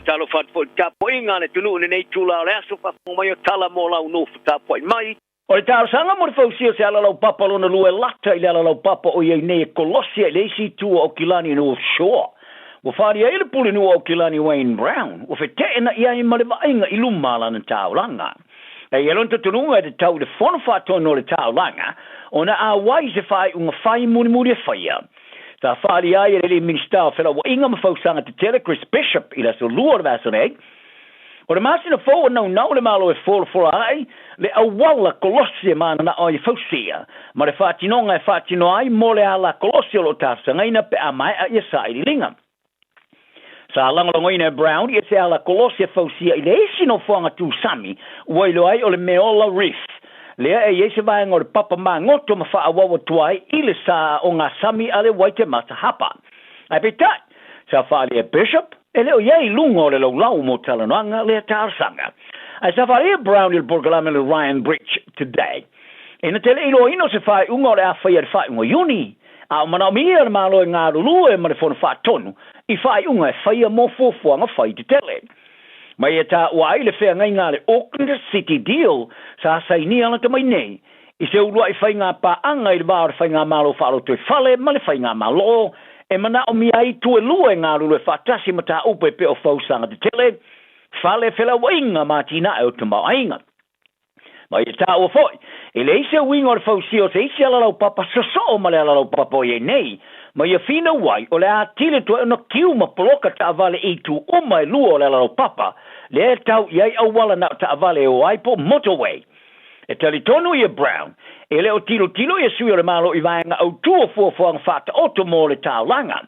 Faatalofa atu foi i le tapuaiga a le atunuu i lenei itula o le aso, faafofoga mai o tala mo lau nofo tapuai mai. O le talosaga mo le fausia o se alalaupapa lona lua e lata i le alalaupapa o i ai nei e kolosi ai le isi itu o Aukilani North Shore. Ua faaalia ai le pulenuu o Aukilani Wayne Brown, ua feteenai ai ma le vaaiga i luma a lana taulaga. E i ai lona talitonuga e tatau i le Fono Faatonu o le Taulaga ona auai i se faaiuga fai mulimuli e faia. Sa faaalia ai e le alii Minisita o Felauaiga ma Fausaga Tetele Chris Bishop i le aso Lua o le vaiaso nei, O le masina fou o naunau le Malo e folafola ai le auala kolosi e mananao ai e fausia, ma le faatinoga e faatino ai mo le ala kolosi o lo o talosagaina pe a maea ia sailiiliga. Sa lagolagoina e Brown ia se ala kolosi e fausia i le isi nofoaga tu sami ua iloa ai o le Meola Reef, lea e i ai se vaega o le papa magoto ma faaauau atu ai i le sa o gasami a le Waitemata Hapa. Ae peitai, sa faaalia e Bishop, e le o i ai i luga o le laulau mo talanoaga lea talosaga. Ae sa faaalia Brown i le polokalame le Ryan Bridge Today. E na te le iloaina o se faaiuga o le a faia i le faaiuga o Iuni, a o manaomia le Malo e galulue ma le Fono Faatonu i faaiuga e faia mo fuafuaga fai tetele. Ma ia taua ai le feagaiga a le Auckland City Deal sa sainia lata mai nei, i se uluai faigapaaga i le va o le Faigamalo Faalotoifale ma le Faigamalo, e manaomia ai itu e lua e galulue faatasi i mataupu e pei o fausaga tetele, fale felauaiga ma atinae o tamaoaiga. Ma ia taua foi, e leai se uiga o le fausia o se isi alalaupapa sosoo ma le alalaupapa o i ai nei, ma ia finau ai o le a atili toe ona kiu ma poloka taavale i itu uma e lua o le alalaupapa, lea e tau i ai auala na o taavale e o ai po o motorway. E talitonu ia Brown, e le o tilotilo ia sui o le Malo i vaega autū o fuafuaga faataoto mo le taulaga.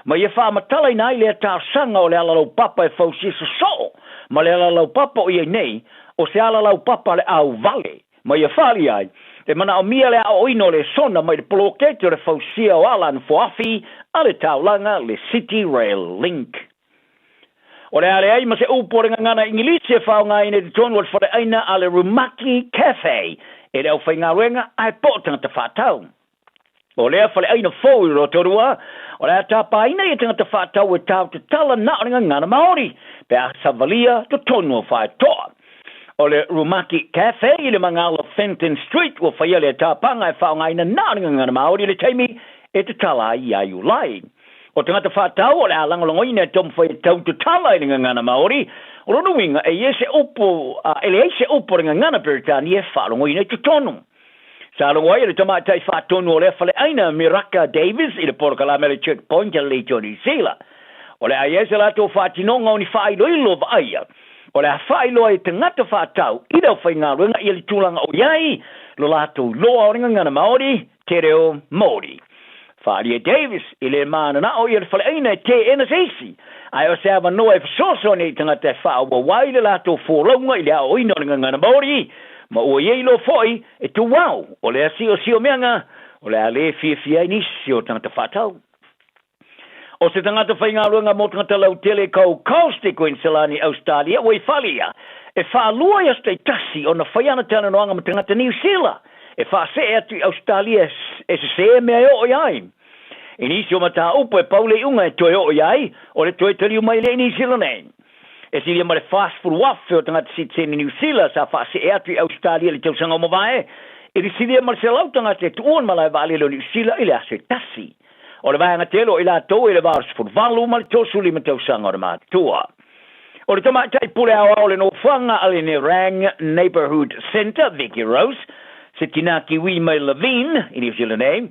Ma ia faamatalaina ai lea talosaga o le alalaupapa e fausia sosoo ma le alalaupapa o i ai nei, o se alalaupapa a le auvale. Ma ia faaalia ai, e manaomia le aoaoina o lesona mai le poloketi o le fausia o ala nofoafi a le taulaga le City Rail Link. O le a leai ma se upu o le gagana Igilisi e faaaogaina i totonu o le faleaina a le Rumaki Cafe e le aufaigaluega ae po o tagata faatau. O lea faleaina fou i Rotorua, o le a tapaina ia tagata faatau e tau tatala na o le gagana Maori, pe a savalia totonu o faetoa. O le Rumaki Cafe i le magala Fenton Street ua faia lea tapaga e faaaogaina na o le gagana Maori i le taimi e tatala ai ia Iulai. O tagata faatau o le a lagolagoina e taumafai e tau tatala i le gagana Maori, o lona uiga e i ai se upu, e leai se upu o le gagana Peretania e faalogoina i totonu. Sa logo ai le tamaitai faatonu o lea faleaina Miraka Davis i le polokalame a le Checkpoint a le Leitio Niu Sila. O le a i ai se latou faatinoga o ni faailoilo vaaia, o le a faailoa i tagata faatau i le aufaigaluega ia le tulaga o i ai lo latou iloa o le gagana Maori, te reo Māori. Faaalia Davis e le mananao ia le faleaina e teena se isi, ae o se avanoa e fesoasoani ai i tagata e faaauau ai le latou folauga i le aoaoina o le gagana Maori, ma ua i ai loa foi e tuau o lea siosiomeaga o le a le fiafia ai nisi o tagata faatau. O se tagata faigaluega mo tagata lautele i Gold Coast i Kuiniselani, Ausetalia, ua i falia e faalua i aso taitasi ona fai ana talanoaga ma tagata Niu Sila e faasee atu i Ausetalia e sesē mea e oo i ai. I nisi o mataupu e pau le iuga e toe oo i ai, o le toe taliu mai lea i Niu Sila nei. E silia ma le 40,000 o tagata sitiseni Niu Sila sa faasee atu i Ausetalia i le tausaga ua mavae, i le silia ma le 100 tagata e tuua le malae vaalele o Niu Sila i le aso e tasi. O le vaega tele o i latou e le va o le 18 ma le 35 tausaga o le matutua. O le tamaitai pule aoao o le nofoaga a le Nerang Neighbourhood Centre, Vicky Rose, se tinā Kiwi mai Levin i Niu Sila nei,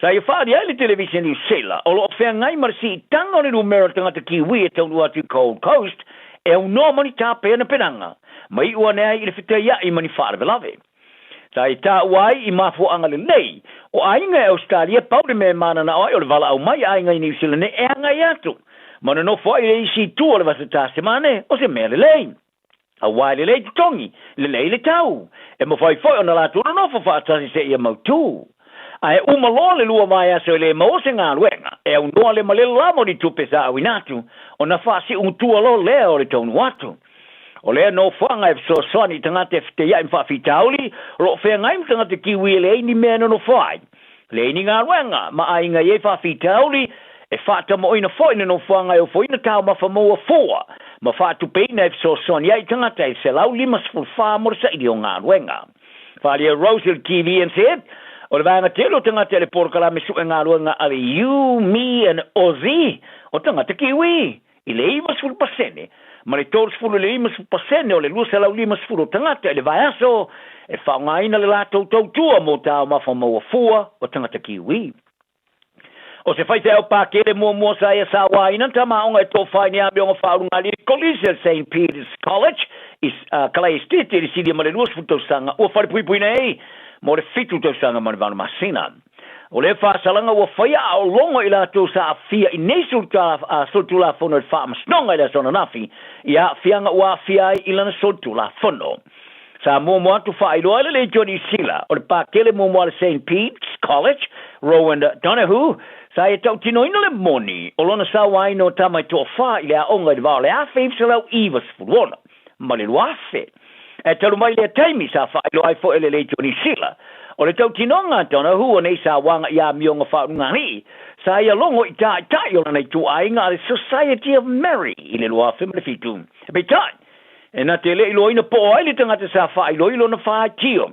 sa ia faaalia ai le televise Niu Sila o lo o feagai ma le siitaga o le numera o tagata Kiwi e taunuu atu i Gold Coast e aunoa ma ni tapenapenaga, ma iu ane ai i le fetaiai ma ni faalavelave. Sa i taua ai i mafuaaga lelei, o aiga e Ausetalia pau le mea e mananao ai o le valaau mai aiga i Niu Sila nei e agai atu, ma nonofo ai i le isi itu o le Vasa Tasemane o se mea lelei. Auā e lelei totogi, lelei le tau, e mafai foi ona latou nonofo faatasi seia mautū. Ae uma loa le lua vaiaso e le maua se galuega, e aunoa le malele lava o ni tupe sa auina atu, ona faasiugutua loa lea o le taunuu atu. O lea nofoaga e fesoasoani i tagata e feteiai ma faafitauli, o lo o feagai ma tagata Kiwi e leai ni mea e nonofo ai, leai ni galuega, ma aiga e i ai faafitauli E faatamoʻoina foi le nofoaga e ofoina taumafa maua fua ma faatupeina e fesoasoani ai i tagata e 154 mo le saili o galuega. Faaalia Rose i le TVNZ, o le vaega tele o tagata i le polokalame sue galuega a le You, Me and Aussie, o tagata Kiwi, i le 90% ma le 30 i le 50% o le 250 o tagata i le vaiaso e faaaogaina le latou tautua mo taumafa maua fua o tagata Kiwi. O se faifeau pakele muamua sa ia sauaina tamāoga e tofa i ni amioga faaulugalii i le Kolisi o St Peter's College i Kalaesetete i le silia ma le 20 tausaga ua falepuipui nei mo le 7 tausaga ma le 8 masina. O lea faasalaga ua faia a o logo i latou sa aafia i nei solitulafono i le Faamasinoga i le aso ananafi i aafiaga ua aafia ai i lana solitulafono. Sa muamua atu faailoa ai le Leitio Niu Sila o le pakele muamua a le St Pete's College, Rowan Donoghue, sa ia tautinoina le moni o lona sauaina o tama e toafa i le aoga i le va o le 1996 ma le 2000. Ae talu mai lea taimi sa faailoa ai foi e le Leitio Niu Sila o le tautinoga a Donoghue o nei sauaga i amioga faaulugalii sa ia logo i taitai o lana ituaiga a le Society of Mary i le 2007. Peitai, E na te le iloaina po o ai le tagata sa faailoilo na faitio,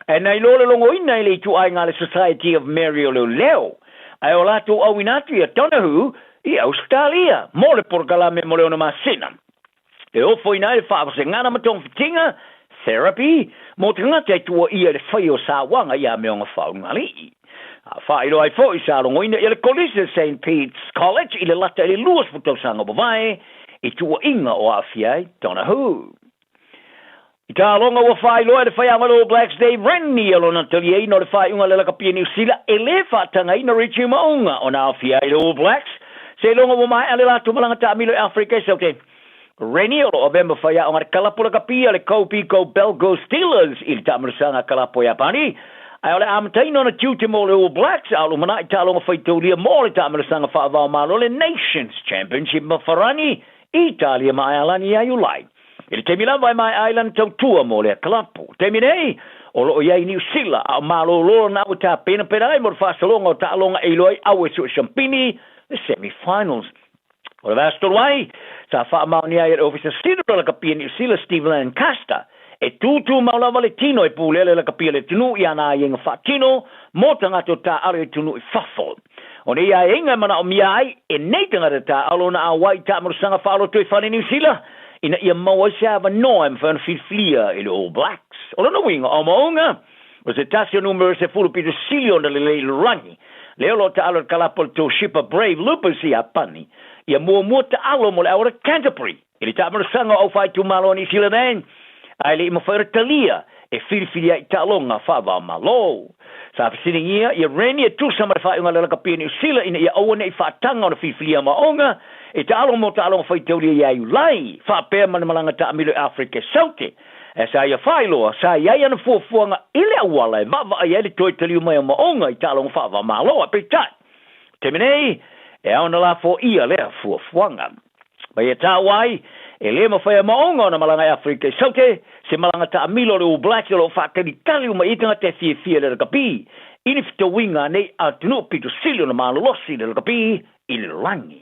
ae na iloa le logoina e le ituaiga a le Society of Mary o Leoleo, ae o latou auina atu ia Donohue i Ausetalia mo le polokalame mo le ono masina. E ofoina ai le faavasegana ma togafitiga, therapy, mo tagata e tuuaia i le faia o sauaga i amioga faaulugalii. A faailoa ai foi sa logoina ia le Kolisi o St Pete's College i le lata i le 20 tausaga ua mavae i tuuaiga o aafia ai Donohue. I taaloga ua faailoa e le faiaoga le All Blacks Dave Rennie ia lona taliaina o le faaiuga a le lakapia Niu Sila e lē faatagaina Richie Mo'unga ona aofia ai le All Blacks seiloga ua maea le latou malaga taamilo i Afrika i Saute. Rennie o lo o avea ma faiaoga le kalapu lakapia le Kobe Go Belgo Steelers i le taamilosaga kalapu a Iapani, ae o le amataina ona tiute mo le All Blacks a o lumanai taaloga faitaulia mo le taamilosaga faava-o-Malo le Nations Championship ma Farani i Italia ma Aealani ia Iulai. I le taimi lava e maea ai lana tautua mo lea kalapu. Taimi nei, o lo o i ai i Niu Sila a o malōlō lana au e tapenapena ai mo le faasologa o taaloga e iloa ai au e sue siampini le semi-finals. O le vaiaso talu ai, sa faamaonia ai e le Ofisa Sili o le Lakapia Niu Sila Steve Lancaster e tūtūmau lava le tino e pulea le lakapia le atunuu i ana aiaiga faatino mō tagata o taaalo i atunuu i fafo. O nei aiaiga e manaomia ai e nei tagata taaalo ona auai i taamalosaga faaloto i fale Niu Sila ina ia maua ai se avanoa e mafai ona filifilia e le All Blacks. O lona uiga, o Mo'unga, o se tasi o numera 10 pito sili ona lelei i le lalolagi, lea o lo o taalo i le kalapu a le Toshiba Brave Lupus i Iapani, ia muamua taalo mo le au o le Canterbury i le taamalosaga o au faaitumalo a Niu Sila nei, ae le i mafai ona talia e filifili ai i taaloga faava-o-Malo. Sa fesiligia ia Rennie e tusa ma le faaiuga a le lakapi a Niu Sila ina ia aua ne i faataga ona filifilia maoga e taalo mo taaloga faitaulia ia Iulai, faapea ma le malaga taamilo i Afrika e Saute. Ae sa ia faailoa, sa i ai ana fuafuaga i le auala e vaavaai ai le toe taliu mai o maoga i taaloga faava-o-Malo, ae peitai, o taimi nei, e ao ona lafoia lea fuafuaga. Ma ia taua ai, e lē mafai e Maoga ona malaga i Afrika i Saute, se malaga taamilo a le All Blacks o lo o faatalitali uma i ai tagata e fiafia i le rakapi, i ni fetauiga a nei atunuu pito sili ona malolosi i le rakapi i le lalolagi.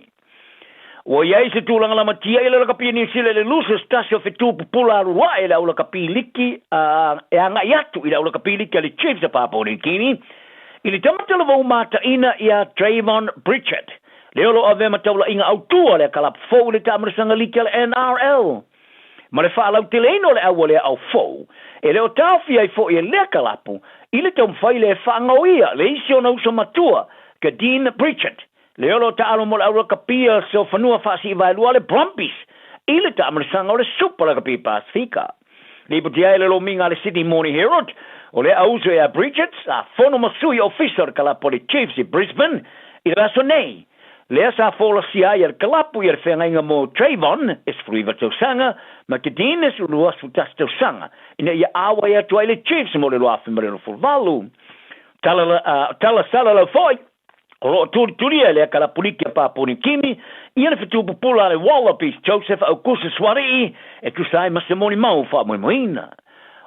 Ua i ai se tulaga lamatia i le lakapi a Niu Sila i le Losers tasi o fetu pupula alu ae i le au lakapi liki e agai atu i le au lakapi liki a le Chiefs a Papua New Guinea i le tama talavou mataina iā Trayvon Pritchard, lea o lo o avea ma taulaiga autū a lea kalapu fou i le taamilosaga liki a le NRL. Ma le faalauteleina o le au a lea au fou, e le o taofia ai foi e lea kalapu i le taumafai lea e faagaoia le isi ona uso matua, Kadeen Pritchard, lea o lo o taalo mo le au lakapia sofanua faasiivaelua a le Brumbies i le taamilosaga o le Super Lakapi Pasifika. Lipoti ai le lomiga a le Sydney Morning Herald, o lea auso ia Bridget, sa fono ma sui ofisa o le kalapu a le Chiefs i Brisbane i le vaiaso nei. Lea sa folasia ai e le kalapu ia le feagaiga mo Trayvon e 19 tausaga ma Kadeen e 21 tausaga ina ia auai atu ai le Chiefs mo le 2068. Tala, tala salalau foi O lo o tulitulia e le Kalapuliki a Papua Niu Kini ia le fetu pupula a le Wallabies Joseph Augustus Suarii e tusa ai ma se molimau faamoemoeina.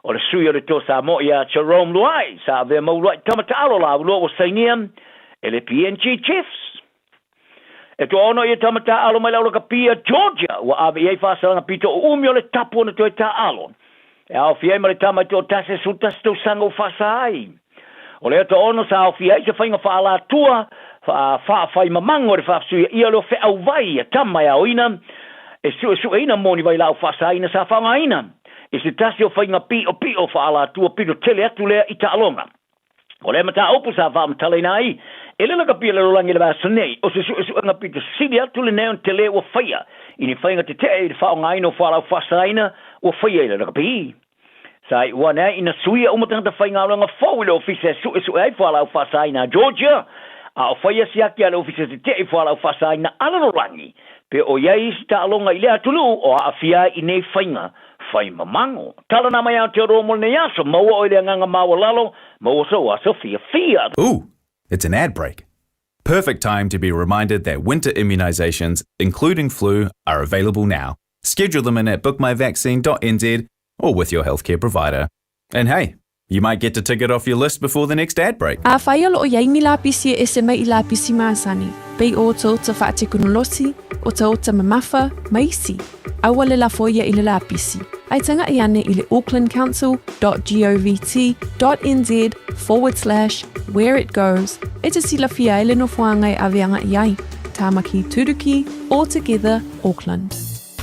O le sui o le Toa Samoa ia Jerome Luai sa avea ma uluai tama taalo laulua ua sainia e le PNG Chiefs. E toaono ia tama taaalo mai le aulakapia Georgia ua ave i ai faasalaga pito uumi o le tapu ona toe taaalo. E aofia ai ma le tama e toatasi e 11 tausaga ua faasa ai. O lea toaono sa aofia ai se faiga faaalatua faafaimamago i le faafesuiaia o le feauvai a tama e aoina e suesueina mo ni vailaau faasaina sa faaaogaina i se tasi o faiga piopio faaalatua pito tele atu lea i taaloga. O lea mataupu sa faamatalaina ai e le lakapia le lalolagi i le vaiaso nei, o se suesuega pito sili atu lenei ona tele ua faia i ni faiga tetee i le faaaogaina o fualaau faasaina ua faia i le lakapi. Sa iu ane ai ina suia uma tagata faigaluega fou i le ofisa e suesue ai fualaau faasaina a Georgia, a o faia siaki a le ofisa tetee i fualaau faasaina a lalolagi pe o i ai isi taaloga i lea atunuu o aafia ai i nei faiga fai mamago. Tala na mai Aotearoa mo lenei aso, maua oe i le agaga maualalo, maua sou aso fiafia. Ooh, it's an ad break. Perfect time to be reminded that winter immunisations, including flu, are available now. Schedule them in at bookmyvaccine.nz or with your healthcare provider. And hey, you might get to tick it off your list before the next ad break. Afai o loo iai ni lapisi e ese mai i lapisi masani, pei o otaota faatekonolosi, otaota mamafa, ma isi, aua le lafo ia i le lapisi, ae taga'i ane i le aucklandcouncil dot govt dot nz forward slash where it goes e te silafia ai le nofoaga e ave aga'i ai. Tāmaki Turuki, All Together, Auckland.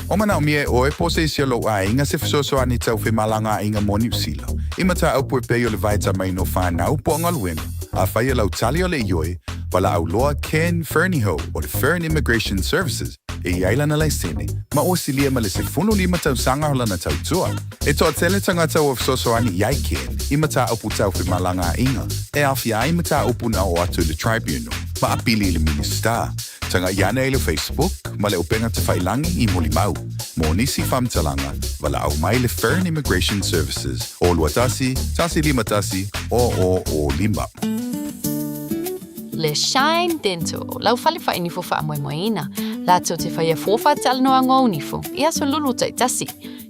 O manaomia e ʻoe po o se isi o lou ʻaiga se fesoasoani tau femalagaaiga mo Niu Sila, i mataupu e pei o le vaetamaina o whanau po o galuega, afai e lau tali o le ioe, walaau loa Ken Fernihough o le Fern Immigration Services e i ai lana laisene, ma ua silia ma le 15 tausaga o lana tautua. E toatele tagata ua fesoasoani i ai Ken i mataupu tau femalagaaiga e aofia ai mataupu na oo atu i le Tribunal ma apili i le Minisita. Taga'i ane i le Facebook ma le upega tafailangi i Mulimau. Mo nisi faamatalaga, valaau mai le Fern Immigration Services o 21 151 0005. Le Shine Dental, lau fale whainifo whaamoemoeina, latou te whaia fōwha talanoa ngō nifo, i aso lulu taitasi.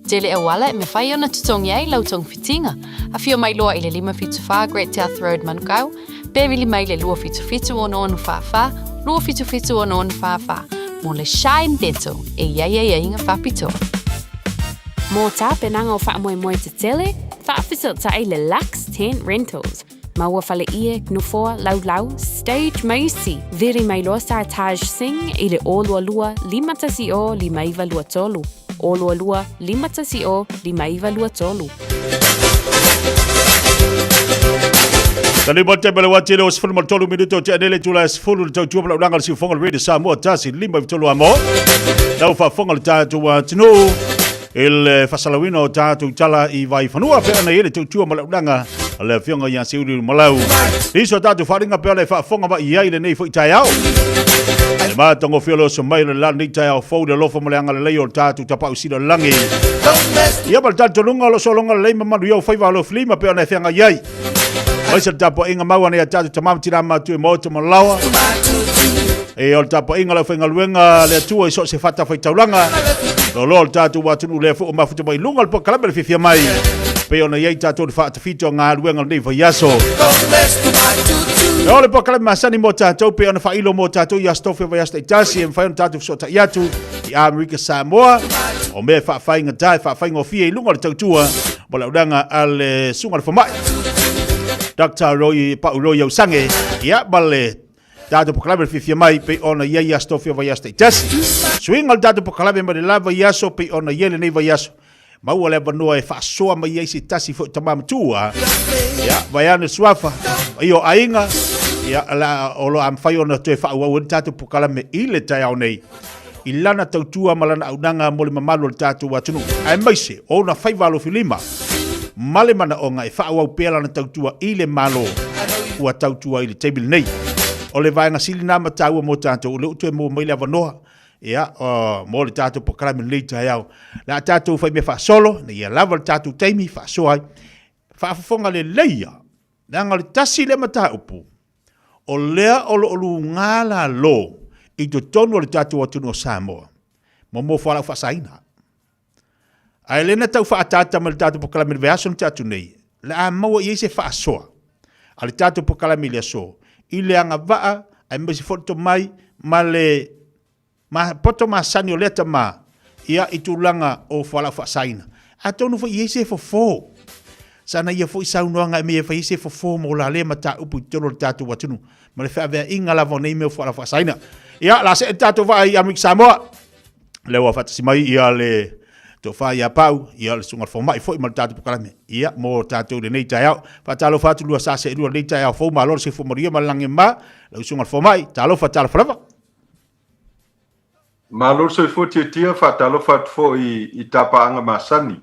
Tele auala e mawhai ona tutongi ai lau tongwhitinga. Awhio mai loa i le 574 Great South Road Manukau, Pe vili mai le 277 6644, 277 6644, mō le Shine Dental e i ai ai aiga whapitoa. Mō tapenaga o faamoemoe tetele, faafesootai le Lux Tent Rentals. Maua fale ie, nofoa, laulau, stage ma isi. Vili mai loa Sartaj Singh i le 022 510 5923, 022 510 5923. Tali mo te mele wati le o 13 minuto o te anele tula e 10 le tautua ma laulanga le siufonga le Radio Samoa tasi lima i tolu amo. Lau faafofoga le tatou atunuu i le fasalauina o tatou tala i Vaifanua pe ana i le tautua ma laulanga a le afioga ia Seuliuli Malau. Iso tatou faalinga pe ona e faafofoga mai i ai lenei foi taeao. Le matagofie o le oso mai o le la lenei taeao fou le alofa ma le agalelei o le tatou tapau sila lagi. Ia ma le talitonuga o lo sologa lelei ma manuia o faiva o le filima pe ona e feagai ai. Mai se tapuaiga mau ana ia tatou tama ma tina matu e maota ma laoa. E o le tapuaiga lau faigaluega le Atua i so o se fata faitaulaga. Loaloa o le tatou atunuu lea foi ua mafuta mai luga o le polokalame le fiafia mai. Pei ona i ai tatou le faatafita o galuega o lenei vaiaso. O le polokalame masani mo tatou pei ona faailo mo tatou i aso tofi o vaiaso taitasi e mafai ona tatou fesootai atu i Amerika Samoa. O mea e faafaigata e faafaigofie i luga o le tautua mo le aunaga a le susuga i le fomai Dr. Roy Pau Roy Ausange ia ma le tatou polokalame le fiafia mai pei ona i ai aso tofi o vaiaso taitasi. Suiga o le tatou polokalame mai le la vaiaso pei ona i ai lenei vaiaso. Maua le avanoa e faasoa mai ai se tasi foi o tama matua. Ia, vaeane suafa, i o aiga, ia, la, o lo a mafai ona toe faaauau ai le tatou polokalame i le taeao nei. I lana tautua ma lana aunaga mo le mamalu o le tatou atunuu, aemaise o ona faiva alofilima ma le manaoga e faaauau pea lana tautua i le Malo ua tautua i le taimi lenei. O le vaega sili lena ma taua mo tatou, o lea ua toe maua mai le avanoa ia, mo le tatou polokalame lenei taeao. Le a tatou faimea faasolo, ina ia lava le tatou taimi faasoa ai. Faafofoga lelei ia, leaga o le tasi lea mataupu, o lea o lo o luga lalo i totonu o le tatou atunuu o Samoa, mo fualaau faasaina. Ae le na tau faaataata mai le tatou polokalame i le vaiaso na tea atu nei, le a maua i ai se faasoa a le tatou polokalame i le aso, i le agavaa aemaise foi le tomai ma le. Ma, poto masani o lea tamā, ia, i tulaga o fualaau faasaina. Atonu foi e i ai se fofo. Sana ia foi saunoaga e mea e fai ai se fofo mo la lea mataupu i totonu o le tatou atunuu, ma le feaveaiga lava o nei mea o fualaau faasaina. Ia, la see le tatou vaa i Amerika Samoa. Lea ua faatasi mai ia le tofa ia Pau, ia le susuga i le fomai foi ma le tatou polokalame. Ia, mo tatou i lenei taeao. Faatalofa atu lua sa seelua i lenei taeao fou, malo le soifua manuia ma le lagi e mama. Lau susuga i le fomai, talofa, talofa lava. Malo le soifua tiatia, faatalofa atu foi i tapaaga masani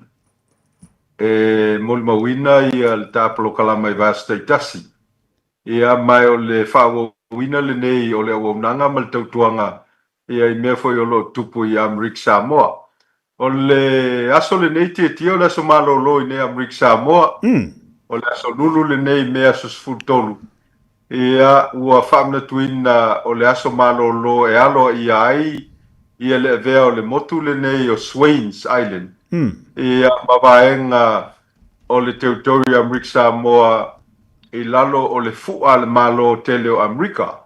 e molimauina ia le ta polokalama i vaiaso taitasi. Ia ma o le faaauauina lenei o le auaunaga ma le tautuaga ia i mea foi o lo o tupu i Amerika Samoa. O le aso lenei tiatia o le aso malolo i nei Amerika Samoa. O le aso lulu lenei Me aso 13. Ia ua faamanatuina o le aso malolo e aloaia ai ia le avea o le motu lenei o Swains Island ia ma vaega o le Territory o Amerika Samoa i lalo o le fu'a a le Malo tele o Amerika.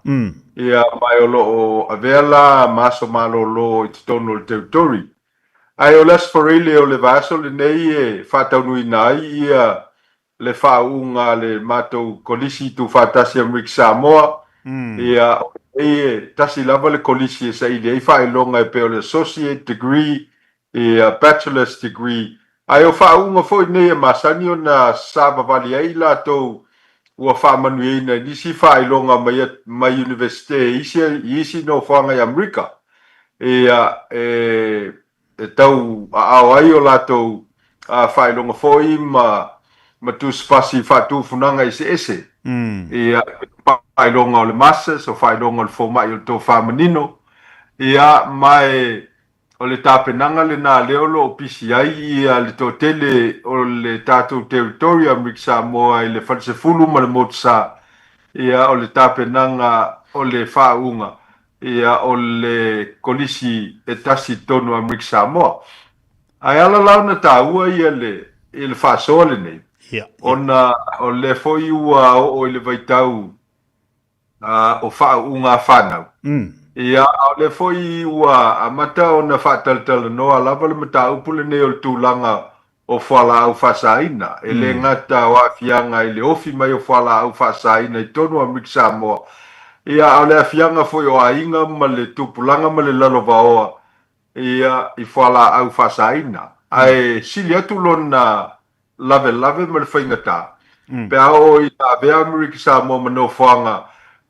Ia ma o lo o avea la ma aso malolo i totonu o le Territory. Ae o le Aso Faraile o le vaiaso lenei e faataunuuina ai ia le faauuga a le matou Kolisi Tuufaatasi Amerika Samoa. Ia, o lenei e tasi lava le Kolisi e saili ai faailoga e pei o le Associate Degree, ia, Bachelor's Degree. Ae o faauuga foi nei e masani ona savavali ai i latou ua faamanuiaina i nisi faailoga mai mai Iunivesite i isi i isi nofoaga i Amerika. Ia, e e tau aao ai o latou faailoga foi ma ma tusipasi faatufunaga eseese. Ia, faailoga o le Masters, o faailoga o le fomai o le tofa manino. Ia, ma e o le tapenaga lena lea o lo o pisi ai ia le toatele o le tatou Territory Amerika Samoa i le Falesefulu ma le Motusa. Ia, o le tapenaga o le faauuga Ia, o le kolisi e tasi i totonu o Amerika Samoa. Ae ala la ona taua ia le, i le faasoa lenei, Ia, ia. ona o lea foi ua oo i le vaitau o faauuga a fanau. Ia, a o lea foi ua amata ona faatalatalanoa lava le mataupu lenei o le tulaga o fualaau faasaina, e le gata o aafiaga i le ofi mai o fualaau faasaina i totonu o Amerika Samoa, ia, a o le aafiaga foi o aiga ma le tupulaga ma le lalovaoa, ia, i fualaau faasaina. Ae sili atu lona lavelave ma le faigata, pe a oo ina avea Amerika Samoa ma nofoaga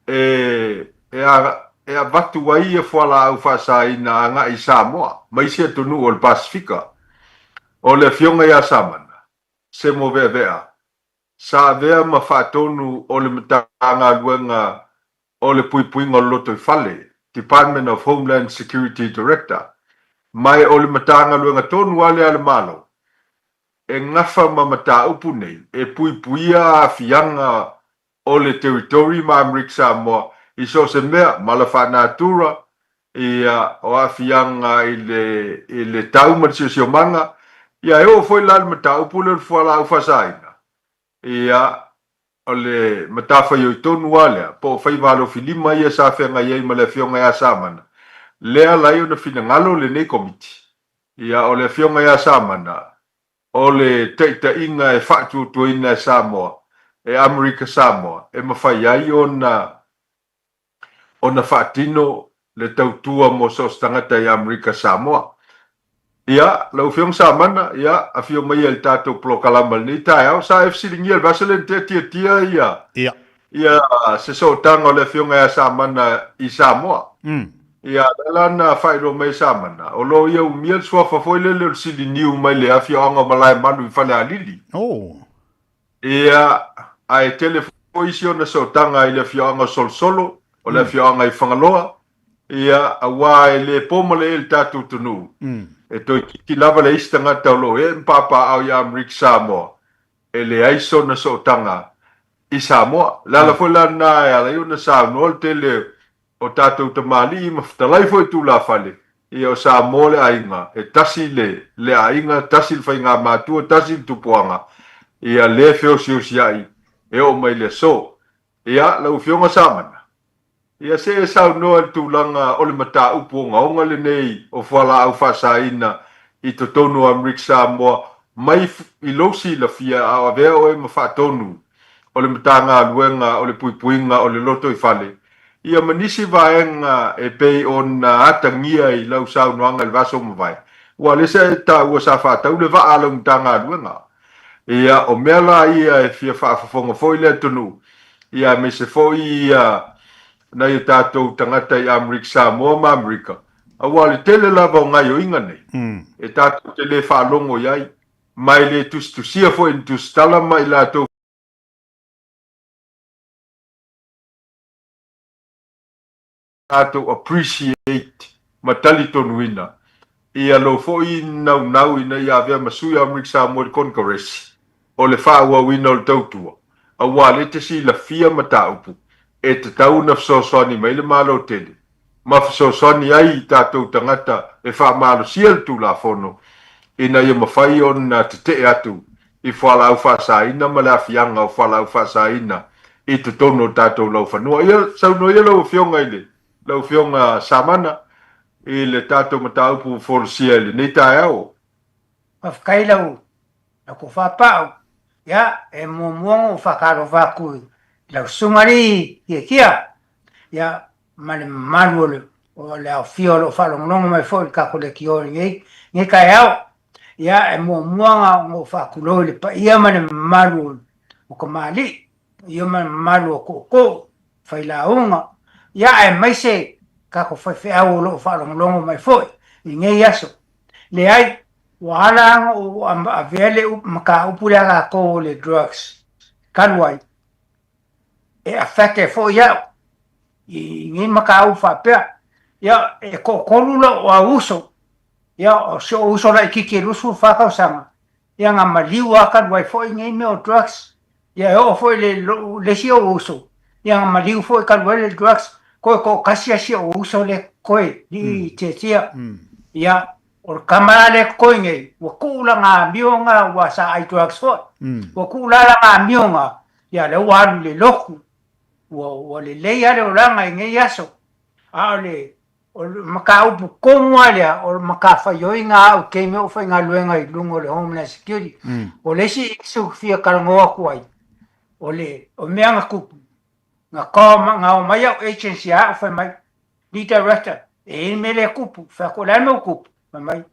e, e, e avatu ai ia fualaau faasaina agai i Samoa ma isi atunuu o le Pasefika. O le Afioga ia Samana, Semo Veavea, sa avea ma faatonu o le Matagaluega o le Puipuiga o le Lotoifale, Department of Homeland Security Director, ma e o le Matagaluega tonu lava lea a le Malo e gafa ma mataupu nei e puipuia aafiaga o le Territory ma Amerika Samoa i so o se mea, mala faanatura, ia, o aafiaga i le, i le tau ma le siosiomaga, ia, e oo foi la i le mataupu lea o le fualaau faasaina, ia, o le matafaioi tonu lava lea, po o faiva alofilima ia sa feagai ai ma le Afioga ia Samana, lea ala ai ona finagalo lenei Komiti, ia, o le Afioga ia Samana, O le taitaiga e faatuatuaina e Samoa, e Amerika Samoa, e mafai ai ona ona faatino le tautua mo so o se tagata i Amerika Samoa. Ia, lau Afioga Samana, ia, afio maia i le tatou polokalama i lenei taeao. Sa e fesiligia i le vaiaso lea na tea tiatia ia, Ia. ia se sootaga o le Afioga ia Samana i Samoa. Ia, lea la na faailoa mai e Samana, o lo o ia umia le suafa foi lele o le Siliniu mai le afioaga o Malaemalu i Falealili. Oh. Ia, ae tele foi isi ona sootaga i le afioaga o Solosolo, o le afioaga i Fagaloa, ia, aua e le po ma le ee le tatou atunuu, e toeitiiti lava le isi tagata o lo o ee ma papaaao i Amerika Samoa, e leai sona sootaga i Samoa. O le ala foi la lena e ala ai ona saunoa le tele o tatou tamalii ma fetalai foi i tulafale, ia o Samoa le aiga, e tasi le le aiga, tasi le faigamatua, tasi le tupuaga, ia lea feosiosiai e oo mai le aso. Ia, lau Afioga Samana, Ia se e saunoa i le tulaga o le mataupu ogaoga lenei o fualaau faasaina i totonu o Amerika Samoa mai i lou silafia a o avea oe ma faatonu o le Matagaluega o le Puipuiga o le Lotoifale, ia ma nisi vaega e pei ona atagia i lau saunoaga i le vaiaso ua mavae, aua o lea sa e taua sa faatau le vaa a lau Matagaluega. Ia, o mea la ia e fia faafofoga foi le atunuu, ia aemaise foi ia nai o tatou tagata i Amerika Samoa ma Amerika, aua o le tele lava o gaioiga nei, e tatou te le faalogo i ai, ma e le tusitusia foi e ni tusitala ma i latou tatou appreciate ma talitonuina ia lou foi naunau ina ia avea ma sui o Amerika Samoa i le Konekaresi o le faaauauina o le tautua, aua lea te silafia mataupu e tatau ona fesoasoani mai le Malo tele ma fesoasoani ai i tatou tagata e faamalosia le Tulafono ina ia mafai ona tetee atu i fualaau faasaina ma le aafiaga o fualaau faasaina i totonu o tatou laufanua. Ia, saunoa ia lau Afioga i le, lau Afioga Samana i le tatou mataupu ua folasia i lenei taeao. Faafetai lau lau tofa Pau. Ia, e muamua ona ou faatalofa atu i lau susuga alii Tiatia, ia, ma le mamalu o le o le aofia o lo o faalogologo mai foi i le tatou leitio i lenei lenei taeao. Ia, e muamua ona ou faatulou i le paia ma le mamalu o tamalii, paia ma le mamalu o tootoo, failauga, ia aemaise tatou faifeau o lo o faalogologo mai foi i lenei aso. Leai, ua ala ona ou avea le mataupu lea a tatou o le drugs talu ai, e affect ai foi au i nei mataupu faapea. Ia, e toatolu lou au uso, ia o si ou uso laitiiti e 24 tausaga, ia na maliu lava talu ai foi nei mea o drugs. Ia e oo foi i le, le isi ou uso, ia na maliu foi talu ai le drugs, toe toatasi lava si ou uso lea e totoe i Tiatia. Ia, o le tama la lea e totoe nei, ua tuu lana amioga aua sa ai drugs foi. Ua tuu la lana amioga, ia lea ua alu i le lotu, ua, ua lelei lava le olaga i nei aso. A o le, o le mataupu tonu lava lea, o le matafaioi a au i taimi o ou faigaluega i luga o le Homeland Security. O le isi issue e fia talanoa atu ai, o le, o mea na tupu, na call, na omai au agency a au fai mai, lead director, e i ai le mea lea e tupu. Fai atu, o le a le mea ua tupu? Fai mai,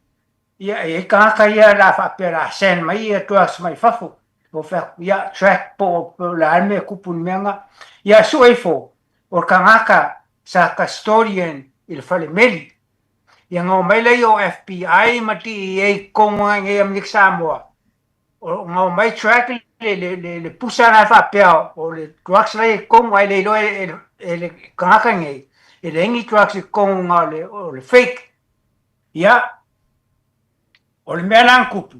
Ia, e i ai tagata ia la faapea o le a send mai ia drugs mai fafo. Ou fai atu, ia, track po o le a le mea e tupu i le mea lena. Ia, sue ifo, o le tagata sa custodian i le fale meli. Ia, na omai lea o FBI ma DEA i totonu lava i inei i Amerika Samoa, na omai track le, le, le, le pusa lena faapea o le drugs la e i totonu, ae le iloa e le tagata nei, e leai ni drugs i totonu na o le fake. Ia, o le mea la na tupu,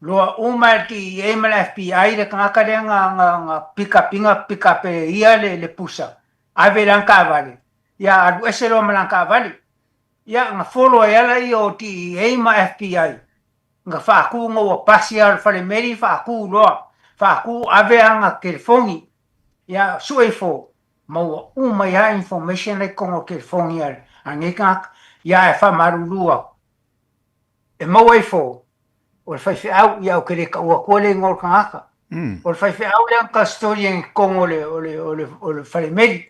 loa uma e le DEA ma le FBI le tagata lea na, na, na pick up ina pick up e ia le, le pusa, ave i lana taavale, ia alu ese loa ma lana taavale. Ia, na follow ai lava lea o DEA ma FBI, na faatu ina ua pasi lava o le falemeli faatu loa, faatu ave ana telefoni, ia sue ifo, maua uma ai lava information la i totonu o le telefoni a lenei tagata. Ia ae faamalulu atu, e maua ifo o le faifeau, ia ou te le taua atua le igoa o le tagata. O le faifeau lea na custodian i totonu o le, o le, o le, o le falemeli.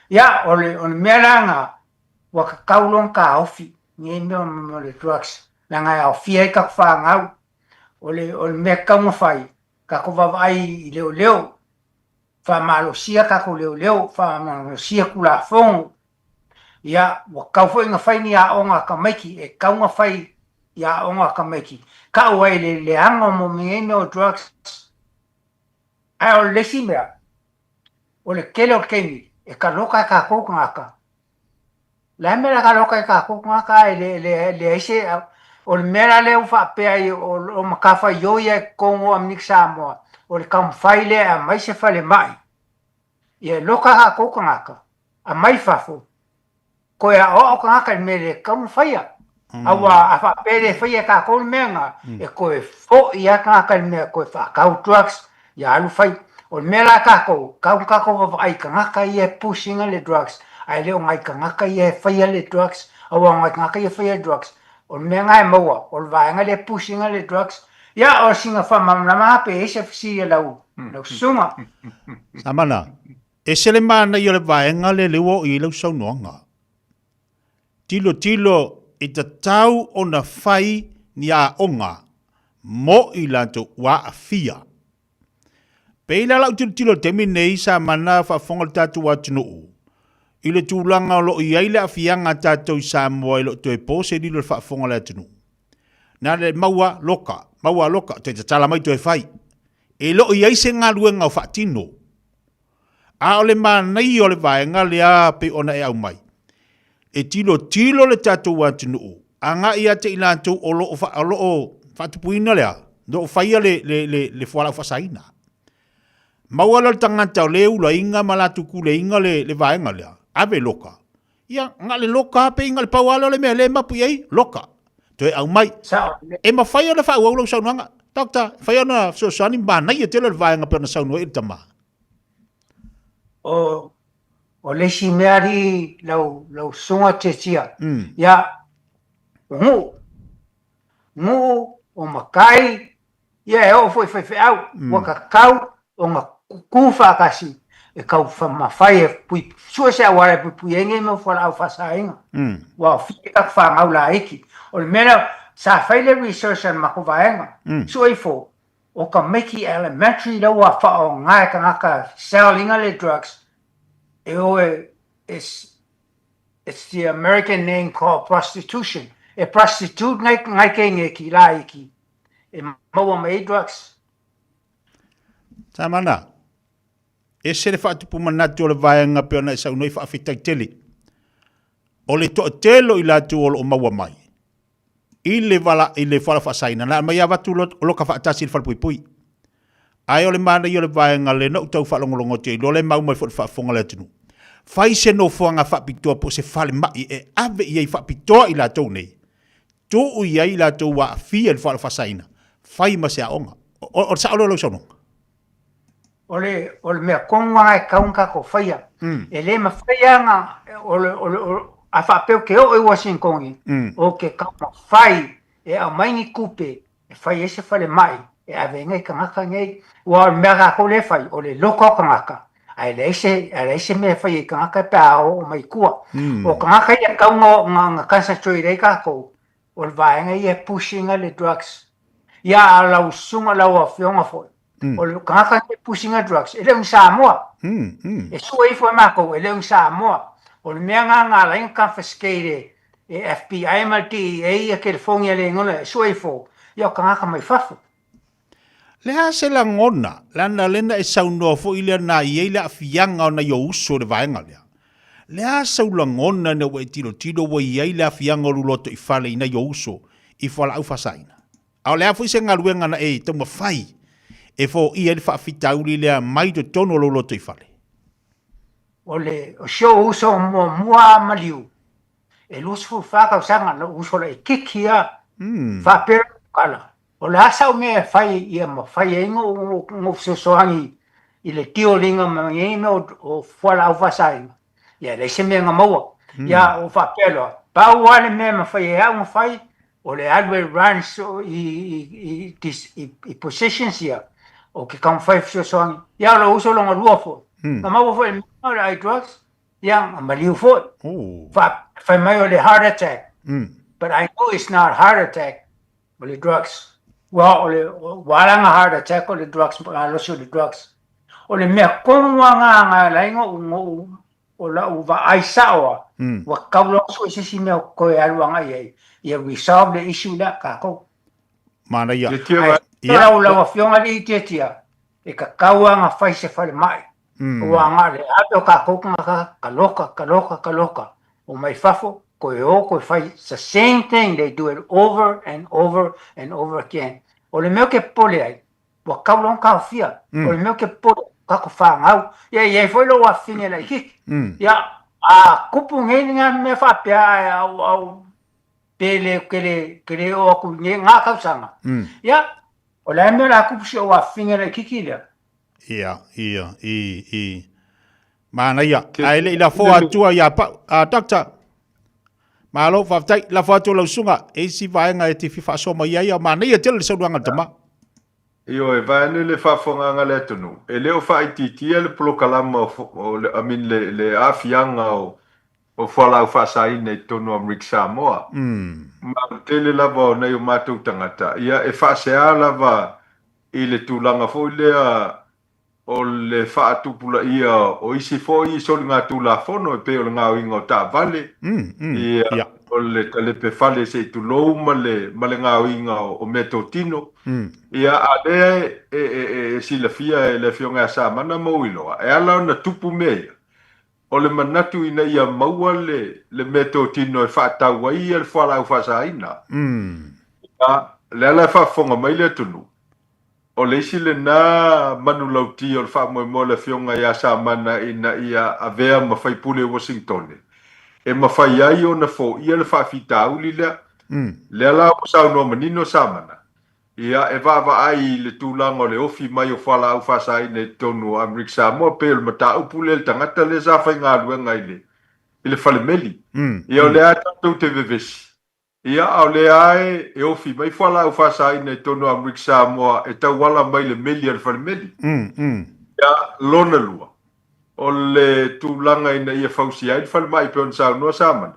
Ia, o le, o le mea la lena, ua tatau loa ona taofi nei mea o le drugs, leaga e aofia ai tatou fanau. O le, o le mea e tatau ona fai, tatou vaavaai i leoleo, faamalosia tatou leoleo, faamalosia Tulafono. Ia, ua tatau foi ona fai ni aoga a tamaiti, e tatau ona fai i aoga a tamaiti, tau ai le leaga o nei mea o drugs. Ae o le isi mea, o le tele o le taimi e taloka e tatou tagata, O le a le mea o le a taloka ai tatou tagata ae leai se... O le mea la lea ua faapea ai o matafaioi lava i totonu o Amerika Samoa, o le taumafai lea e aumai se falemai, ia e loka tatou tagata, aumai fafo, toe aoao tagata i le mea e le tatau ona faia. Aua a faapea e le faia e tatou le mea lena, e toe foi lava tagata i le mea e toe faatau drugs, ia alu fai. O le mea la a tatou, tau ona tatou vaavaai i tagata ia e push ina le drugs, Ae le o ngai tagata ia e faia le drugs, aua o ngai tagata ia e faia le drugs, o le mea lena e maua, o le vaega lea e push ina le drugs. Ia, o sina faamalamalama lena pe i ai se fesili a lau, lau susuga. Samana, ese le manaia o le vaega lea lea ua oo i ai lau saunoaga. Tilotilo i tatau ona fai ni aoga mo i latou ua aafia. Pei la lau tilotilo i le taimi nei sa mana faafofoga le tatou atunuu i le tulaga o lo o i ai le aafiaga a tatou i Samoa e le o toe po se lilo i le faafofoga a le atunuu. Na le maua loka, maua loka, toe tatala mai toe fai. E le o i ai se galuega o faatino. A o le manaia o le vaega lea pei ona e aumai, e tilotilo le tatou atunuu agai ia te i latou o lo o, o lo o faatupuina lea, o lo o faia le, le, le, le fualaau faasaina. Maua lea o le tagata o le ulaina ma latou kuleina le, le vaega lea, ave loka. Ia, na le loka pe inga le pau lea o le mea le mapu i ai, loka. Toe aumai. E mafai ona faaauau lau saunoaga. Doctor, e mafai ona fesoasoani manaia tele o le vaega pei ona saunoa i le tama. O, o le isi mea alii lau, lau susuga Tietia, ia, o Nuu, Nuu, o matai, ia e oo foi i faifeau, ua tatau ona tutu faatasi e taumafai e pui, sue se auala e puipui ai nei mau fualaau faasaina. Ua aofia ai tatou fanau laiti. O le mea lea, sa fai le research a le matou vaega, sue ifo, O tamaiti elementary la ua faaaoga e tagata sell ina le drugs e o e it's it's the American name called prostitution e prostitute nai nai teineki laiti e maua mai ai drugs. Samana, ese le faatupu manatu o le vaega pei ona e saunoa i faafetai tele. O le toatele o i latou o lo o maua mai, i le vala i le fualaau faasaina na aumai avatu loka faatasi i le falepuipui. Ae o le manaia o le vaega lea na ou tau faalogologo atu ai loa le mau mai foi le faafofoga a le atunuu. Fai se nofoaga faapitoa po o se falemai e ave i ai faapitoa i latou nei, tuu i ai i latou ua aafia i le fualaau faasaina, fai ma se aoga. O le sao lea o lau saunoaga? O le, o le mea tonu lava e tatau ona tatou faia. E le mafai lava ona, o le, o le, a faapea ou te oo i Uasintoni, ou te taumafai e aumai ni tupe e fai ai se falemai e ave ai nai tagata nei. Aua o le mea a tatou lea e fai, o le loka o tagata, ae leai se, ae leai se mea e fai ai i tagata pe a oo mai i tua. O tagata ia e tatau ona concentrate ai tatou, o le vaega ia e push ina le drugs. Ia a lau susuga, lau afioga foi, o le tagata e push ina drugs, e le o ni Samoa. E sue ifo e matou, e le o ni Samoa. O le mea lena na ala ai ona confiscate e FBI ma le DEA ia telefoni a le igoa e sue ifo, ia o tagata mai fafo. Le a se lagona, leaga lea na e saunoa foi lea na i ai le aafiaga o nai ou uso i le vaega lea. Le a sau lagona ina ua e tilotilo ua i ai le aafiaga o lou lotoifale i nai ou uso i fualaau faasaina? A o le a foi se galuega na e taumafai e foia ai le faafitauli lea mai totonu o lou lotoifale? O le o si ou uso muamua a maliu, e 24 tausaga, lou uso laitiiti lava, faapea lou tala, O le a sau mea e fai ia mafai ai ona ou fesoasoani i le tioliga ma nei mea o fualaau faasaina, ia e leai se mea na maua. Ia ou faapea loa, pau lava le mea e mafai e au ona fai, o le alu e run i positions ia, ou te taumafai e fesoasoani. Ia o lou uso lona lua foi, na maua foi i le mea o le eye drugs, ia na maliu foi. Fai mai o le heart attack, but I know it's not heart attack. O le drugs. Ua o le ua ala ona heart attack o le drugs malosi o le drugs. O le mea tonu lava na na ala ai ona ou o lau vaai sao lava, ua tatau loa ona sue se isi mea ou toe alu agai ai ia resolve le issue lea tatou. Manaia. Ae lau lau Afioga alii Tiatia, e tatau lava ona fai se falemai. Aua na o le ave o tatou tagata ka loka, ka loka, ka loka, omai fafo, toe o toe fai, it's the same thing, they do it over and over and over again. O le mea ou te popole ai, ua tau loa ona taofia, o le mea ou te popole ai, tatou fanau, ia e i ai foi lou afafine laitiiti, ia a tupu nei nai mea faapea ae au pe le, ke le, ke le oo atu i na tausaga, ia o le a le mea o le a tupu si ou afafine laitiiti lea? Ia, ia, i, i. Manaia. Ae le i lafoa atua ia Pau. A Doctor, malo faafetai. Lafo atu lau susuga e isi vaega e te fia faasoa mai ai. A manaia tele le saunoaga a le tama. Ioe, vaeane le faafofogaaga a le atunuu, e le o faaitiitia le polokalama o le, I mean, le, le aafiaga o, o fualaau faasaina i totonu o Amerika Samoa. Ma o le tele lava o nai o matou tagata, ia, e faasea lava i le tulaga foi lea o le faatupulaia o isi foi soligatulafono e pei o le gaoiga o taavale, ia, o le talepe fale se i tulou ma le, ma le gaoiga o meatotino. Ia, a lea e, e, e, e silafia e le Afioga ia Samana ma Uiloa, e ala ona tupu mea ia, o le manatu ina ia maua le, le meatotino e faatau ai ia le fualaau faasaina. Ia, le ala e faafofoga mai le atunuu, O le isi lena manulauti o le faamoemoe o le Afioga ia Samana ina ia avea ma faipule i Uasingitone, e mafai ai ona foia le faafitauli lea. Lea la ua saunoa manino Samana, ia, e vaavaai i le tulaga o le ofi mai o fualaau faasaina i totonu o Amerika Samoa, pei o le mataupu lea i le tagata lea sa faigaluega i le i le falemeli. Ia, o lea lava tatou te vevesi, Ia, a o lea lava e ofi mai fualaau faasaina i totonu o Amerika Samoa e tauala mai le meli a le falemeli. Ia, lona lua, o le tulaga ina ia fausia ai le falemai e pei ona saunoa Samana,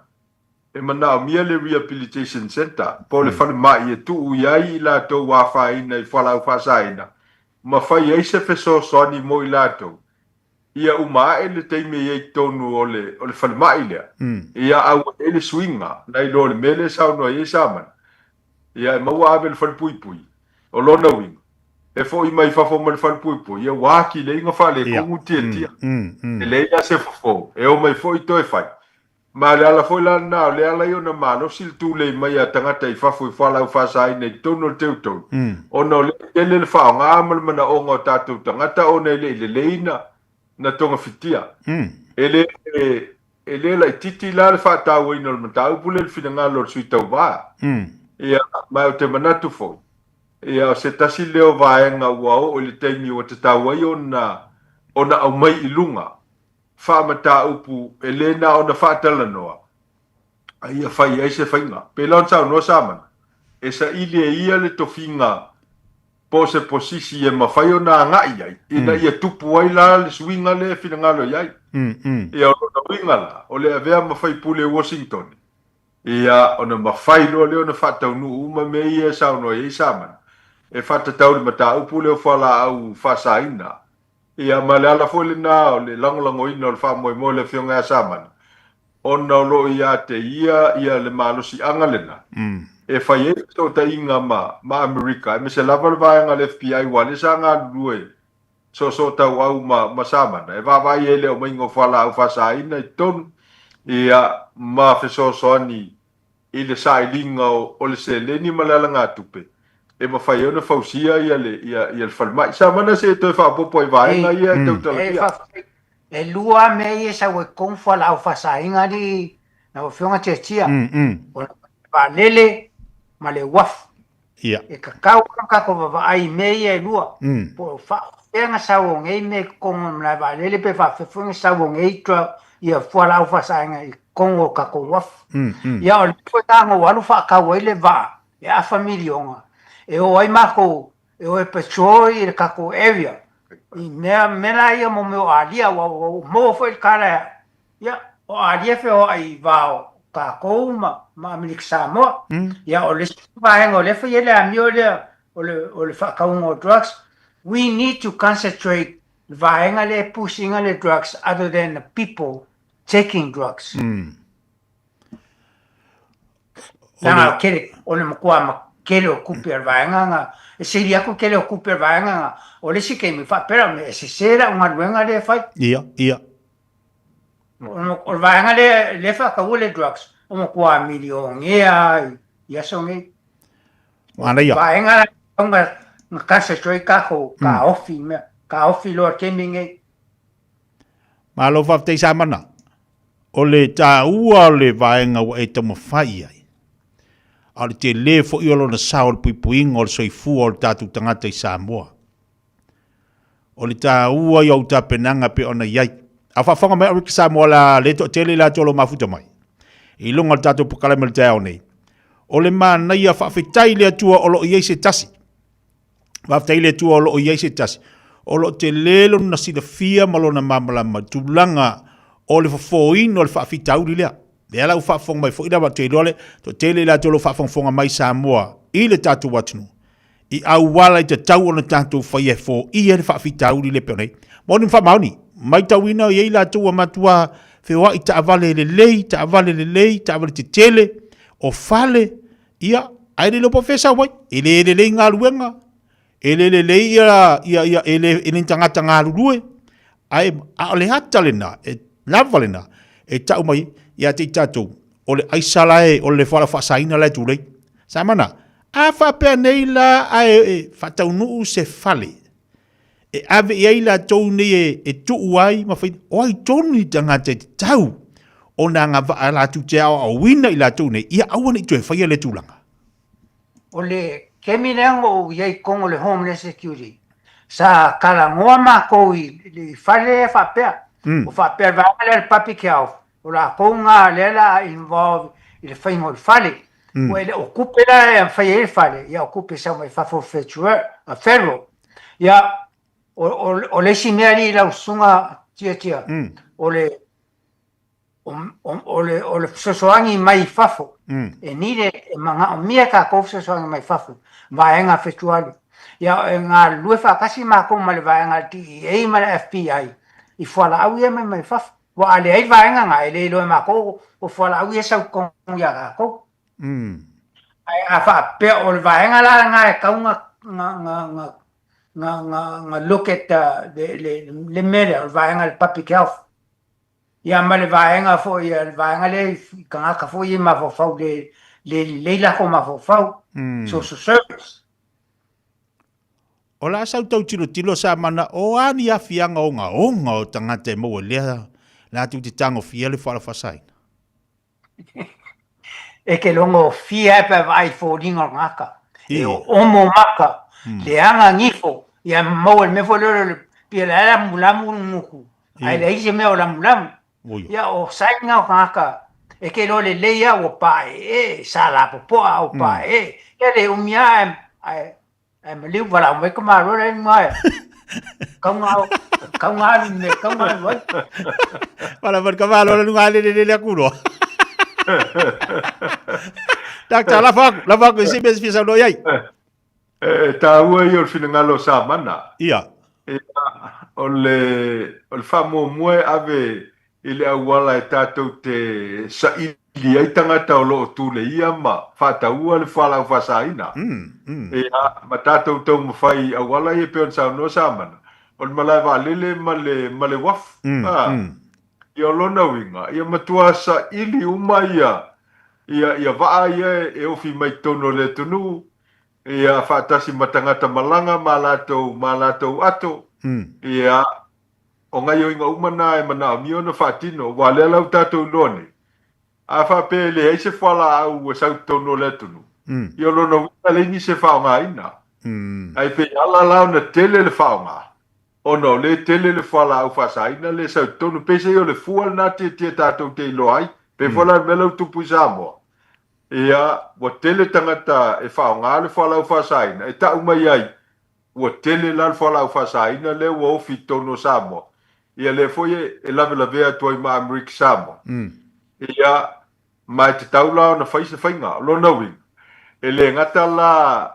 e manaomia le Rehabilitation Centre, po o le falemai e tuu i ai i latou ua afaina i fualaau faasaina ma fai ai se fesoasoani mo i latou Ia uma ae le taimi e i ai i totonu o le, o le falemai lea, ia a ua i ai le suiga nai lo le mea lea e saunoa i ai Samana, ia e maua ave i le falepuipui. O lona uiga, e foi mai fafo ma le falepuipui, ia ua atili ai ona faaletonu tiatia. E leai la se fofo e omai foi toe fai. Ma o le ala foi la lena o lea e ala ai ona malosi le tulei mai a tagata i fafo i fualaau faasaina i totonu o le teutonu, ona o lea e tele le faaaoga ma le manaoga o tatou tagata ona e le i lelei na togafitia. E le, e le laitiiti la le faatauaina o le mataupu lea i le finagalo o le sui tauva. Ia, ma ou te manatu foi, ia, o se tasi lea o vaega ua oo i le taimi ua tatau ai ona, ona aumai i luga faamataupu e le na ona faatalanoa, a ia fai ai se faiga. Pei la ona saunoa Samana, e saili e ia le tofiga po o se posisi e mafai ona agai i ai, ina ia tupu ai la le suiga lea e finagalo i ai. Ia, o lona uiga la, o le avea ma faipule i Washington, ia, ona mafai loa lea ona faataunuu uma mea ia e saunoa i ai Samana, e faatatau i le mataupu lea o fualaau faasaina. Ia, ma le ala foi lena o le lagolagoina o le faamoemoe o le Afioga ia Samana, ona o lo o ia te ia ia le malosiaga lena e fai ai fesootaiga ma ma Amerika, aemaise lava le vaega a le FBI aua lea sa galulue soosootauau ma ma Samana, e vaavaai ai le aumaiga o fualaau faasaina i totonu, ia, ma fesoasoani i le sailiga o le seleni ma le alagatupe e mafai ai ona fausia ia le ia ia le falemai. Samana se i toe faaopoopo i vaega ia e tautalagia. E faafetai. E lua lava mea ia e sau ai totonu fualaau faasaina alii lau Afioga Tiatia, o le vaalele ma le uafu. E tatau ona tatou vaavaai i mea ia e lua, po o faapefea ona sau o nei mea i totonu o le malae vaalele pe faapefea foi ona sau o nei ia fualaau faasaina i totonu o tatou uafu. Ia o le mea foi lena na ou alu faatau ai le vaa e afa miliona e o ai matou e o e patrol i le tatou area i mea mea la ia mo mea o alia aua ua ou maua foi le tala e Ia, o alia feoai i va o tatou ma, ma Amerika Samoa. Ia, o le isi vaega o lea e fai ai le amio lea o le, o le faatauga o drugs, we need to concentrate le vaega lea e push ina le drugs other than the people taking drugs. Leaga o tele, o le matua ma tele o tupe a le vaega na, e sili atu le tele o tupe a le vaega na, o le isi taimi faapea la, e sese lau galuega lea e fai. Ia, ia. O le vaega lea lea e faataua le drugs, o matua milionea i aso nei. Manaia. Vaega la na na concentrate tatou taofi mea, taofi loa i le taimi lenei. Malo faafetai Samana. O le taua o le vaega ua e taumafai i ai, a o le tele foi o lona sao i le puipuiga o le soifua o le tatou tagata i Samoa. O le taua i ou tapenaga pei ona i ai. A faafofoga mai Amerika Samoa la le toatele i latou o lo o mafuta mai i luga o le tatou polokalame i le taeao nei. O le manaia faafetai i le Atua o lo o i ai se tasi. Faafetai i le Atua o lo o i ai se tasi o lo o tele lona silafia ma lona malamalama i tulaga o le fofoina o le faafitauli lea. Lea la ua faafofoga mai foi lava, ou te iloa le toatele i latou o lo o faafogafoga mai i Samoa i le tatou atunuu i auala e tatau ona tatou faia e foia le faafitauli lea pei ona i ai. Moni ma faamaoni, matauina e i ai latou ua matua feoai taavale lelei, taavale lelei, taavale tetele, o fale, ia, ae le iloa po o fea e sau ai. E le lelei galuega, e le lelei ia, ia, ia, e le, e le ni tagata galulue, ae, a o le ata lena, e lava lena, e tau mai ia te i tatou, o le aisa la e, o le fualaau faasaina la e tulei. Samana, a faapea nei la ae e faataunuu se fale e ave i ai latou nei e, e tuu ai ma fai, o ai tonu ni tagata e tatau ona agavaa latou te aoaoina i latou nei, ia aua ne i toe faia lea tulaga. O le taimi lea na ou i ai i totonu o le Homeland Security, sa talanoa matou i le fale lea faapea, o faapea le vaega lea o le Public Health, o latou na lea la a involve i le faiga o le fale. Ua e le o tupe la e fai ai le fale, ia o tupe e sau mai fafo o federal. Ia, o le isi mea alii lau susuga Tiatia, o le o le fesoasoani mai fafo, e needed, e manaomia e tatou fesoasoani mai fafo, vaega fetuali. Ia, e galulue faatasi matou ma le vaega a le DEA ma le FBI i fualaau ia e aumai mai fafo. Ua a leai vaega na, e le iloa e matou o fualaau ia e sau i totonu ia tatou. Ae a faapea o le vaega la lena e tatau ona look at le mea lea, o le vaega a le public health. Ia ma le vaega foi, le vaega lea i tagata foi ia mafaufau le lelei latou mafaufau, social service. O la sau tau tilotilo sa mana o a ni afiaga ogaoga o tagata e maua i lea latou te tagofia le fualaau faasaina. E te logofia ai pe a vaai i foliga o le tagata. E oomo maka, leaga nifo, ia maua i le mea foi lea o le pei o la e lamulamu le gutu, ae leai se mea o lamulamu. Ia o sign na o tagata e te iloa lelei lava ua paeee, sa lapopoa ua paeee. Ia le umi lava ae Ae maliu valaau mai ka malo le luga e. Kau ngā, kau ngā alu me, kau ngā alu ai. Wala mai ka malo le luga le le le aku loa. Doctor, lafo aku, lafo aku i se mea e fia saunoa i ai. E tāua ia o le finagalo o Samana. Ia. Ia, o le, o le faamuamua e ave i le auala e tatou te saili ai tagata o lo o tuleia ma faataua le fualaau faasaina. Ia, ma tatou taumafai i auala ia e pei ona saunoa Samana, o le malae vaalele ma le, ma le uafu. A, ia o lona uiga, ia matua saili uma ia, ia, ia vaa ia e ofi mai totonu o le atunuu, ia faatasi ma tagata malaga ma latou, ma latou ato, ia, O gaioiga uma na e manaomia ona faatino, aua o lea la ua tatou iloa nei, a faapea e leai se fualaau ua sau i totonu o le atunuu, ia o lona uiga e leai nisi e faaaogaina. Ae pei e ala la ona tele le faaaoga, ona o lea e tele le fualaau faasaina lea e sau i totonu. Peiseai o le fua lena tiatia tatou te iloa ai, pei foi la o le mea la ua tupu i Samoa, ia ua tele tagata e faaaoga le fualaau faasaina e tau mai ai Ua tele la le fualaau faasaina lea ua ofi i totonu o Samoa, ia lea foi e lavelavea atu ai ma Amerika Samoa. Ia, ma e tatau la ona fai se faiga. O lona uiga, e le gata la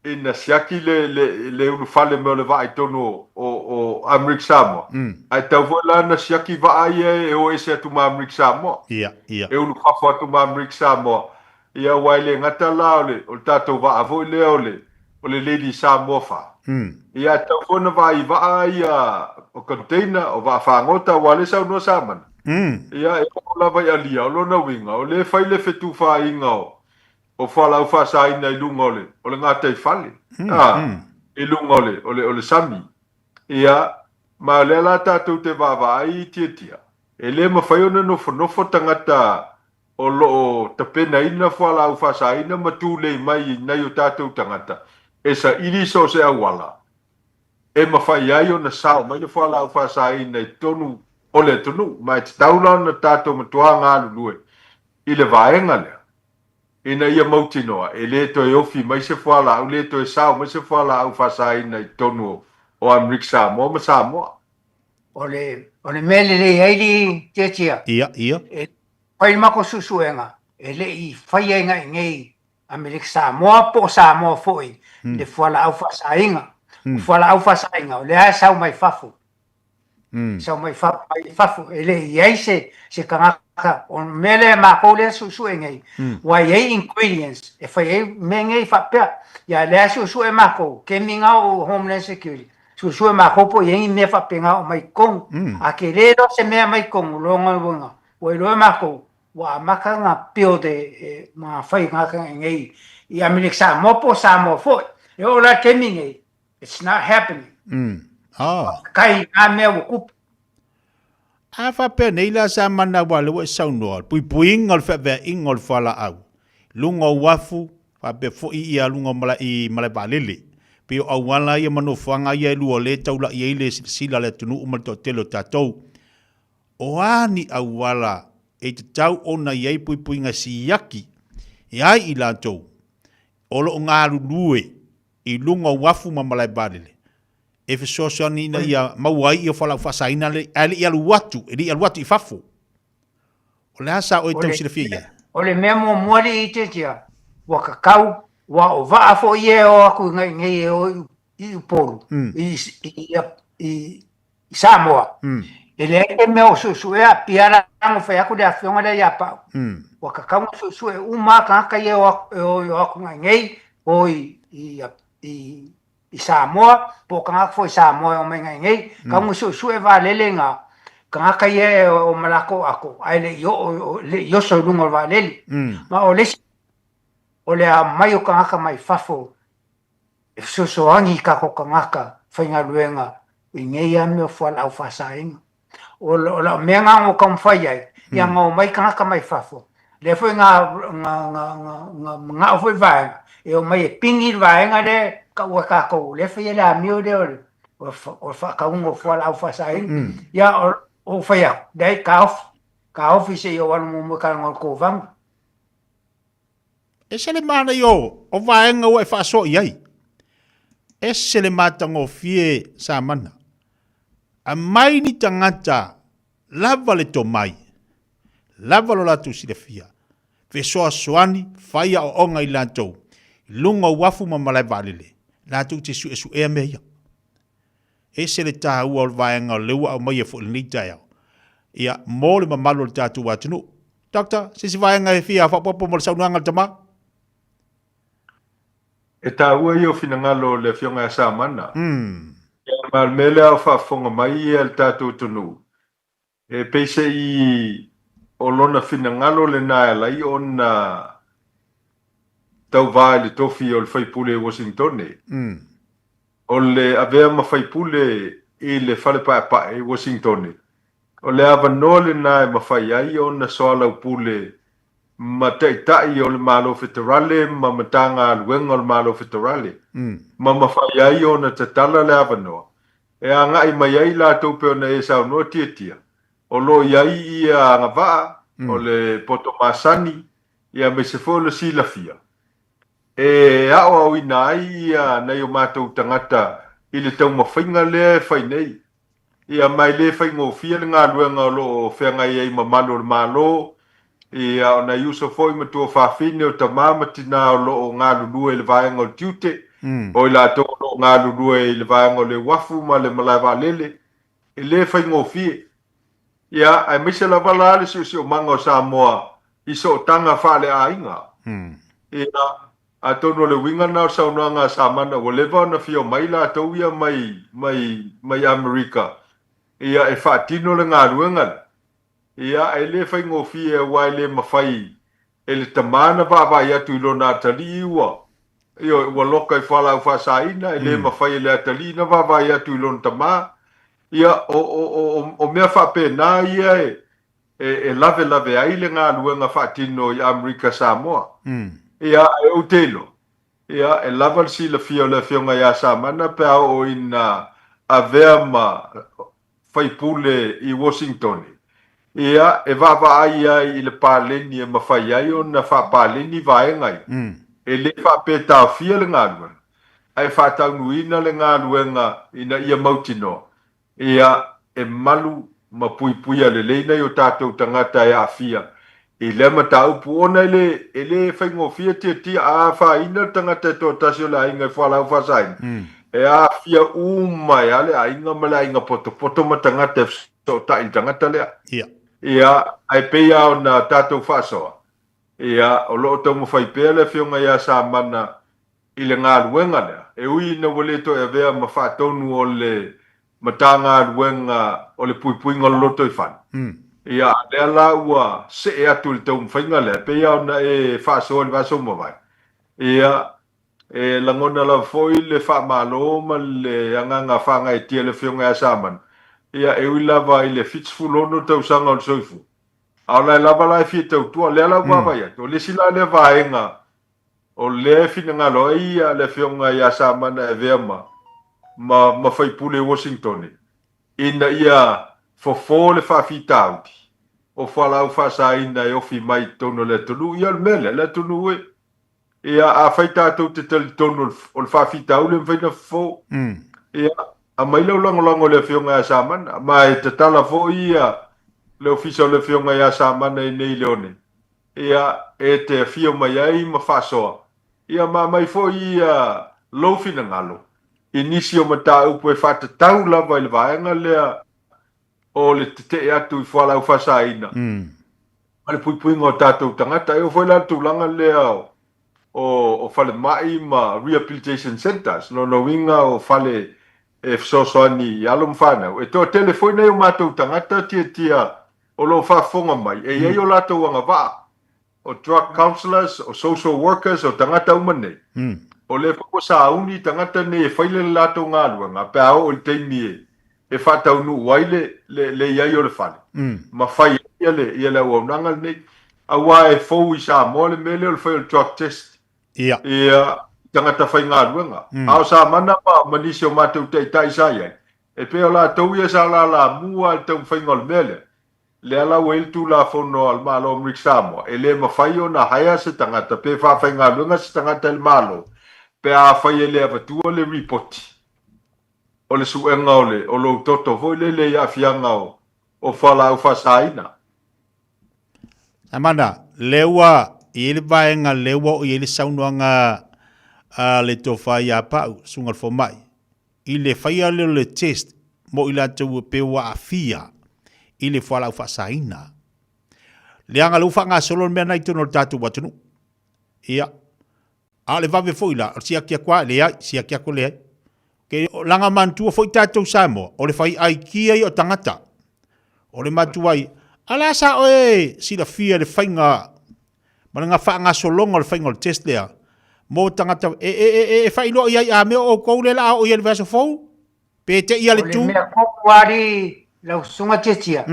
ina siaki le, le, le ulufale mai o le vaa i totonu o, o, o Amerika Samoa, ae tatau foi la ona siaki vaa ia e o ese atu ma Amerika Samoa. Ia, ia. E ulufafo atu ma Amerika Samoa. Ia, aua e le gata la o le, o le tatou vaa foi lea o le, o le Lady Samoa 4. Ia, e tatau foi ona vaai i vaa ia o container, o vaa fagota, aua o lea e saunoa Samana. Ia, e oo lava i alia, o lona uiga, o lea e fai le fetufaaiga o, o fualaau faasaina i luga o le, o le gataifale, a, i luga o le, o le, o le sami. Ia, ma o lea la tatou te vaavaai i Tiatia, e le mafai ona nofonofo tagata o lo o tapenaina fualaau faasaina ma tulei mai i nai o tatou tagata e saili so o se auala e mafai ai ona sao mai le fualaau faasaina i totonu o le atunuu, ma e tatau la ona tatou matuā galulue i le vaega lea, ina ia mautinoa e le toe ofi mai se fualaau, le toe sao mai se fualaau faasaina i totonu o Amerika Samoa ma Samoa. O le, o le mea lelei ai le tiatia. Ia, ia. E fai le matou suesuega, e le i faia i nei Amerika Samoa po o Samoa foi le fualaau faasaina. O fualaau faasaina, o lea e sau mai fafo. Sau mai fafo, mai fafo. E le i i ai se, se tagata, o le mea lea matou lea suesue nei, ua i ai ingredients e fai ai mea nei faapea. Ia lea suesue matou, kemi na o Homeland Security, suesue matou po o i ai ni mea faapena o mai totonu. A tele loa se mea mai totonu, lona uiga, ua iloa e matou, ua amata ona build e ma fai tagata nei i Amerika Samoa po o Samoa foi. E oo la i le taimi nei, it's not happening. Mm. Ah. Kai ngā mea ua kupu. A faapea nei la sa manawa le ua e saunoa, puipuiga o le feaveaiga o le fualaau, luga o uafu, faapea foi ia luga o malae, i malae vaalele. Pei o auala ia ma nofoaga ia e lua o lea e taulai ai le silasila a le atunuu ma le toatele o tatou. O a ni auala e tatau ona i ai puipuiga siaki e ai i latou o lo o galulue i luga o uafu ma malae vaalele e fesoasoani ina ia maua ai ia fualaau faasaina ae le i alu atu, e le i alu atu i fafo. O le a sa oe tau silafia i ai? O le mea muamua alii itiitia, ua tatau, ua o vaa foi ia e o atu i nei e o i Upolu, i Samoa, e leai se mea o suesuea, pia la na fai atu le afioga lea ia Pau, ua tatau ona suesue uma lava tagata ia e o atu nei o i Samoa, po o tagata foi Samoa e omai nei nei, tatau ona suesue vaalele na tagata ia e o ma latou ato, ae le i oo, le i oso i luga o le vaalele. Ma o le isi, o le aumai o tagata mai fafo e fesoasoani i tatou tagata faigaluega i nei lava mea o fualaau faasaina. O lau mea lena na ou taumafai ai, ia na omai tagata mai fafo, lea foi na manao foi vaega e omai e pigi le vaega lea e taua e tatou, lea e faia le amio lea o le faatauga o fualaau faasaina. Ia ou fai atu, leai, taofi, taofi se i ou alu muamua e talanoa i le Kovana. Ese le manaia o vaega ua e faasoa i ai. Ese le matagofie Samana. Aumai ni tagata lava le tomai, lava lo latou silafia, fesoasoani, fai aoaoga i latou, i luga o uafu ma malae vaalele, latou te suesuea mea ia. Ese le taua o le vaega o lea ua aumaia foi i lenei taeao, ia, mo le mamalu o le tatou atunuu. Doctor, se isi vaega e fia faaopoopo mo le saunoaga a le tama? E taua ia o finagalo o le Afioga ia Samana. Ia, ma o le mea lea o faafofoga mai ia le tatou atunuu, E peiseai o lona finagalo lena e ala ai ona tauva i le tofi o le faipule i Uasingitone. O le avea ma faipule i le Fale Paepae i Uasingitone, o le avanoa lena e mafai ai ona soalaupule ma taitai o le Malo Feterale ma Matagaluega o le Malo Feterale, ma mafai ai ona tatala le avanoa E agai mai ai latou pei ona e saunoa Tiatia, o lo o i ai ia agavaa, o le poto masani, ia aemaise foi o le silafia e aoaoina ai ia nai o matou tagata i le taumafaiga lea e fai nei. Ia ma e le faigofie le galuega o lo o feagai ai ma malu o le Malo, Ia, o nai uso foi ma tuafafine, o tama ma tina o lo o galulue i le vaega o le tiute, o i latou o lo o galulue i le vaega o le uafu ma le malae vaalele, e le faigofie. Ia, aemaise lava la le siosiomaga o Samoa i sootaga faaleaiga. Ia, atonu o le uiga lena o le saunoaga a Samana, ua leva ona fia omai latou ia mai, mai, mai Amerika, ia, e faatino le galuega lea. Ia, e le faigofie aua e le mafai e le tama na vaavaai atu i lona atalii ua, ioe, ua loka i fualaau faasaina, e le mafai e le atalii na vaavaai atu i lona tama. Ia, o, o, o, o mea faapena ia e, e, e lavelave ai le galuega faatino i Amerika Samoa. Ia, ae ou te iloa, ia, e lava le silafia o le Afioga ia Samana pe a oo ina avea ma. Faipule i Washington, ia, e vaavaai ai i le paleni e mafai ai ona faapaleni vaega ia. E le faapea e taofia le galuega, ae faataunuuina le galuega ina ia mautinoa, ia, e malu ma puipuia lelei nai o tatou tagata e aafia i lea mataupu, ona e le, e le faigofie tiatia a afaina le tagata e toatasi o le aiga i fualaau faasaina, e aafia uma ai lava le aiga ma le aiga potopoto ma tagata e fesootai i le tagata lea. Ia, ae pei lava ona tatou faasoa, ia, o lo o taumafai pea le Afioga ia Samana i le galuega lea, e ui ina ua le toe avea ma faatonu o le Matagaluega o le Puipuiga o le Lotoifale, ia, a lea la ua see atu i le taumafaiga lea, e pei lava ona e faasoa i le vaiaso ua mavae, ia, e lagona lava foi le faamalo ma le agaga faagaeetia i le Afioga ia Samana, ia, e ui lava i le 76 tausaga o le soifua, a o la e lava la e fia tautua. O lea la ua vaavaai atu, o le isi la lea vaega O lea e finagalo ai le Afioga ia Samana e avea ma, ma, ma faipule i Washington ina ia fofo le faafitauli o fualaau faasaina e ofi mai i totonu o le atunuu. Ia o le mea lea, le atunuu e, ia afai tatou te talitonu o le faafitauli e mafai ona fofo, ia aumai lau lagolago i le Afioga ia Samana, ma e tatala foi ia le ofisa o le Afioga ia Samana i inei i Leone. Ia, e te afio mai ai ma faasoa, ia ma aumai foi ia lou finagalo i nisi o mataupu e faatatau lava i le vaega lea o le tetee atu i fualaau faasaina ma le puipuiga o tatou tagata. E oo foi la i le tulaga lea o falemai ma rehabilitation centres, lona uiga o fale e fesoasoani i alo ma fanau. E toatele foi nai o matou tagata tiatia o lo o faafofoga mai, e i ai o latou agavaa, o drug counsellors, o social workers, o tagata uma nei. O lea foi ua sauni tagata nei e fai le latou galuega pe a oo i le taimi e faataunuu ai le, le, le i ai o le fale, ma fai ai le, ia le auaunaga lenei. Aua e fou i Samoa le mea lea o le fai o le drug test. Ia. Ia, tagata faigaluega. A o Samana ma, ma nisi o matou taitai sa i ai, E pei o latou ia sa lalamua i le taumafaiga o le mea lea. Lea la ua i ai le Tulafono a le Malo o Amerika Samoa, e le mafai ona hire se tagata pe faafaigaluega se tagata e le Malo pe afai e le avatua le ripoti o le suega o le o lou toto foi lele i aafiaga o fualaau faasaina. Amanda, lea ua i ai le vaega lea ua oo i ai le saunoaga a le Tofa ia Pau, Susuga i le Fomai, i le faia lea o le test mo i latou pe ua aafia i le fualaau faasaina. Leaga lea ua faagasolo le mea lena i totonu o le tatou atunuu. Ia, a o le vave foi la, o le siaki atu lava, leai, siaki atu leai. Okay, leaga manatua foi tatou Samoa, o le fai aikia ia o tagata. O le matuai, a la sa oe silafia le faiga ma le faagasologa o le faiga o le test lea mo tagata e, e, e, e, e faailoa i ai a mea o outou lea la a oo i ai le vaiaso fou pe te ia le tu. O le mea kopu ali lau susuga Tiatia,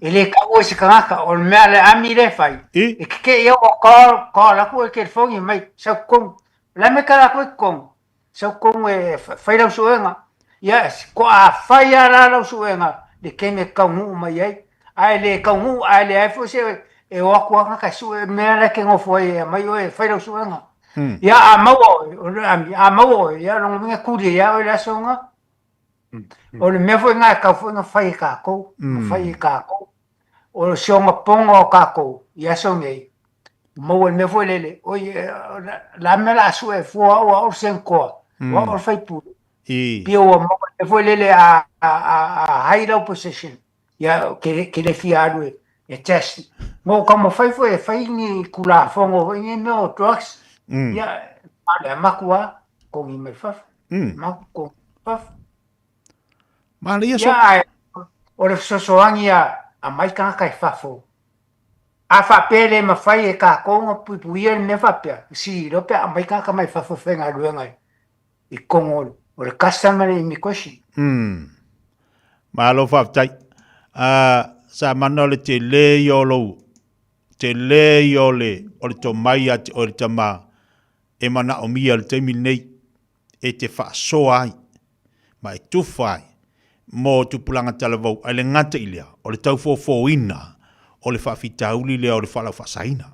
e le taua i se tagata, o le mea a le ami lea e fai, e tetee au ua call, call atu e telefoni mai, sau totonu, o le a le mea e tala atu ai totonu? Sau totonu e fai lau suega. Ia, ko a fai lava la lau suega le taimi e taunuu mai ai. Ae le taunuu, ae leai foi se e o atu lava tagata e sue mea la e te nofo ai e aumai oe e fai lau suega. Ia, a maua oe, o le ami, a maua oe, ia lona uiga e kuli ai lava oe i le aso lena. O le mea foi lena e tatau foi ona fai e tatou, ma fai e tatou. O si ogapoga o tatou i aso nei, maua i le mea foi lele, oi, o le a le mea o le a sue fua au o au le Senator, o au o le sui usufono. Pei ua maua i le mea foi lele a high lau position, ia ke le fia alu e test. Ma ua taumafai foi e fai ni Tulafono foi nei mea o drugs, ia, a o le maku lava, totogi mai fafo, maku totogi mai fafo. Manaia so. Ia, ae o le fesoasoani a aumai tagata i fafo. A faapea e le mafai e tatou ona puipuia le mea faapea, sili loa pe a aumai tagata mai fafo e faigaluega i totonu o le custom ma le immigration. Malo faafetai. Sa mana o le tele ia o lou, tele ia o le, o le tomai ia te oe le tama e manaomia i le taimi lenei e te faasoa ai ma e tufa ai. mo tupulaga talavou, ae le gata i lea, o le taufofoina o le faafitauli lea o le fualaau faasaina.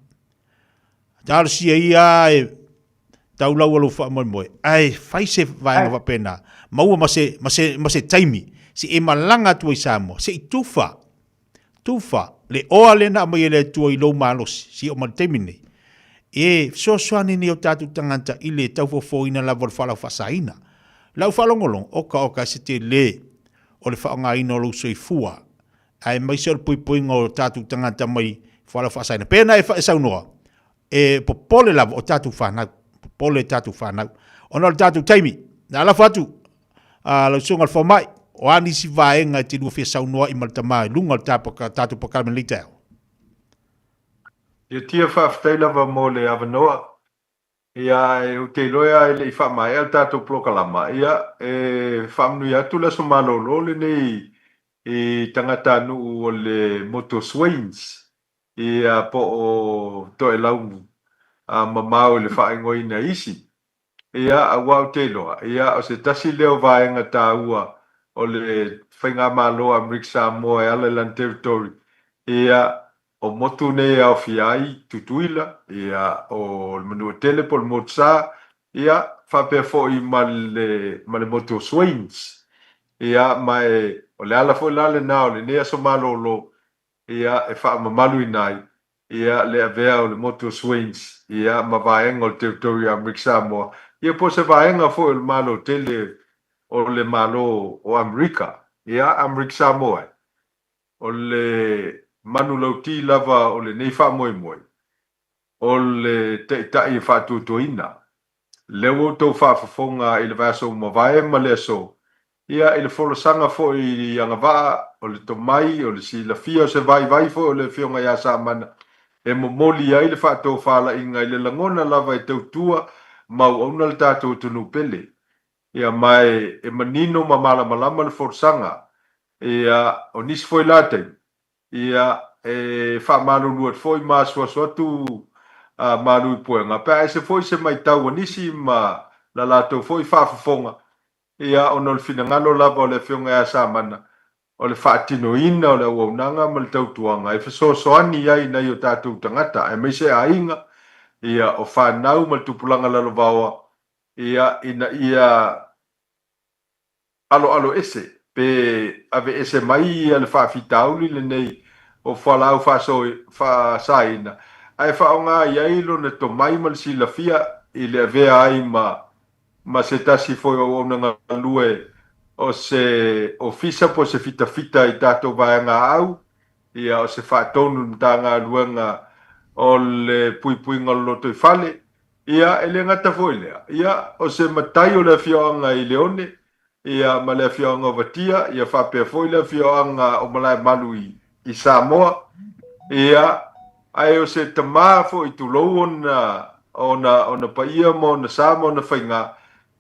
Talosia ia e tau laua lou faamoemoe, ae fai se vaega faapena, maua ma se, ma se, ma se taimi, se i e malaga atu ai Samoa, se i tufa, tufa le oa lea na aumai e le Atua i lou malosi, se i oo mai i le taimi lenei, e fesoasoani nei o tatou tagata i le taufofoina lava o le fualaau faasaina. Lau faalogologo, oka oka e se tele o le faaaogaina o lou soifua, aemaise o le puipuiga o tatou tagata mai fualaau faasaina. Pei ona e saunoa, e popole lava o tatou fanau, popole tatou fanau. Ona o le tatou taimi, na alafo atu a lau susuga i le fomai, o a nisi vaega e te lua fia saunoa ai ma le tama i luga o le tatou polokalame i lenei taeao? Ia tia faafetai lava mo le avanoa. Ia, ae ou te iloa e le i faamaea le tatou polokalama, ia, e faamanuia atu le aso malolo lenei i tagatanuu o le motu o Swains, ia, po o Toelau mamao i le faaigoaina e isi. Ia, aua ou te iloa, ia, o se tasi lea o vaega taua o le Faigamalo a Amerika Samoa e ala i lana territory, ia, O motu nei e aofia ai Tutuila, ia, o le Manuatele po o le Motusa, ia, faapea foi ma le, ma le motu o Swains. Ia, ma e, o le ala foi la lena o lenei aso malolo, ia, e faamamaluina ai, ia, le avea o le motu o Swains, ia, ma vaega o le Territory o Amerika Samoa, ia, po o se vaega foi o le Malo tele o le Malo o Amerika, ia, Amerika Samoa e. O le manulauti lava o lenei faamoemoe, o le Taitai e faatuatuaina. Lea ua outou faafofoga i le vaiaso ua mavae ma le aso, ia, i le folasaga foi i agavaa, o le tomai, o le silafia, o se vaivai foi o le Afioga ia Samana e momoli ai le faatofalaiga i le lagona lava e tautua ma auauna le tatou atunuu pele. Ia, ma e manino ma malamalama le folasaga. Ia, o nisi foi la taimi, ia, e faamalulu atu foi ma asuasu atu a malu i puega, pe a ese foi se maitau a nisi ma la latou foi faafofoga, ia, ona o le finagalo lava o le Afioga ia Samana, o le faatinoina o le auaunaga ma le tautuaga e fesoasoani ai i nai o tatou tagata, aemaise aiga, ia, o fanau ma le tupulaga lalovaoa, ia, ina ia aloaloese pe aveese mai ia le faafitauli lenei o fualaau faasaina ae faaaoga i ai lona tomai ma le silafia i le avea ai ma ma se tasi foi o auauna galue o se ofisa po o se fitafita i tatou vaega aau, ia o se faatonu i le Matagaluega o le Puipuiga o le Lotoifale. Ia, e le gata foi i lea, ia, o se matai o le afioaga i Leone, ia, ma le afioaga o Vatia, ia faapea foi le afioaga o Malaemalu i, i Samoa, ia, ae o se tama foi tulou ona, ona, ona paia ma ona sa ma ona faigā,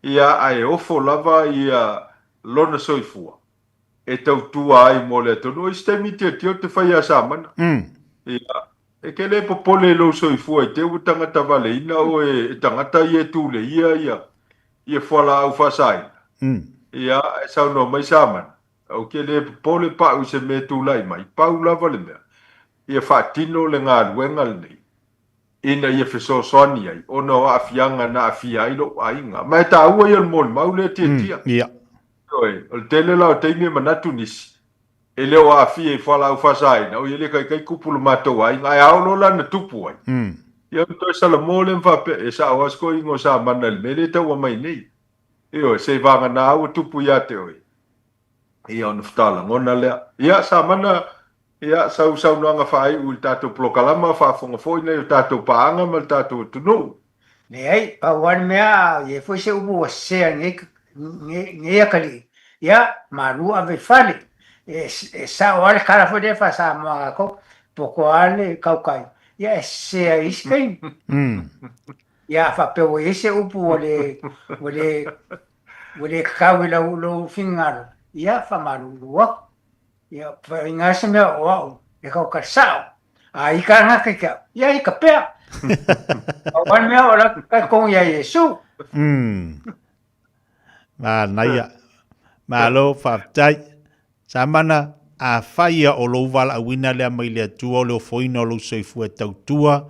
ia, ae ofo lava ia lona soifua e tautua ai mo le atunuu. I se taimi tilotilo te fai ia Samana. Ia, E te le popole i lou soifua i te ua tagata valeina oe e tagata ia e tuleia ia ia fualaau faasaina. Ia, e saunoa mai Samana, Ou te le popole pau i se mea e tulai mai, pau lava le mea, ia faatino le galuega lenei ina ia fesoasoani ai ona o aafiaga na aafia ai lou aiga. Ma e taua ia o le molimau lea Tiatia. Ioe, o le tele la o taimi e manatu nisi, E le o aafia i fualaau faasaina, oi e le kaikai kupu lo matou aiga, ae a oo loa la na tupu ai, ia ona toe salamo lea ma faapea, e sao lava si toeaina o Samana i le mea lea e tau aumai nei. Ioe, seivagana ua tupu ia te oe, ia ona faatoa lagona lea. Ia, Samana, ia, sau saunoaga faaiu i le tatou polokalama, faafofoga foi nai o tatou paaga ma le tatou atunuu. Leai, pau lava le mea, e i ai foi se upu ua sese ai nei atalii, ia, malu ave i fale. E sao lava le tala foi lea faa-Samoa a tatou, poto lava le tautai, ia e sese ai i isi taimi. Ia, a faapea ua i ai se upu ua le, ua le, ua le tatau i lou finagalo, ia, faamalulu atu. Ia, faiga se mea o au e tautai sao. A i ka ngaka ki au, ia i ka pea. O wan mea o la ka kong ia Iesu. Manaia. Malo, faafetai. Samana, afai ia o lou valaauina lea mai le Atua o le ofoina o lou soifua e tautua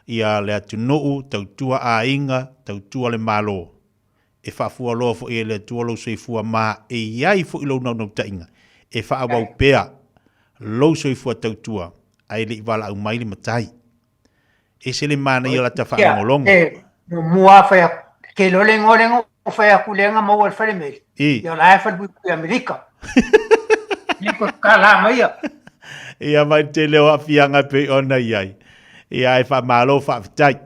ia le atunuu, tautua aiga, tautua le Malo, e faafualoa foi e le Atua lou soifua ma e i ai foi lou naunautaiga e faaauau pea lou soifua tautua ae le i valaau mai le Matai. Ese le manaia o lata faalogologo. E muamua lava fai atu, te iloa le igoa lea na ou fai atu lea na maua i le falemeli, ia o la e falepuipui Amerika. Ia ko tala mai ia. Ia mai tele o aafiaga e pei ona i ai. Ia ae faamalo faafetai.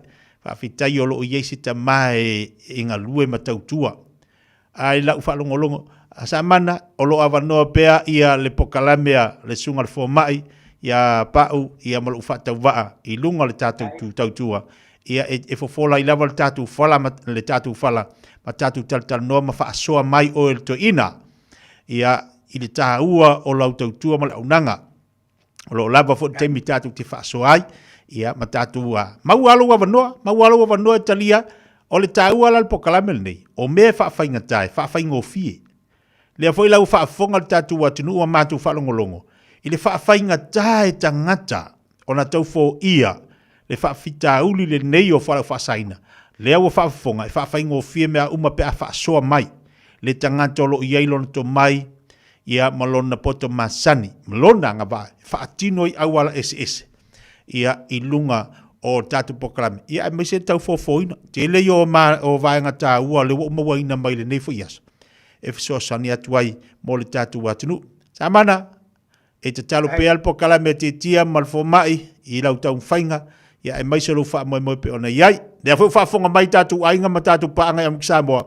Faafetai o lo o i ai se tama e galue ma tautua. Ae i lau faalogologo, a Samana, o lo o avanoa pea ia le pokalame a le Susuga i le Fomai ia Pau ia ma lou faatauvaa i luga o le tatou tu tautua, ia e fofola ai lava le tatou fala ma le tatou fala ma tatou talatalanoa ma faasoa mai oe le toeaina ia i le taua o lau tautua ma le auaunaga. O lo o lava foi le taimi tatou te faasoa ai, ia ma tatou maua lou avanoa, maua lou avanoa e talia. O le taua la le pokalame lenei, o mea e faafaigata, e faafaigofie. Lea foi la ua faafofoga le tatou atunuu ma matou faalogologo i le faafaigata e tagata ona tau foia le faafitauli lenei o fualaau faasaina, lea ua faafofoga e faafaigofie mea uma pe a faasoa mai le tagata o lo o i ai lona tomai ia ma lona poto masani ma lona agavaa e faatino ai auala eseese ia i luga o le tatou polokalame, ia aemaise le tau fofoina. Tele ia o, ma, o vaega taua lea ua ou mauaina mai lenei foi aso e fesoasoani atu ai mo le tatou atunuu. Samana, e tatalo pea le polokalame a Tietia ma le fomai i lau taumafaiga, ia aemaise lou faamoemoe pei ona i ai. Lea foi ua faafofoga mai tatou aiga ma tatou paaga i Amerika Samoa,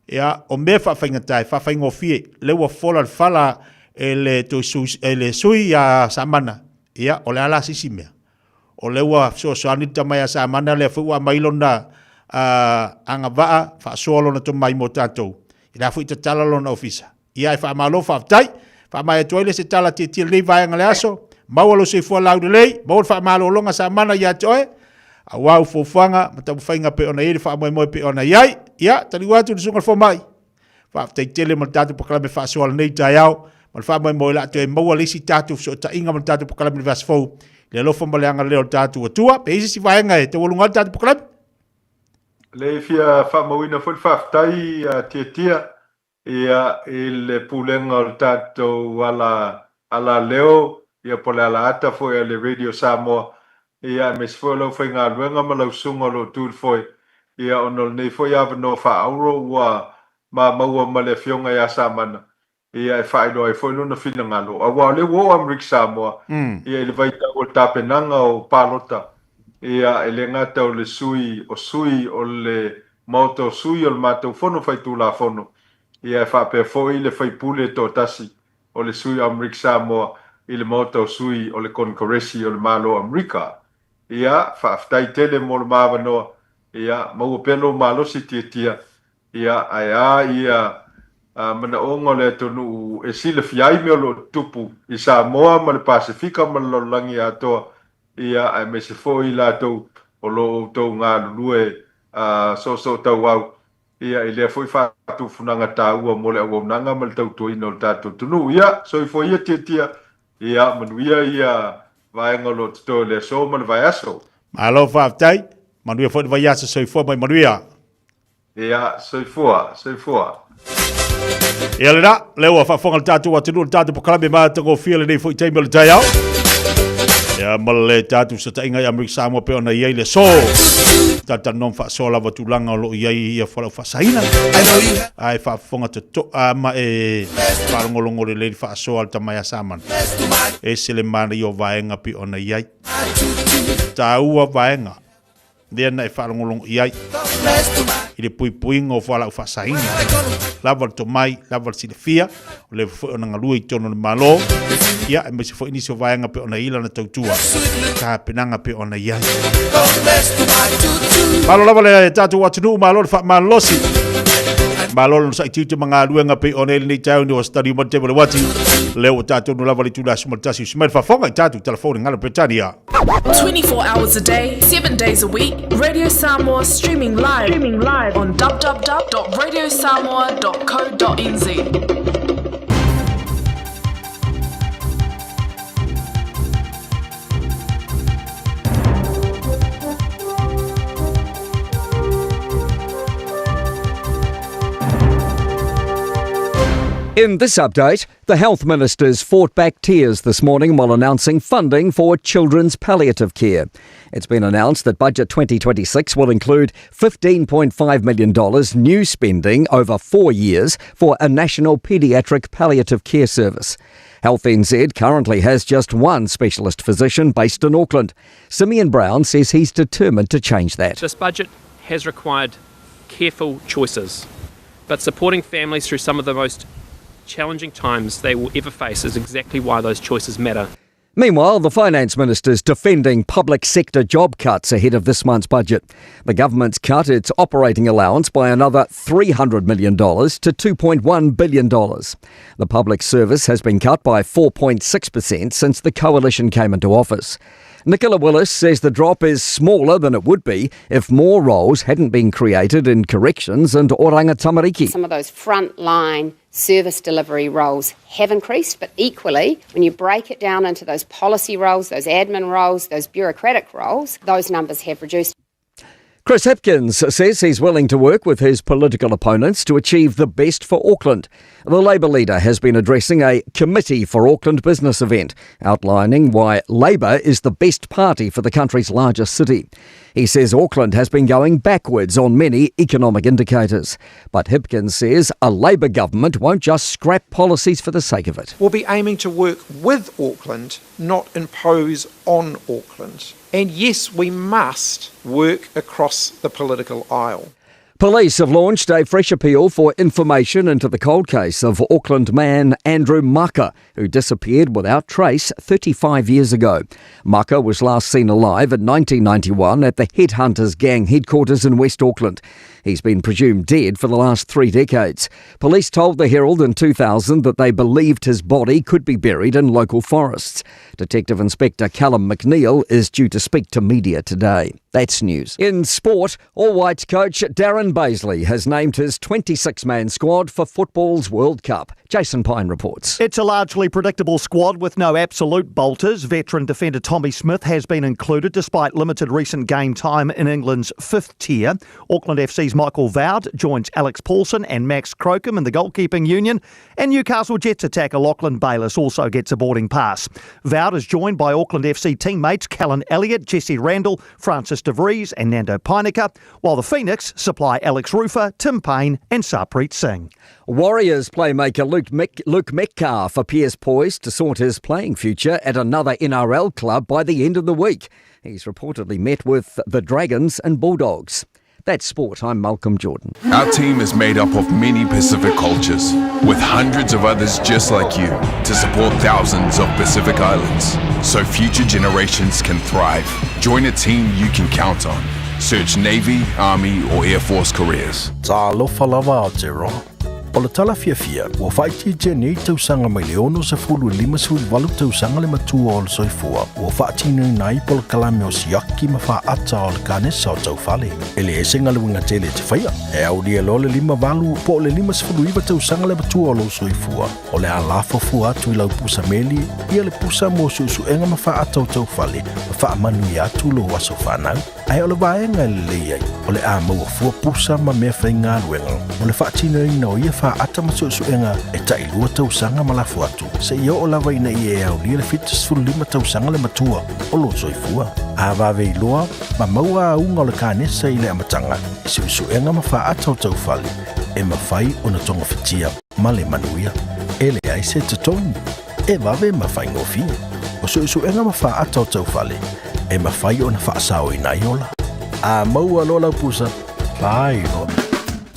Ia, o mea faafaigata e faafaigofie, lea ua fola le fala e le toe sui, e le sui ia Samana, ia, o le a la se isi mea? O lea ua fesoasoani le tama ia Samana, lea foi ua aumai lona agavaa, faasoa lona tomai mo tatou, ia lea foi tatala lona ofisa. Ia, e faamalo faafetai. Faamaea atu ai le se tala tietie lenei vaega le aso. Maua lou soifua laulelei, maua le faamalologa Samana ia te oe, aua au fuafuaga ma taumafaiga pei ona i ai le faamoemoe pei ona i ai. Ia, taliu atu le susuga i le fomai. Faafetai tele mo le tatou polokalame faasoa lenei taeao ma le faamoemoe o le a toe maua le isi tatou fesootaiga ma le tatou polokalame i le vaiaso fou i le alofa ma le agalelei o le tatou Atua. Pe i ai se isi vaega e taualuga ai le tatou polokalame? Lea e fia faamauina foi le faafetai a Tiatia Ia, i le pulega o le tatou ala, alaleo, ia po o le alaata foi a le Radio Samoa, ia aemaise foi o le aufaigaluega ma lau susuga o lo o tu i le foe, ia ona o lenei foi avanoa faaauuro ua ma maua ma le Afioga ia Samana, ia e faailoa ai foi lona finagalo, aua o lea ua oo Amerika Samoa, ia i le vaitau o le tapenaga o palota, ia e le gata o le sui, o sui o le Maota o Sui o le matou Fono Faitulafono, ia e faapea foi le faipule e toatasi o le Sui Amerika Samoa i le Maota o Sui o le Konekaresi o le Malo o Amerika. Ia, faafetai tele mo le ma avanoa, ia, maua pea lou malosi tiatia, ia, ae a ia manaoga o le atunuu e silafia ai mea o lo o tutupu i Samoa ma le Pasefika ma le lalolagi atoa, ia, aemaise foi i latou o lo o outou galulue soosootauau, ia, i lea foi faatufunaga taua mo le auaunaga ma le tautuaina o le tatou atunuu. Ia, soifua ia Tiatia, ia, manuia ia vaega o lo o totoe o le aso ma le vaiaso. Malo faafetai, manuia foi le vaiaso, soifua mai manuia. Ia, soifua, soifua. Ia lena, lea ua faafofoga le tatou atunuu le tatou polokalame matagofie lenei foi taimi o le taeao. Ia ma le tatou fesootaiga i Amerika Samoa pei ona i ai le aso. Talatalanoa ma faasoa lava tulaga o lo o i ai ia fualaau faasaina. Ae faafofoga totoa ma e faalogologo lelei le faasoa a le tama ia Samana. Ese le manaia o vaega pei ona i ai. Taua vaega. lea na e faalogologo i ai i le puipuiga o fualaau faasaina. Lava le tomai, lava le silafia, o leva foi ona galue i totonu o le Malo, ia, aemaise foi nisi o vaega pei ona i ai lana tautua, tapenaga pei ona i ai. Malo lava le tatou atunuu, malo le faamalosi. Malo le onosai tiute ma galuega pei ona i ai lenei taeao ina ua study uma le taimi o le uati. Lea ua tatou nu lava le itula 11 usi mai le faafofoga i tatou telefoni galo Peretania. 24 hours a day, 7 days a week, Radio Samoa streaming live, streaming live on www.radiosamoa.co.nz. In this update, the health ministers fought back tears this morning while announcing funding for children's palliative care. It's been announced that Budget 2026 will include $15.5 million new spending over four years for a national paediatric palliative care service. Health NZ currently has just one specialist physician based in Auckland. Simeon Brown says he's determined to change that. This budget has required careful choices, but supporting families through some of the most challenging times they will ever face is exactly why those choices matter. Meanwhile, the finance minister's defending public sector job cuts ahead of this month's budget. The government's cut its operating allowance by another $300 million to $2.1 billion. The public service has been cut by 4.6% since the coalition came into office. Nicola Willis says the drop is smaller than it would be if more roles hadn't been created in corrections and Oranga Tamariki. Some of those frontline service delivery roles have increased, but equally, when you break it down into those policy roles, those admin roles, those bureaucratic roles, those numbers have reduced. Chris Hipkins says he's willing to work with his political opponents to achieve the best for Auckland. The Labour leader has been addressing a Committee for Auckland business event, outlining why Labour is the best party for the country's largest city. He says Auckland has been going backwards on many economic indicators. But Hipkins says a Labour government won't just scrap policies for the sake of it. We'll be aiming to work with Auckland, not impose on Auckland. And yes, we must work across the political aisle. Police have launched a fresh appeal for information into the cold case of Auckland man Andrew Maka, who disappeared without trace 35 years ago. Maka was last seen alive in 1991 at the Headhunters Gang headquarters in West Auckland. He's been presumed dead for the last three decades. Police told the Herald in 2000 that they believed his body could be buried in local forests. Detective Inspector Callum McNeil is due to speak to media today. That's news. In sport, All Whites coach Darren Bazeley has named his 26 man squad for football's World Cup. Jason Pine reports. It's a largely predictable squad with no absolute bolters. Veteran defender Tommy Smith has been included despite limited recent game time in England's fifth tier. Auckland FC's Michael Voud joins Alex Paulsen and Max Crocombe in the goalkeeping union, and Newcastle Jets attacker Lachlan Bayliss also gets a boarding pass. Voud is joined by Auckland FC teammates Callan Elliott, Jesse Randall, Francis De Vries and Nando Pijnaker, while the Phoenix supply Alex Rufer, Tim Payne and Sarpreet Singh. Warriors playmaker Luke, Luke Metcalf appears poised to sort his playing future at another NRL club by the end of the week. He's reportedly met with the Dragons and Bulldogs. That's sport. I'm Malcolm Jordan. Our team is made up of many Pacific cultures, with hundreds of others just like you to support thousands of Pacific Islands so future generations can thrive. Join a team you can count on. Search Navy, Army, or Air Force careers. Talofa lava Aotearoa. O le tala fiafia, ua faaitiitia nei tausaga mai le 60 i le 58 tausaga le matua o le soifua, ua faatinoina ai polokalame o siaki ma faaata o le kanesa o taufale. E leai se galuega tele e te faia, e aulia loa le 58 po o le 59 tausaga le matua o lou soifua, o le a lafo fua atu i lau pusa meli ia le pusa mo suesuega ma faaata o taufale ma faamanuia atu lou aso fanau. Ae o le vaega e lelei ai, o le a maua fua pusa ma meafaigaluega mo le faatinoina o ia faata ma suesuega e tailua tausaga ma lafo atu, seia oo lava ina ia e aulia le 75 tausaga le matua o lou soifua. A vave iloa ma maua auga o le kanesa i le amataga i suesuega ma faata o taufale e mafai ona togafitia ma le manuia. E leai se totogi, e vave ma faigofie. O suesuega ma faata o taufale e mafai ona faasaoina ai ola. A maua loa lau pusa, pai loa.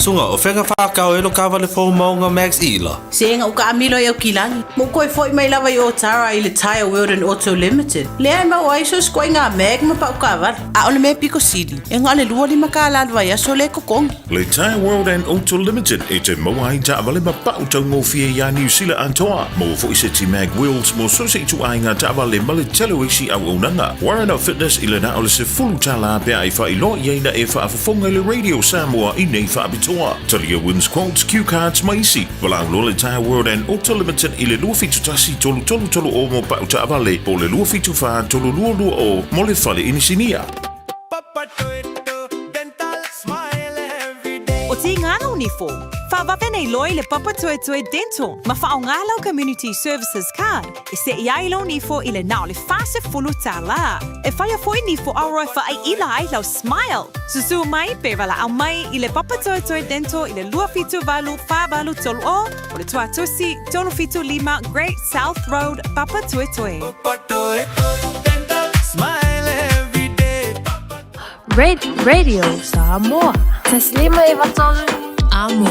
Suga, o fea na whākau e lo kawale fou maunga Max Ila? Se nga uka amilo i au kilagi. Mo koe foi mai lava i Otara i le Tyre World and Auto Limited. Lea e mau ai so skoe ngā mag ma pau kawale. A o le mea piko sili, e ngā le lua lima ka la vai aso le kokongi. Le Tyre World and Auto Limited e te maua ai taavale ma pau taugofie iā Niu Sila atoa. Maua foi seti mag wheels mo so se ituaiga taavale ma le tele o isi auaunaga. Warren Fitness i le na o le $10 pe a e faailoa i ai na e faafofoga i le Radio Samoa i nei faapitoa. Talia wins quotes, cue cards ma isi. Valaau loa le Tyre World and Auto Limited i le 271 3330 mo pau taavale po o le 274 3220 mo le fale inisinia. O tīgā lau nifo. Faavavenei loa i le Papatoetoe Dental ma faaaogā lau Community Services Card e seʻi ai lou nifo i le na o le $40. E faia foi nifo auro e faaiʻila ai lau smile. Susū mai pe valaau mai i le Papatoetoe Dental i le 278 483 o le Tuatusi 375 Great South Road, Papatoetoe. Smile every day. Red Radio Samoa. Taslima e vatolu. Amo.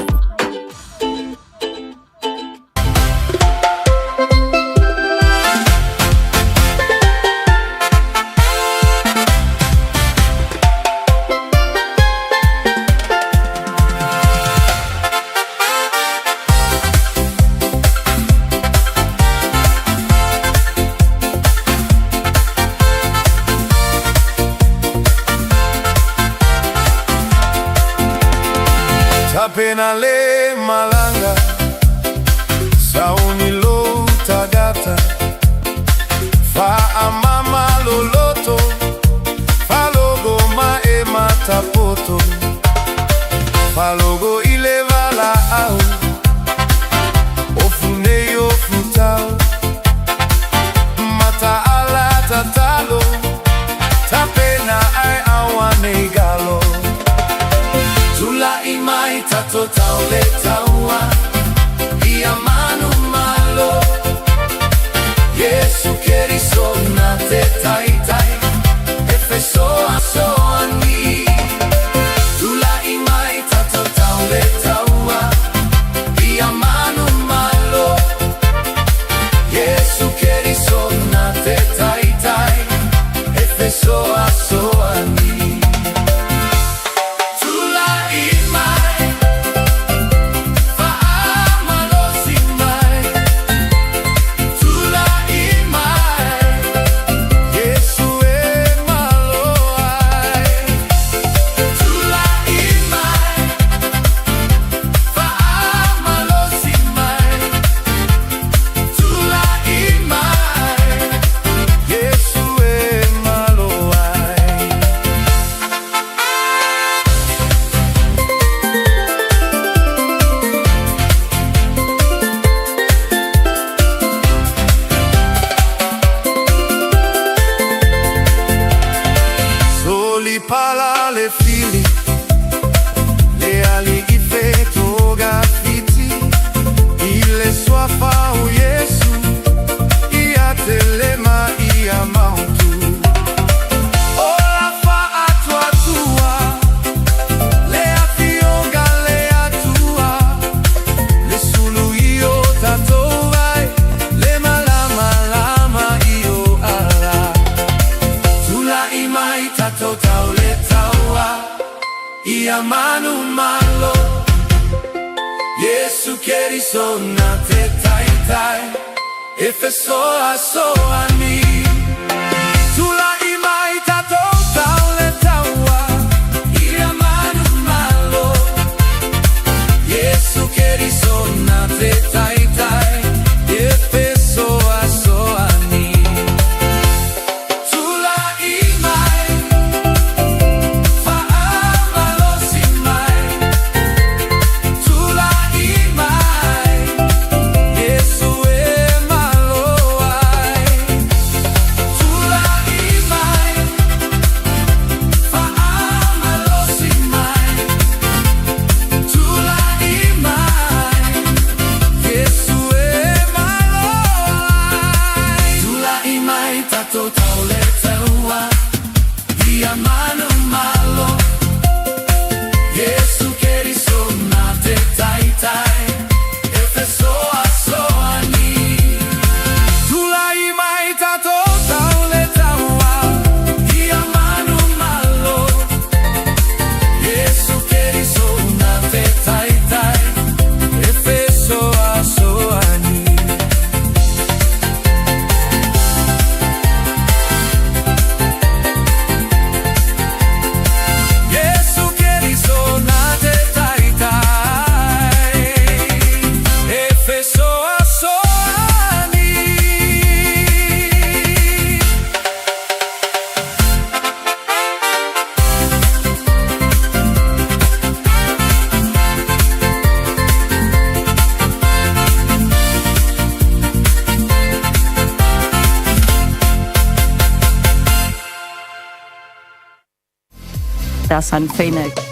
Tapena le malaga Sauni lou tagata Faamama loloto Falogo ma e matapoto Falogo i le valaau Ofu nei ofu tau Mataala tatalo Tapena ai auanei galo Tula'i mai tatou tau le taua Ia manu malo Iesu Keriso na te taitai E fesoasoani Tula'i mai tatou tau le taua Ia manu malo Iesu Keriso na te taitai E fesoasoani Tula'i mai Faamalosi mai Tula'i mai Iesu e malo ai Tula'i mai Faamalosi mai Tula'i mai Iesu e malo ai. Soli pala le fili Le alii fetogafiti I le suafa o Iesu Ia tele ma ia mautu O la faatuatua Le afioga le Atua Le sulu i o tatou vai Le malamalama i o ala Tula'i mai tatou tau le taua Ia manu malo Iesu Keriso na te taitai E fesoasoani Tula'i mai tatou tau le taua Ia manu malo Iesu Keriso na te taitai E fesoasoani Tula'i mai Faamalosi mai Tula'i mai Iesu e malo ai Tula'i mai Faamalosi mai Tula'i mai Iesu e malo ai Tula'i mai tatou tau le taua Ia manu malo Iesu Keriso na te taitai E fesoasoani Tula'i mai tatou tau le taua Ia manu malo Iesu Keriso na te taitai E fesoasoani Iesu Keriso na te taitai. with our son Phoenix.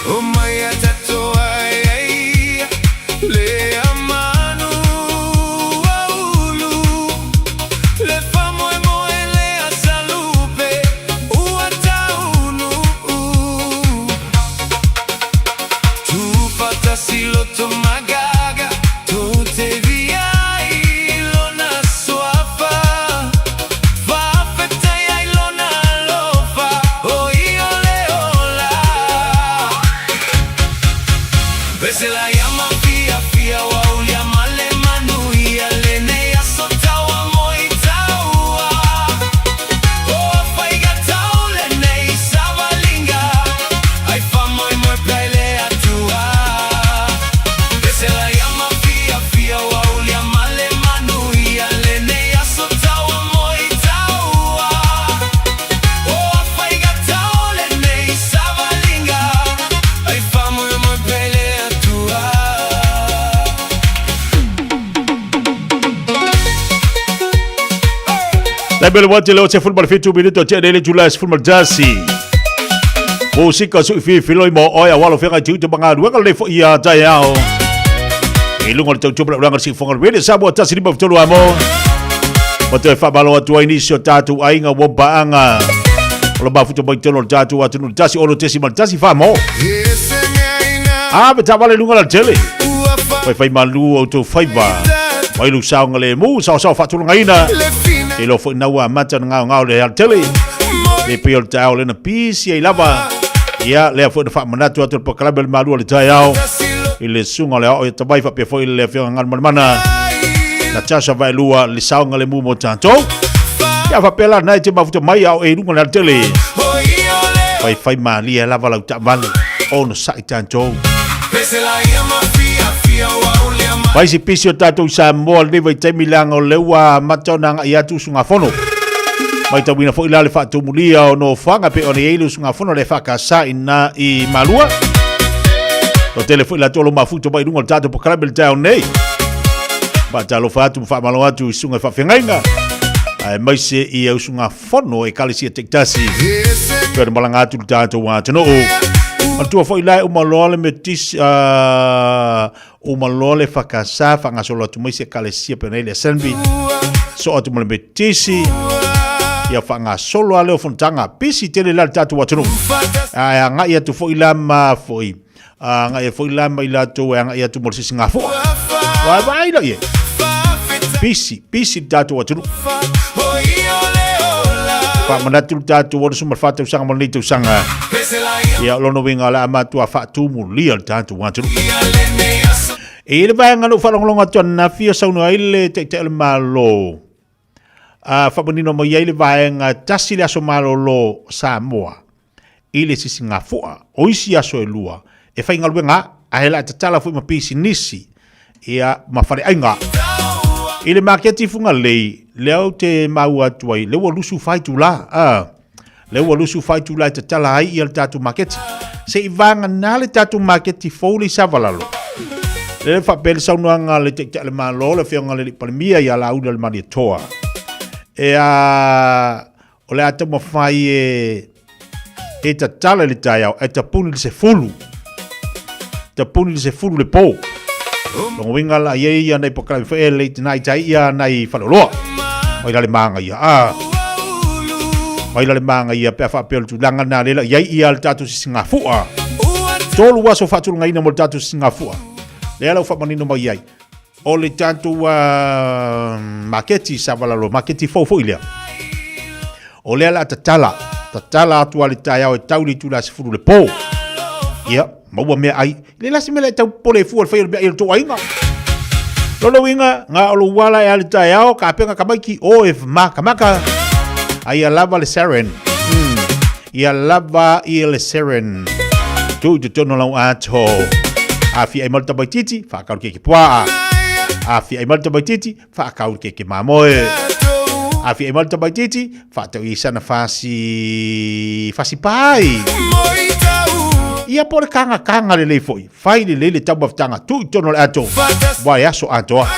O mai a tatou ai ai le amanu ua ulu le faamoemoe le asalupe ua taunuu Tuufaatasi loto magaga tou te viai lona suafa Faafetai ai lona alofa o ia o le ola Pesela ia mafiafia ua ulia ma le manuia lenei aso taua mo i taua O faiga tau lenei savalinga ai faamoemoe pea i le Atua Pesela ia mafiafia ua ulia ma le manuia lenei aso taua mo i taua O faiga tau lenei savalinga ai faamoemoe pea i le Atua. Taimi o le wati leo te fulma le fitu minuto te le tula se fulma tasi. Musika su fi filoi mo oia walo fenga te uta manga luenga le fo ia tai ao. I lunga le tautupa le ulanga si fonga le sa mo tasi lima futolu amo. Mo te whamalo atu ai nisi o tātou ainga wo baanga. O lo mafuta mai tolo le tātou atunu tasi ono tesi ma tasi wha mo. A me tā wale lunga la tele. Whai whai malu au tau whaiva. Mai lu saonga le mu, sao sao whatulunga ina. Te lo fo naua mata na ngao ngao le al tele. Le pe o le taao le na pisi ai lava. Ia, lea foi na whaamanatu atu le pakalame le malua le taiao. I le sunga le ao i tamai whapea foi le afioga ngana manamana. Na tasa vaelua le saonga le mu mo tātou. Ia whapea la nai te mafuta mai ao e lunga le al tele. Whai whai malia lava lau taavale. Ono sa i tātou. Fai si pisi o tātou Samoa lenei vaitaimi leaga o lea ua amata ona agai atu usugafono. Matauina foi la le faatumulia o nofoaga pei ona i ai le usugafono le EFKS i na i Malua. O tele foi latou o lo mafuta mai luga o le tatou polokalame le taeao nei. Faatalofa atu ma faamalo atu i susuga i faafeagaiga aemaise i usugafono e ekalesia taitasi pei ona malaga atu le tatou atunuu. Manatua foi la e uma loa le metisi uma loa le EFKS faagasolo atu mai se ekalesia pei ona i ai le assembly soo atu ma le metisi ia faagasolo lava lea o fonotaga pisi tele la le tatou atunuu ae agai atu foi la ma foi agai foi la ma i latou e agai atu mo le sisigafua vaavaai la i ai pisi pisi le tatou atunuu faamanatu le tatou 64 tausaga ma lenei tausaga ia o lona uiga o le a matua faatumulia le tatou atunuu. E i ai le vaega na ou faalogologo atu ananafi o saunoa ai le Taitai o le Malo, a faamanino mai ai le vaega tasi le aso malolo Samoa i le sisigafua. O isi aso e lua e faigaluega ae la tatala foi ma pisinisi ia ma faleaiga. I le maketi Fugalei lea ou te maua atu ai, lea ua lusu fai itula, a. Lea ua lusu fai itula e tatala ai ia le tatou maketi. Se i vagana le tatou maketi fou le i Savalalo. Lea faapea le saunoaga a le Taitai o le Malo, le Afioga i le Alii Palemia ia Laauli Alemalietoa. E a, o le a taumafai e e tatala i le taeao ae tapuni le 10. Tapuni le 10 le po. Longa uiga la ia ia nai pakalai foi e late night ai ia nai faleoloa. Mai la le maga ia. Ah. Mai la le maga ia pe a faapea o le tulaga lena lea la i ai ia le tatou sisigafua. Tolu aso faatulagaina mo le tatou sisigafua. Lea la ua faamanino mai ai. O le tatou maketi Savalalo, maketi fou foi lea. O lea la tatala, tatala atu a le taeao e tau le itula 10 le po. Ia, maua mea ai. Le la se mea le tau pole fua le fai o le mea ai o le tou aiga. Lona uiga, nga o lou ala e a le taeao, ka penga ka maiki, o e makamaka. Ai ia lava le seren. Ia lava i le seren. Tu i totonu o lau ato. Afia ai ma le tamaitiiti, whaakauru ke ke puaa. Afia ai ma le tamaitiiti, whaakauru ke ke mamoe. Afia ai ma le tamaitiiti, whaatau i sana fasi, fasi pai. Ia po le kanga kanga lelei foi. Fai lelei le taumafataga, tuu i totonu o le ato, aua e aso atoa.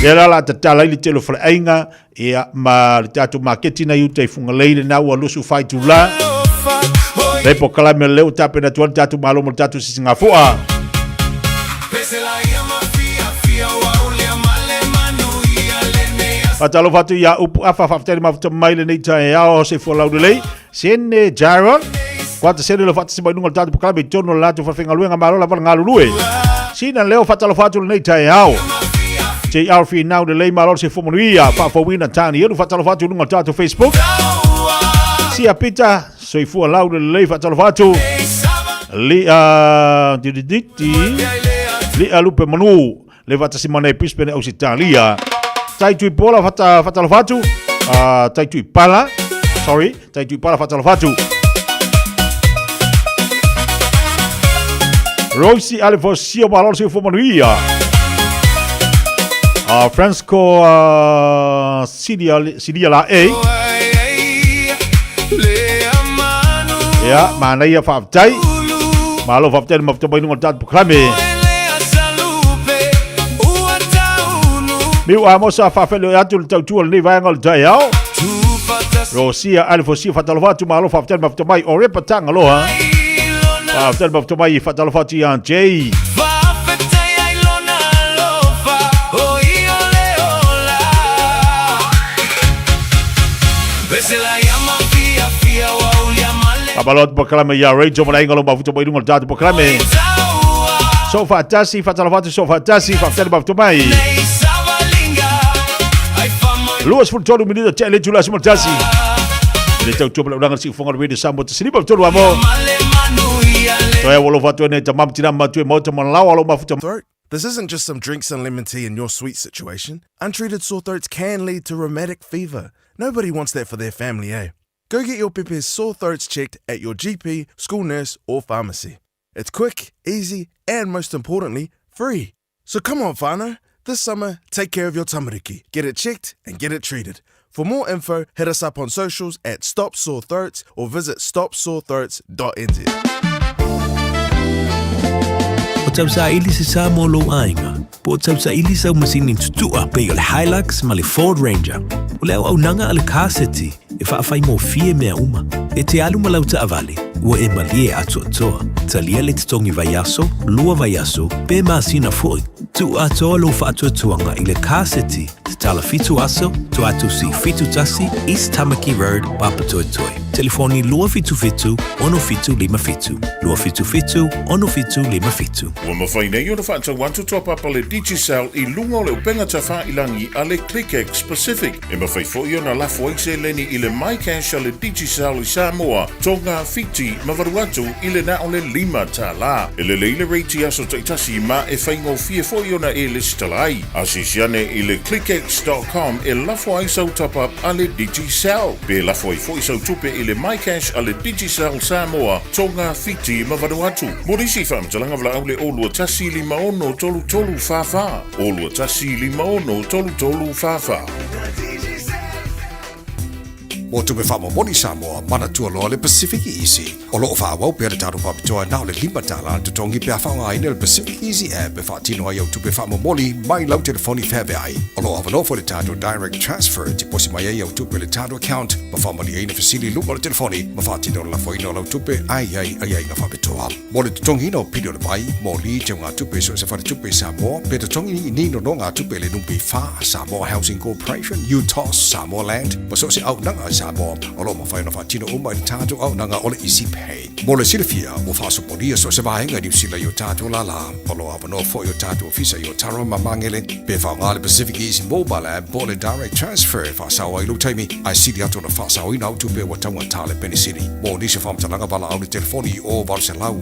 Lea la o le a tatala ai le tele o faleaiga, ia, ma le tatou maketi na i uta i Fugalei lena ua 24 itula. Le polokalame lea ua tapena atu ai le tatou Malo mo le tatou sisigafua. Faatalofa atu iā Upu Afa, faafetai le mafuta mai lenei taeao, soifua laulelei. Sene Jaron, Kuata Sene le faatasi mai luga o le tatou polokalame i totonu o le latou falefaigaluega, malo lava le galulue. Sina Leo, faatalofa atu lenei taeao. JR Finau lelei, malo le soifua manuia. Faafouina Tanielu, faatalofa atu i luga o le tatou Facebook. Sia Pita, soifua laulelei, faatalofa atu. Li, uh, di, di, di, di, li alupe manu, le faatasi mai nei Brisbane, Ausitalia. Tai Tuipola, fata, faatalofa atu. Tai Tuipala, sorry, Tai Tuipala, faatalofa atu. Rosie Alefosio, malo le soifua manuia. Franco Silia, Silia la e. Ia, manaia faafetai. Malo faafetai le mafuta mai luga o le tatou polokalame. Miu Amosa faafeloe atu le tautua o lenei vaega o le taeao. Rosia Alefosia faatalofa atu, malo faafetai le mafuta mai. Orepa Tagaloa faafetai le mafuta mai, faatalofa atu ia Jay. Faamalo atu polokalame ia Rachel ma le aiga o lo mafuta mai luga o le tatou polokalame. So faatasi, faatalofa atu so faatasi, faafetai le mafuta mai. 23 minute te le tula se matasi. Le tau tupu la si ufonga le Samoa te silipa tolu amo. Toe walo fatu ne tamam tina matu e mauta malawa lo mafuta. Throat. This isn't just some drinks and lemon tea in your sweet situation. Untreated sore throats can lead to rheumatic fever. Nobody wants that for their family, eh? Go get your pepe's sore throats checked at your GP, school nurse, or pharmacy. It's quick, easy, and most importantly, free. So come on, whānau. This summer, take care of your tamariki. Get it checked and get it treated. For more info, hit us up on socials at Stop Sore Throats or visit stopsorethroats.nz. O tausaili se sa mo lou aiga, po o tausaili sau masini tutua pei o le Hilux ma le Ford Ranger. O le auaunaga a le Car City e faafaigofie mea uma. E te alu ma lau taavale, ua e malie atoatoa. Talia le totogi vaiaso, lua vaiaso, pe masina foi. Tuu atoa lou faatuatuaga i le Car City Tatala 7 aso, Tuatusi 71, East Tamaki Road, Papatoetoe. Telefoni 277 6757, 277 6757. Ua mafai nei ona faatau atu toa papa le Digicel i luga o le upega tafailangi a le ClickX Pacific. E mafai foi ona lafo ai seleni i le MyCash a le Digicel i Samoa, Tonga, Fiti ma Vanuatu i le na o le $5. E lelei le rate i aso taitasi ma e faigofie foi ona e lesitala ai. Asiasi ane i le clickx.com e lafo ai sau top-up a le Digicel. Pe lafo ai foi sau tupe i le MyCash a le Digicel Samoa, Tonga, Fiti ma Vanuatu. Mo nisi faamatalaga valaau le 021 56 33 44, 021 56 33 44. Mo tupe faamomoli Samoa, manatua loa le Pacific Easy. O lo o faaauau pea le tatou faapitoa na o le $5 le totogi pe a faaaogaina le Pacific Easy app e faatino ai au tupe faamomoli mai lau telefoni feaveai. O lo o avanoa foi le tatou Direct Transfer e tiposi mai ai au tupe i le tatou account ma faamalieina fesili i luga o le telefoni ma faatino le lafoina o lau tupe a i ai aiaiga faapitoa. Mo le totogiina o pili o le vai, moli, teugatupe i so o se faletupe i Samoa, pe totogi ni nonogatupe i le NPF, Samoa Housing Corporation, UTOS, Samoa Land, ma so o se auaunaga i Samoa, o lo o mafai ona faatino uma i le tatou auaunaga o le Easy Pay. Mo le silafia, ua faasopolia so o se vaega i Niu Sila i o tatou lālā. O lo o avanoa foi o tatou ofisa i Otara ma Magele, pe faaaoga le Pacific Easy Mobile App po o le Direct Transfer e faasao ai lou taimi, ae sili atu ona faasaoina au tupe ua taugata le penisini. Mo nisi o faamatalaga valaau le telefoni i o 800 000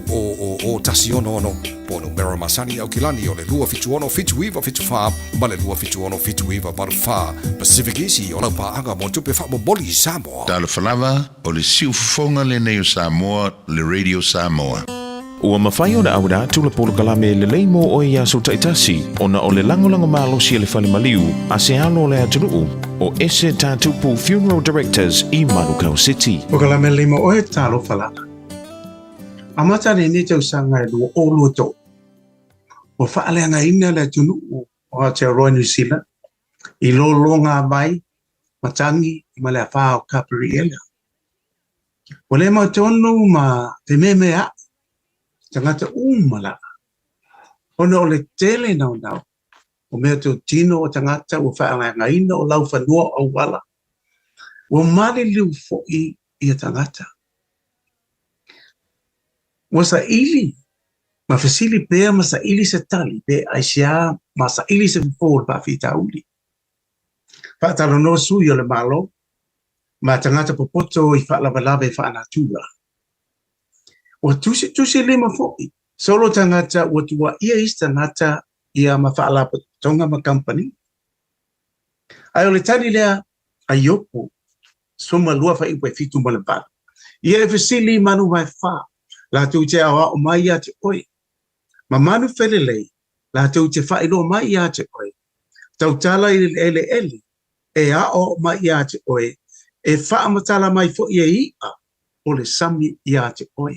166 po o numera masani i Aukilani o le 276 7974 ma le 276 7984. Pacific Easy o lau paaga mo tupe faamomoli i Samoa. Talofa lava, o le siufofoga lenei o Samoa, le Radio Samoa. Ua mafai ona auina atu le polokalame lelei mo oe i aso taitasi ona o le lagolago malosi a le Fale Maliu a se alo o le atunuu o Ese Tatupu Funeral Directors i Manukau City. Polokalame lelei mo oe, talofa lava. Amata lenei tausaga e 2023, ua faaleagaina le atunuu o Aotearoa New Zealand i lologa vai, matagi ma le afa o Kaperiela. Ua le mautonu ma fememeaʻi tagata uma lava, ona o le tele naunau o meatotino o tagata ua faaleagaina o laufanua o auala, ua maliliu foi ia tagata. Ua saili ma fesili pea ma saili se tali pe aisea ma saili se fofo o le faafitauli. Faatalanoa sui o le Malo ma tagata popoto i faalavelave faanatura. Ua tusitusi lima foi solo tagata ua tuuaia isi tagata ia ma faalapotopotoga ma kamupani. Ae o le tali lea a Iopu 12:78. Ia e fesili i manu vaefa, latou te aoao mai ia te oe, ma manu felelei, latou te faailoa mai ia te oe. Tautala i le eleele, e aoao mai ia te oe, e faamatala mai foi e i'a o le sami ia te oe.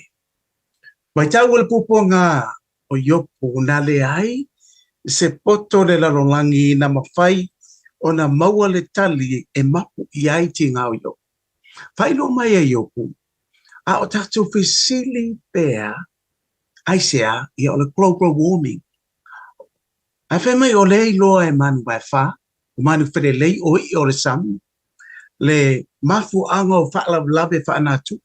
Matau e le puapuaga o Iopu na leai se poto o le lalolagi na mafai ona maua le tali e mapu i ai tiga o Iopu. Faailoa mai e Iopu, a o tatou fesili pea, aisea, ia o le global warming. Ae fai mai o lea iloa e manu vaefa, o manu felelei o i'a o le sami, le mafuaaga o faalavelave faanatupe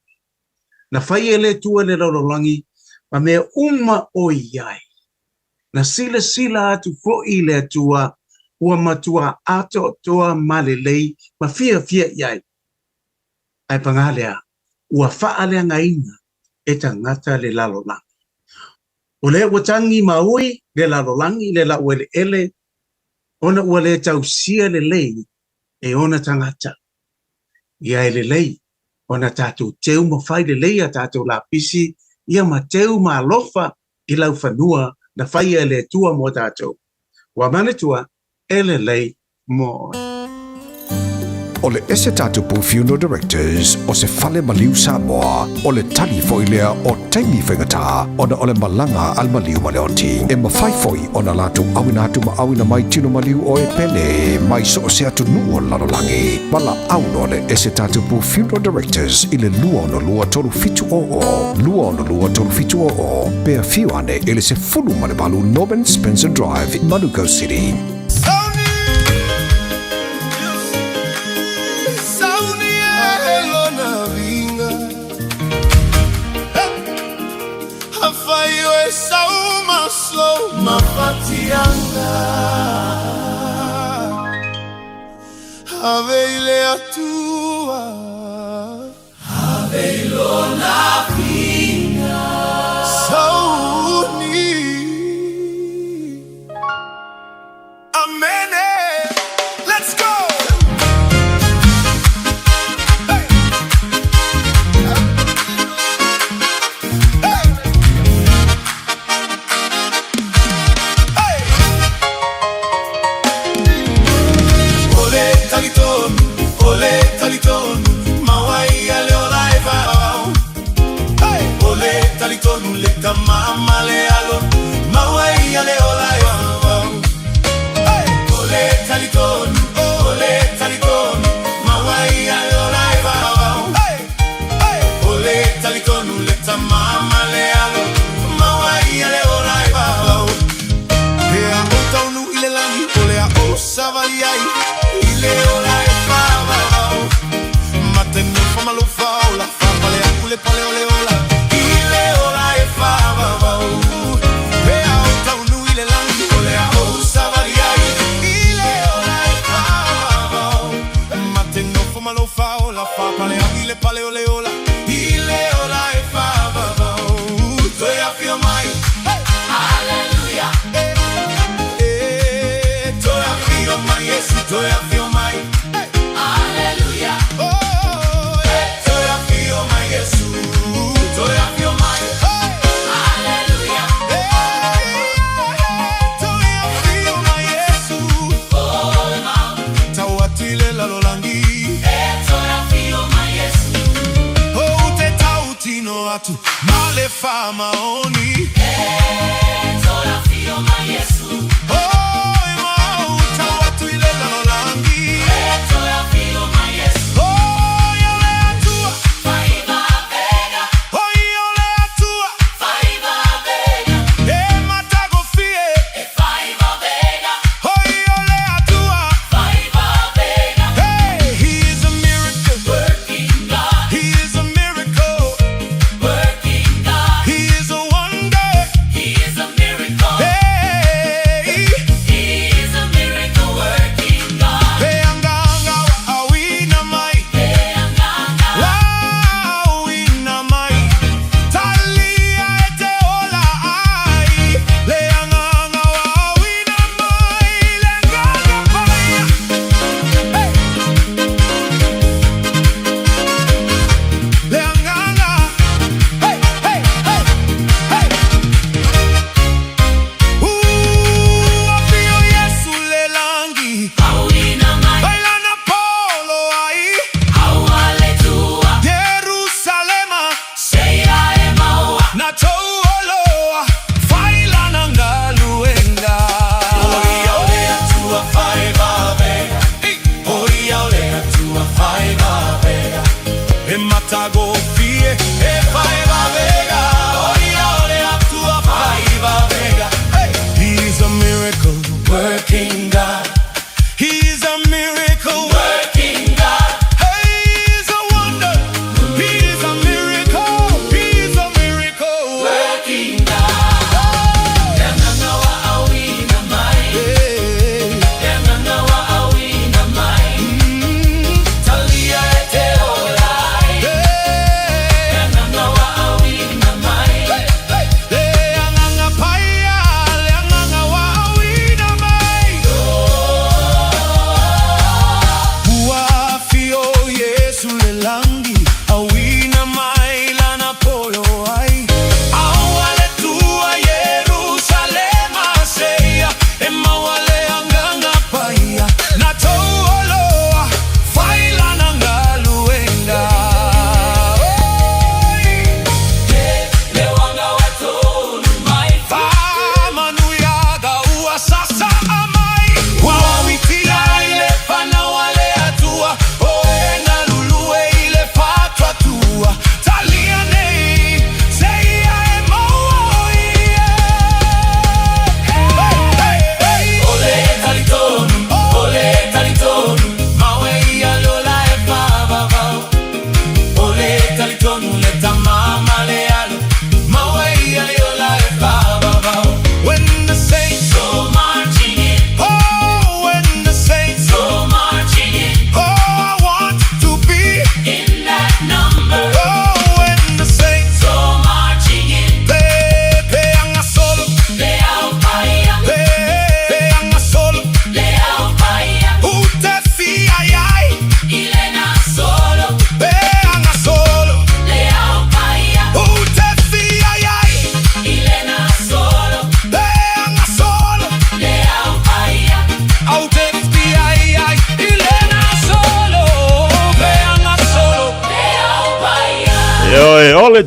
Na fai e le Atua le lalolagi ma mea uma o i ai. Na silasila atu foi le Atua ua matua atoatoa ma lelei ma fiafia i ai. Ae pagā lea, ua faaleagaina e tagata le lalolagi. O lea ua tagi ma ui le lalolagi le laueleele ona ua le tausia lelei e ona tagata. Ia e lelei ona tatou teu ma fai lelei a tatou lapisi ia ma teu ma alofa i laufanua na faia e le Atua mo tatou. Ua manatua e lelei mo oe. O le ese tatou Funeral Directors o se fale maliu Samoa, o le tali foi lea o taimi faigata ona o le malaga a le maliu ma le oti. E mafai foi ona latou auina atu ma auina mai tino maliu o e pele mai so o se atunuu o le lalolagi. Valaau loa le ese tatou Funeral Directors i le 262 3700, 262 3700, pe afio ane i le 18 Norman Spencer Drive, Manukau City.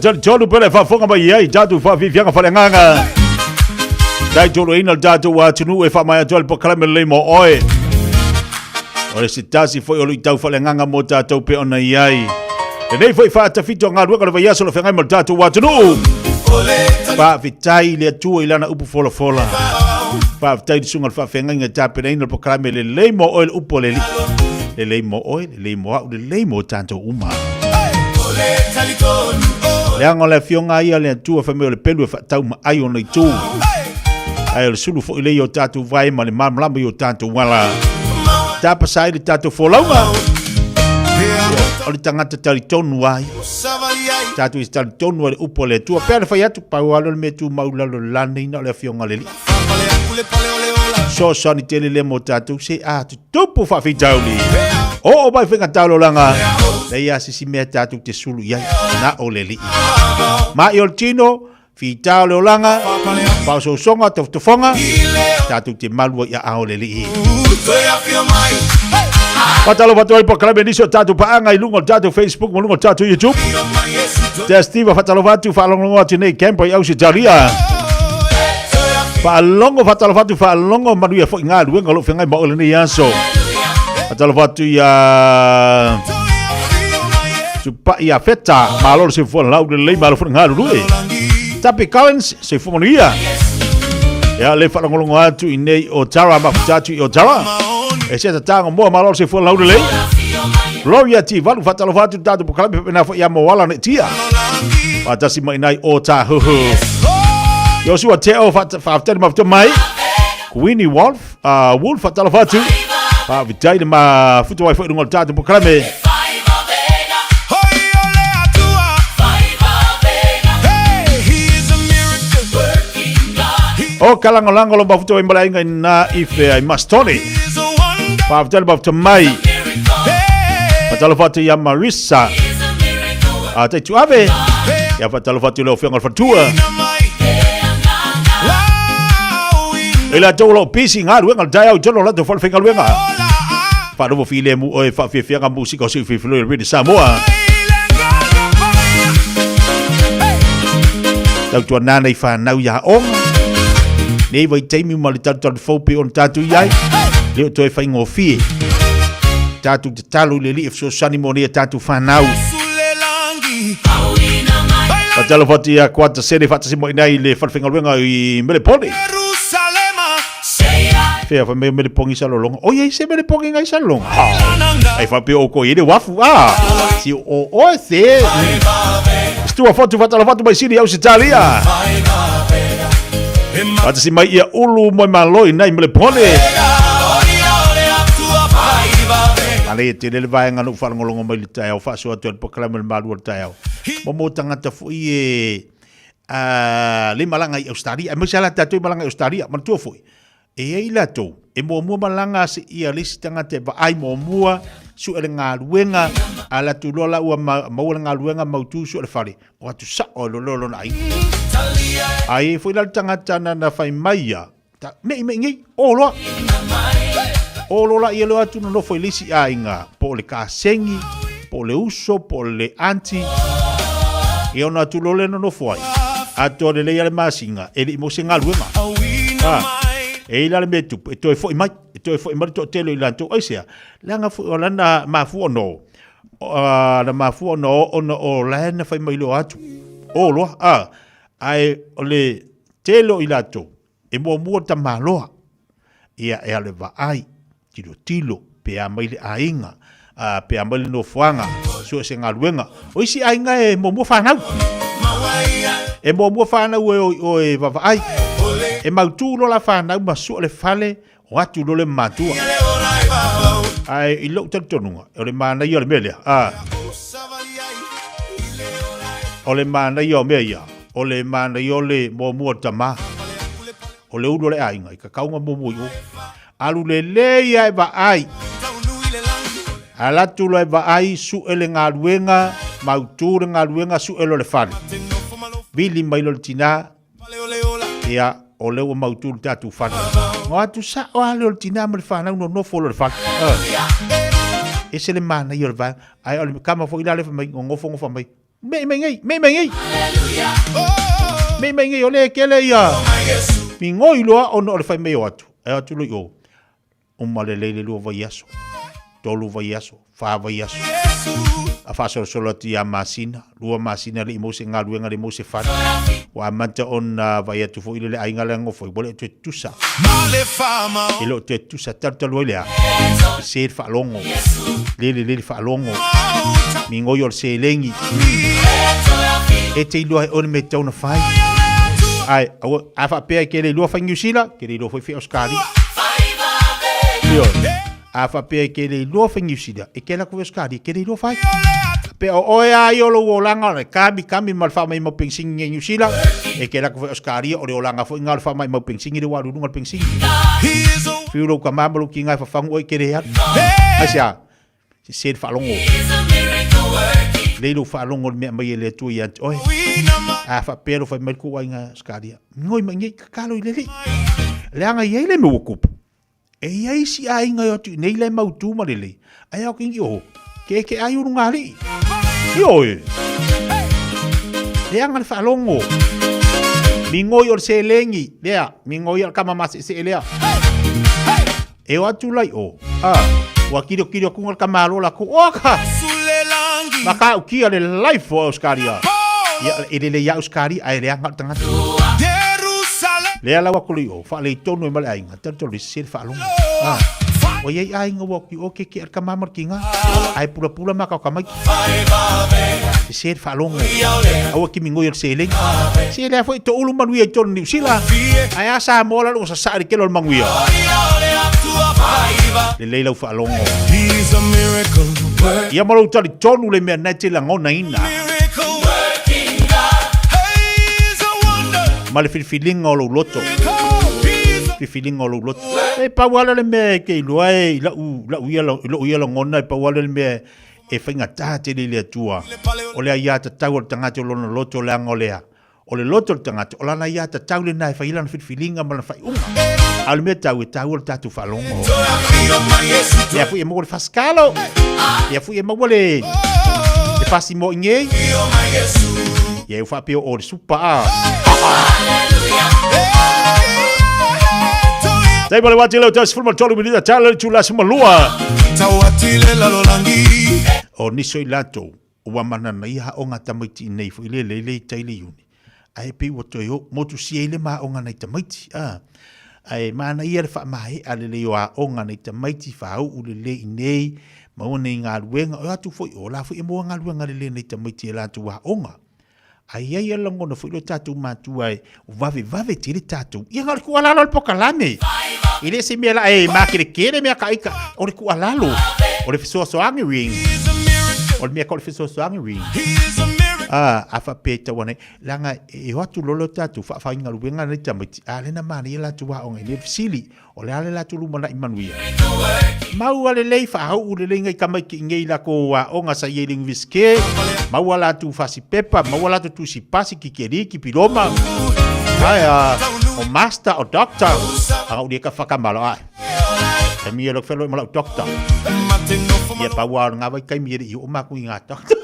talitonu pele faafofoga mai ai tatou faafiafiaga faaleagaga. Taitoloina le tatou atunuu e faamaea atu ai le polokalame lelei mo oe. O le se tasi foi o luitau faaleagaga mo tatou pe ona i ai. Lenei foi faatafito o galuega o le vaiaso o lo feagai ma le tatou atunuu. Faafetai i le Atua i lana upu folafola. Faafetai i le susuga o le faafeagaiga i tapenaina le polokalame lelei mo oe le upu a le Alii. Lelei mo oe, lelei mo au, lelei mo tatou uma. Leaga o le afioga ia a le Atua fai mai o le pelu e faatau ma ai ona itu. Ae o le sulu foi lea i o tatou vae ma le malamalama i o tatou ala. Tapasa ai le tatou folauga. O le tagata talitonu ai. Tatou i talitonu ai le upu a le Atua. Pea le fai atu, pau lava lea o le mea tumau i lalo o le lani na o le afioga a le Alii. Fesoasoani tele lea mo tatou se a tutupu faafitauli. Oo mai faigata o le olaga, leai lava se isi mea tatou te sulu i ai, na o le Alii. Mai o le tino, Fita o le olaga, faaosoosoga, tofotofoga, tatou te malu ai i aao o le Alii. Faatalofa atu ai polokalame nisi o tatou paaga i luga o le tatou Facebook ma luga o le tatou YouTube. Tea Steve, faatalofa atu, faalogologo atu nei Campo i Ausetalia. Faalogo, faatalofa atu, faalogo, manuia foi galuega o lo o feagai ma oe lenei aso. Faatalofa atu ia Tupai ia Feta, malo le soifua lau lelei, malo foi le galulue. Tapi Collins, soifua manuia. Ia le faalogologo atu i nei o Tara, mafuta atu i o Tara. E se tataga moa, malo le soifua lau lelei. Gloria Tivalu, faatalofa atu le tatou polokalame faapena foi ia Moala Netia. Faatasi mai nai o Tāhuhu. Joshua Teo, faafetai le mafuta mai. Queenie Wolf, Wolf, faatalofa atu. Faafetai le mafuta mai foi i luga o le tatou polokalame. O kalagolago lo mafuta mai malainga ina i whea i Mastoni. Faafetai le mafuta mai. Faatalofa atu ia Marissa. A tai tuave. Ia faatalofa atu i le afioga o le faletua. I latou o lo o pisi i galuega le taeao i totonu o latou fale faigaluega. Faalogo filemu oe faafiafiaga musika o Siu Filifiloi o le Radio Samoa. Tautuanana i whanau i a onga. Nei vaitaimi ma le talutalu fou pe ona tatou i ai. Le o toe faigofie. Tatou tatalo i le Alii e fesoasoani mo nei a tatou whanau. Faatalofa atu ia Kuata Sene faatasi mai nei le fale faigaluega i Melepone. Fea fai mai o Melepongi Salolonga. O iai se Melepongi ngai Salolonga. Ai faapea o ko i le wafu. Ah, si o o se. Stua fotu faatalofa atu mai Sini Ausetalia. Faatasi mai ia Ulu Moe Malo i nai Melepone. Ale e tele le vaega na ou faalogologo mai i le taeao faasoa atu ai le polokalame o le malu o le taeao. Mo mo tagata foi e a le malaga i Australia, aemaise lava tatou e malaga i Australia, manatua foi, e i ai latou e muamua malaga se ia le isi tagata e vaai muamua, sue le galuega, a latou loa la ua maua le galuega mautu sue le fale, o atu sao ai loa lea o lona aiga. A i ai foi la le tagata na na fai mai ia, ta, mei mei nei, o loa. O loa la ia loa atu nonofo i le isi aiga, po o le kasegi, po o le uso, po o le aunty. Ia ona atu loa lea nonofo ai. Atoa lelei lava le masina, e le i maua se galuega. Ha, e i ai la le mea e tupu, e toe foi mai, e toe foi mai le toatele o i latou. Aisea? Leaga foi o lana mafua ona o, na mafua ona o, ona o la e na fai mai loa atu. O loa, a, ae o le tele o i latou, E muamua le tamaloa, ia e alu e vaai, tilotilo, pe a mai le aiga, a, pe a mai le nofoaga, sue se galuega. O isi aiga e muamua fanau. E muamua fanau e o i o e vaavaai. E mautu loa la fanau ma sue le fale, o atu loa le matua. Ae i lou talitonuga, o le manaia o le mea lea, a, o le manaia o mea ia, O le manaia o le muamua o le tama, o le ulu o le aiga i kakauga muamua i o. Alu lelei a e vaai. Ala atu loa e vaai, sue le galuega, mautu le galuega, sue loa le fale. Vili mai loa le tina, ia, o lea ua mautu le tatou fale. O atu sao lava lea o le tina ma le fanau nonofo loa i le fale. Ese le manaia o le vaega. Ae o le kama foi la lea fai mai, nonofo nofo mai. Me'i mai nei, me'i mai nei. Me'i mai nei, o le kele ia. Migoi loa ona o le fai mai o atu. E atu loi o. Uma lelei le lua vaiaso, tolu vaiaso, fa vaiaso. A faasolosolo atu ia masina, lua masina le i maua se galuega le maua se fale. Ua amata ona vaai atu foi le le aiga le gofo ua le o toe tutusa. E le o toe tutusa talutalu ai lea. Se le faalogo. Le le le le faalogo. Migoi o le seleni. E te iloa e oe le mea e tatau ona fai. Ae, aua, a faapea e ke le iloa fai Niu Sila, ke le iloa foi fai Australia. Ioe. A faapea e ke le iloa fai Niu Sila, e ke alu atu foi Australia, e ke le iloa fai. Pe o oe a ia o lou olaga o le kami kami ma le faamaimau penisini nei Niu Sila, e ke alu atu foi Australia o le olaga foi na o le faamaimau penisini le ua alu i luga o le penisini. Fiu lou tama ma lou tiga e fafagu oe e ke le alu. Aisea? Sese le faalogo. Lei lou faalogo i le mea aumai e le Atua ia te oe. A faapea lou fai mai le kou aiga Australia, migoi mai nei, tatalo i le Alii. Leaga e i ai le mea ua tupu. E i ai isi aiga e o atu i nei la e mautu ma lelei, ae ao kingi oho, ke ke ai ulu ngā alii. Ioe. Leaga le faalogo. Migoi o le seleni, lea, migoi o le kama maseesee lea. E o atu lai o, a, ua kirokiro aku ngal ka malo la ku, o ka, ma ka ukia le life o Australia. Ia, e lele ia Australia, a e leaga o le tagata. Lea lau aku lai o, whaalei tonu e male aiga, tau tau le se le whaalongo. A, ua iai aiga ua ki o ke ke al ka mamar ki ngā, a e pula pula ma ka o ka maiki. Se se le whaalongo. Aua ki mingoi o le seleni. Se lea foi to ulu manuia i tonu Niu Sila. Ae a Samoa la lua sa sa le kelo le manuia. Lelei lau whaalongo. Ia ma lou tali tonu le mea nei te langona ina. Ma le filifiliga o lou loto. Filifiliga o lou loto. E pau ala le mea e ke iloa e i lau, lau ia, i lou ia lagona e pau ala le mea e faigata tele i le Atua. O le aiatatau a le tagata o lona loto leaga o le a? O le loto o le tagata, o lana aiatatau lena e fai ai lana filifiliga ma lana faaiuga. A o le mea taua, e taua le tatou faalogo. Lea foi e maua le fasikalo. Lea foi e maua le, le fasimoa i nei. Ia e faapea o le supa a. Tai ma le wati leo tau 13 minita tala le tula sima lua. O niso i latou, ua manana ia aoga tamaiti i nei foi le lele i tai le iuni. Ae pei ua toe o, motu sia i le ma aoga nei tamaiti. A, ae mana ia le whaamahe a lelei o aoga nei tamaiti whauu lelei i nei, maua nei galuega, o atu foi o la foi e maua galuega lelei nei tamaiti e latou aoga. Ae i ai a lagona foi lo tatou matua e vavevave tele tatou. Ia na o le tuualalo o le polokalame. E le se mea la e makerekere mea ka ika. O le tuualalo. O le fesoasoani ring. O le mea ka o le fesoasoani ring. Ah, a faapea i taua nei. Leaga e o atu loa lo tatou faafaigaluega nei tamaiti. A lena manaia latou aoga i le fesili. O le a le latou lumanai manuia. Maua lelei faauu lelei ngai tamaiti i nei latou aoga sa i ai le Universite, maua latou fasipepa, maua latou tusi pasi, kikeri, kipiloma, ae a, o master, o doctor, anga uli e ka whakamalo, ae. E mi e lok whelo i malau doctor. Ia paua o ngā vai kaimi e le i o maku i ngā doctor.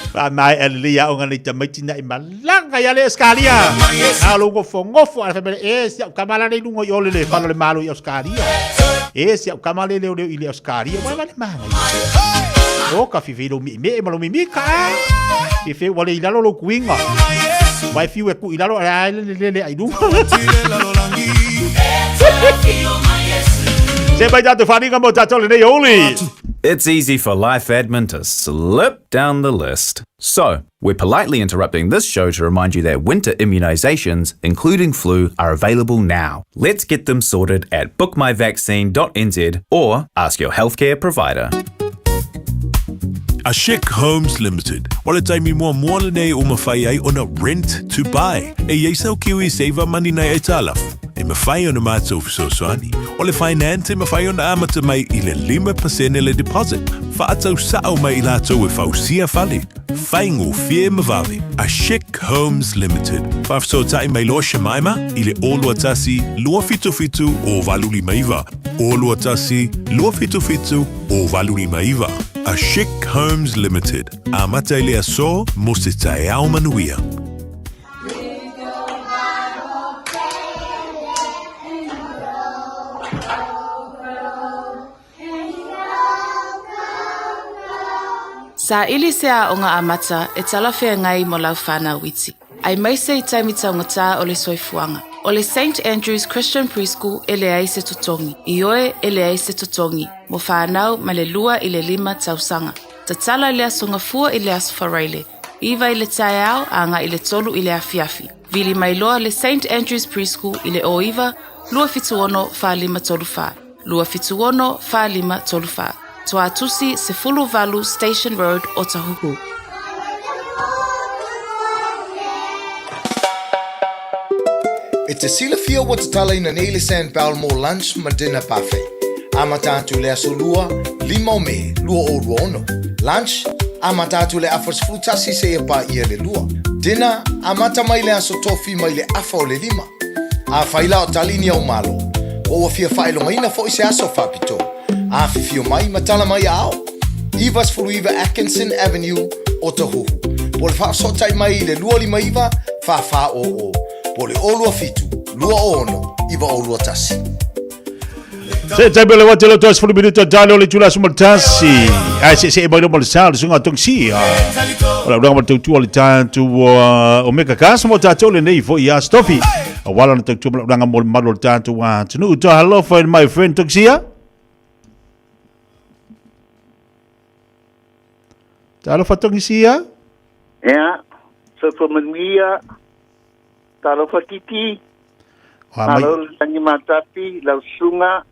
Wha mai a lelei aoga nei tamaiti na i malaga ia le Australia. A lo ngofo ngofo a le whaimele, e si au kamala nei lunga i ole le whalo le malo i Australia. E si au kamala le leo i le Australia. Wai wale manga i. O ka fifi lo mi me ma lo mi mi ka. Fifi wale i lalo lo kuinga. Wai fiu e ku i lalo a le le le le ai lunga. Se mai tātou wharinga mo tātou le nei oli. It's easy for life admin to slip down the list. So, we're politely interrupting this show to remind you that winter immunisations, including flu, are available now. Let's get them sorted at bookmyvaccine.nz or ask your healthcare provider. A Chic Homes Limited. O le taimi muamua lenei ua mafai ai ona rent to buy. E i ai sau KiwiSaver money nei aitalafu. E mafai ona mātou fesoasoani. O le finance e mafai ona amata mai i le 5% le deposit. Whaatau sao mai i lātou e fausia fale. Whaingofie ma vave. A Chic Homes Limited. Whaafesotai mai loa Shemaima i le 021 277 0859. 021 277 0859. A Chic Homes Limited. Amata i le aso mo se taeao manuia. Saili se aoga amata e talafeagai mo lau whānau iti. Aemaise i taimi taugata o le soifuaga. O le St Andrews Christian Preschool e leai se totogi. Ioe e leai se totogi mo whānau mai le 2 i le 5 tausaga. Tatala i le Aso Gafua i le Aso Faraile, 9 i le taeao agai i le 3 i le afiafi. Vili mai loa le St Andrews Preschool i le 09 276 4534. 276 4534. Tuatusi 18 Station Road, Otahuhu. E te silafia ua tatalaina nei le Sandbell mo lunch ma dinner buffet. Amata atu i le aso Lua, 5 o Me, 2026. Lunch, amata atu i le afa 11 seia paia le 2. Dinner, amata mai le aso Tofi mai le afa o le 5. Afai la o tali ni au malo, po ua fia faailogaina foi se aso faapitoa, afifio mai ma tala mai aao. 99 Atkinson Avenue, Otahuhu. Po o le faafesootai mai i le 259 4400, po o le 027 206 9021. Se taimi o le wate loto 10 minuto talo le tula sumo tasi. Ai se se mai mo le sal sunga tong si. O la ura mo tautua le tantu o meka kas mo tatou le nei fo ia stofi. A wala na tautua mo la mo le malo le tantu wa tunu to hello for my friend tong sia. Talofa tongi sia. Ea, soifua manuia, talofa Titi, malo le tangi matapi, lau susuga,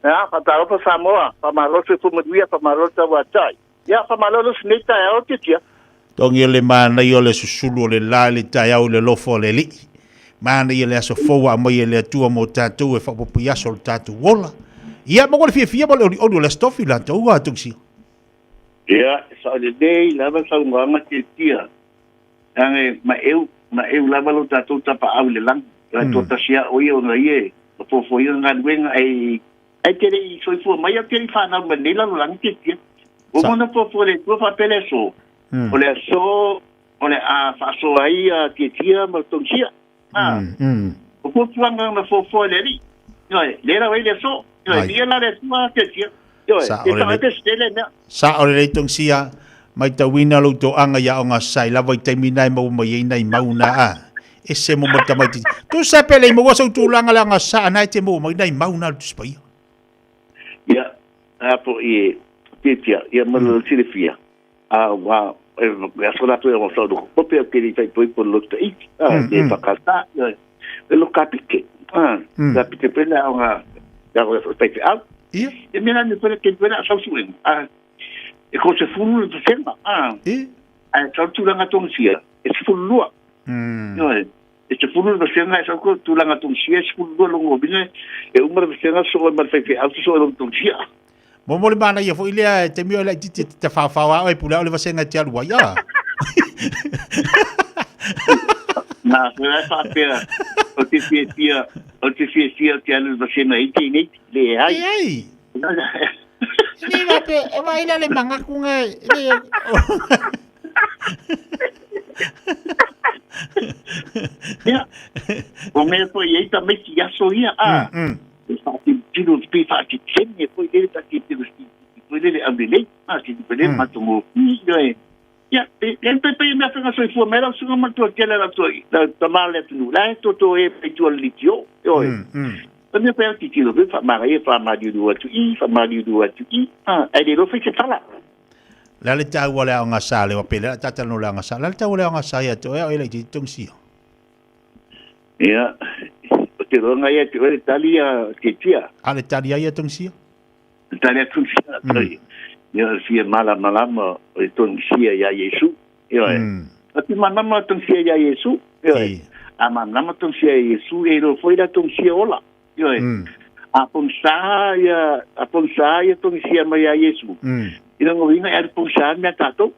ea, faatalofa Samoa, faamalo le soifua manuia, faamalo le tauatai. Ia, faamalo le uso nei taeao Titia. Tongi o le manaia o le susulu o le la i le taeao i le alofa o le Alii. Manaia le aso fou ua aumai e le Atua mo tatou e faaopoopo i aso o le tatou ola. Ia, maua le fiafia ma le olioli o le Aso Tofi latou a Tongisia. Ia, e sao lelei lava saunoaga Tiatia, leaga e maeu, maeu lava lo tatou tapaau i le lagi. E toatasi lava o ia ona ia e fofoina galuega, ae ae te le i soifua mai au te le i fanau mai lenei lalolagi Tiatia. Ua uma ona fofoa e le Atua faapea le aso, o le aso o le a faasoa ai a Tiatia ma Tongisia. A, o fuafuaga na fofoa e le Alii. Ioe, lea la ua i le aso. Ioe, viia la le Atua Tiatia. Ioe, Sa te o le sao ai pe se le mea. Sa o lelei Tongisia, maitauina lou toaga ia o gasai lava i taimi na e maua mai ai nai mau na a. Ese mo mo tamaiti. Tusa pe le i maua sou tulaga le agasa na e te maua mai nai mau na le Tusi Paia. Ia, a po i e Tiatia, ia ma le silafia, a wa e aso latou e o loko kope au ke le fai poi po lo ta iti, a le whakata, e lo ka pike, a ka pike pele a nga ya ko fai fe au. Ia. E mea ni pele ke pele sau su a e ko se fulu le tsenga, a. A sau tulaga tongisia, e se fulu lua. Ioe, e se fulu le vasenga e sau ko tulaga tongisia e se fulu lua longo bine e uma le vasenga so e ma le fai fe au so e longo tongisia. Mo mo le manaia foi lea e taimi o laitiiti e te whawhao a oe pule au le vasenga e te alu ai a. Nā, koe ai whāpea o te fiafia, o te fiafia o te alu le vasenga i tēnei, le e ai. E ai. Le vape, e vai la le mangakunga, le... Ia, o mea foi e tamaiti aso ia, a, e whaatirotiro te pei whaatitene e foi lele whaatitiro foi lele au lelei, a, te te lele matongo i, e, ia, e, e pe pe mea whenga soifua mai lau sunga matua tele lau tua, lau tamā le atunu, la e toto e pe tua le litio, oe. O mea pe au titiro, pe whaamara ia, whaamariuru atu i, whaamariuru atu i, a, ai le rofa i te tala. Le a le taua le aoga sa le wapele, a tata no le aoga sa, le a le taua le aoga sa ia te oe, oe le te tongsia. Ia, o te roanga ia te oe le tali a te tia. A le tali a ia tongsia? Le tali a tongsia, mm. Ia, o fia mala malama o le tongsia ia Iesu. Ia, mm. O te manama tongsia ia Iesu. Ia, A malamalama togisia e Iesu e iloa foi la togisia ola. Ioe. A pogisa ia a pogisa ia togisia mai ia Iesu. I lona uiga e alu pogisa le mea a tatou.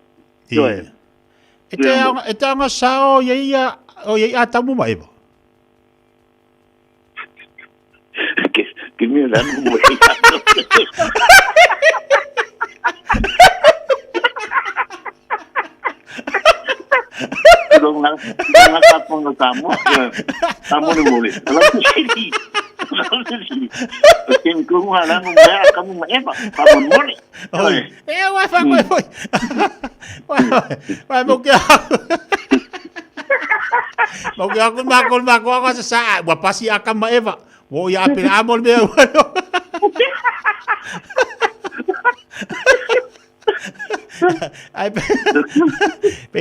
Ioe. E te aoga e te aoga sao ia ia o ia ia Atamu ma Eva. Give me that mo Longa longa ka ponga ka mo. Ka mo le mole. La ku sili. La ku sili. Ke ko mo ala mo mea ka mo eva. Ka mo mole. Oi. E wa fa ko foi. Wa mo ke. Mo ke aku ma ko ma ko ko sa wa pasi aka ma eva. Wo ia apela amo le mea. Ai pe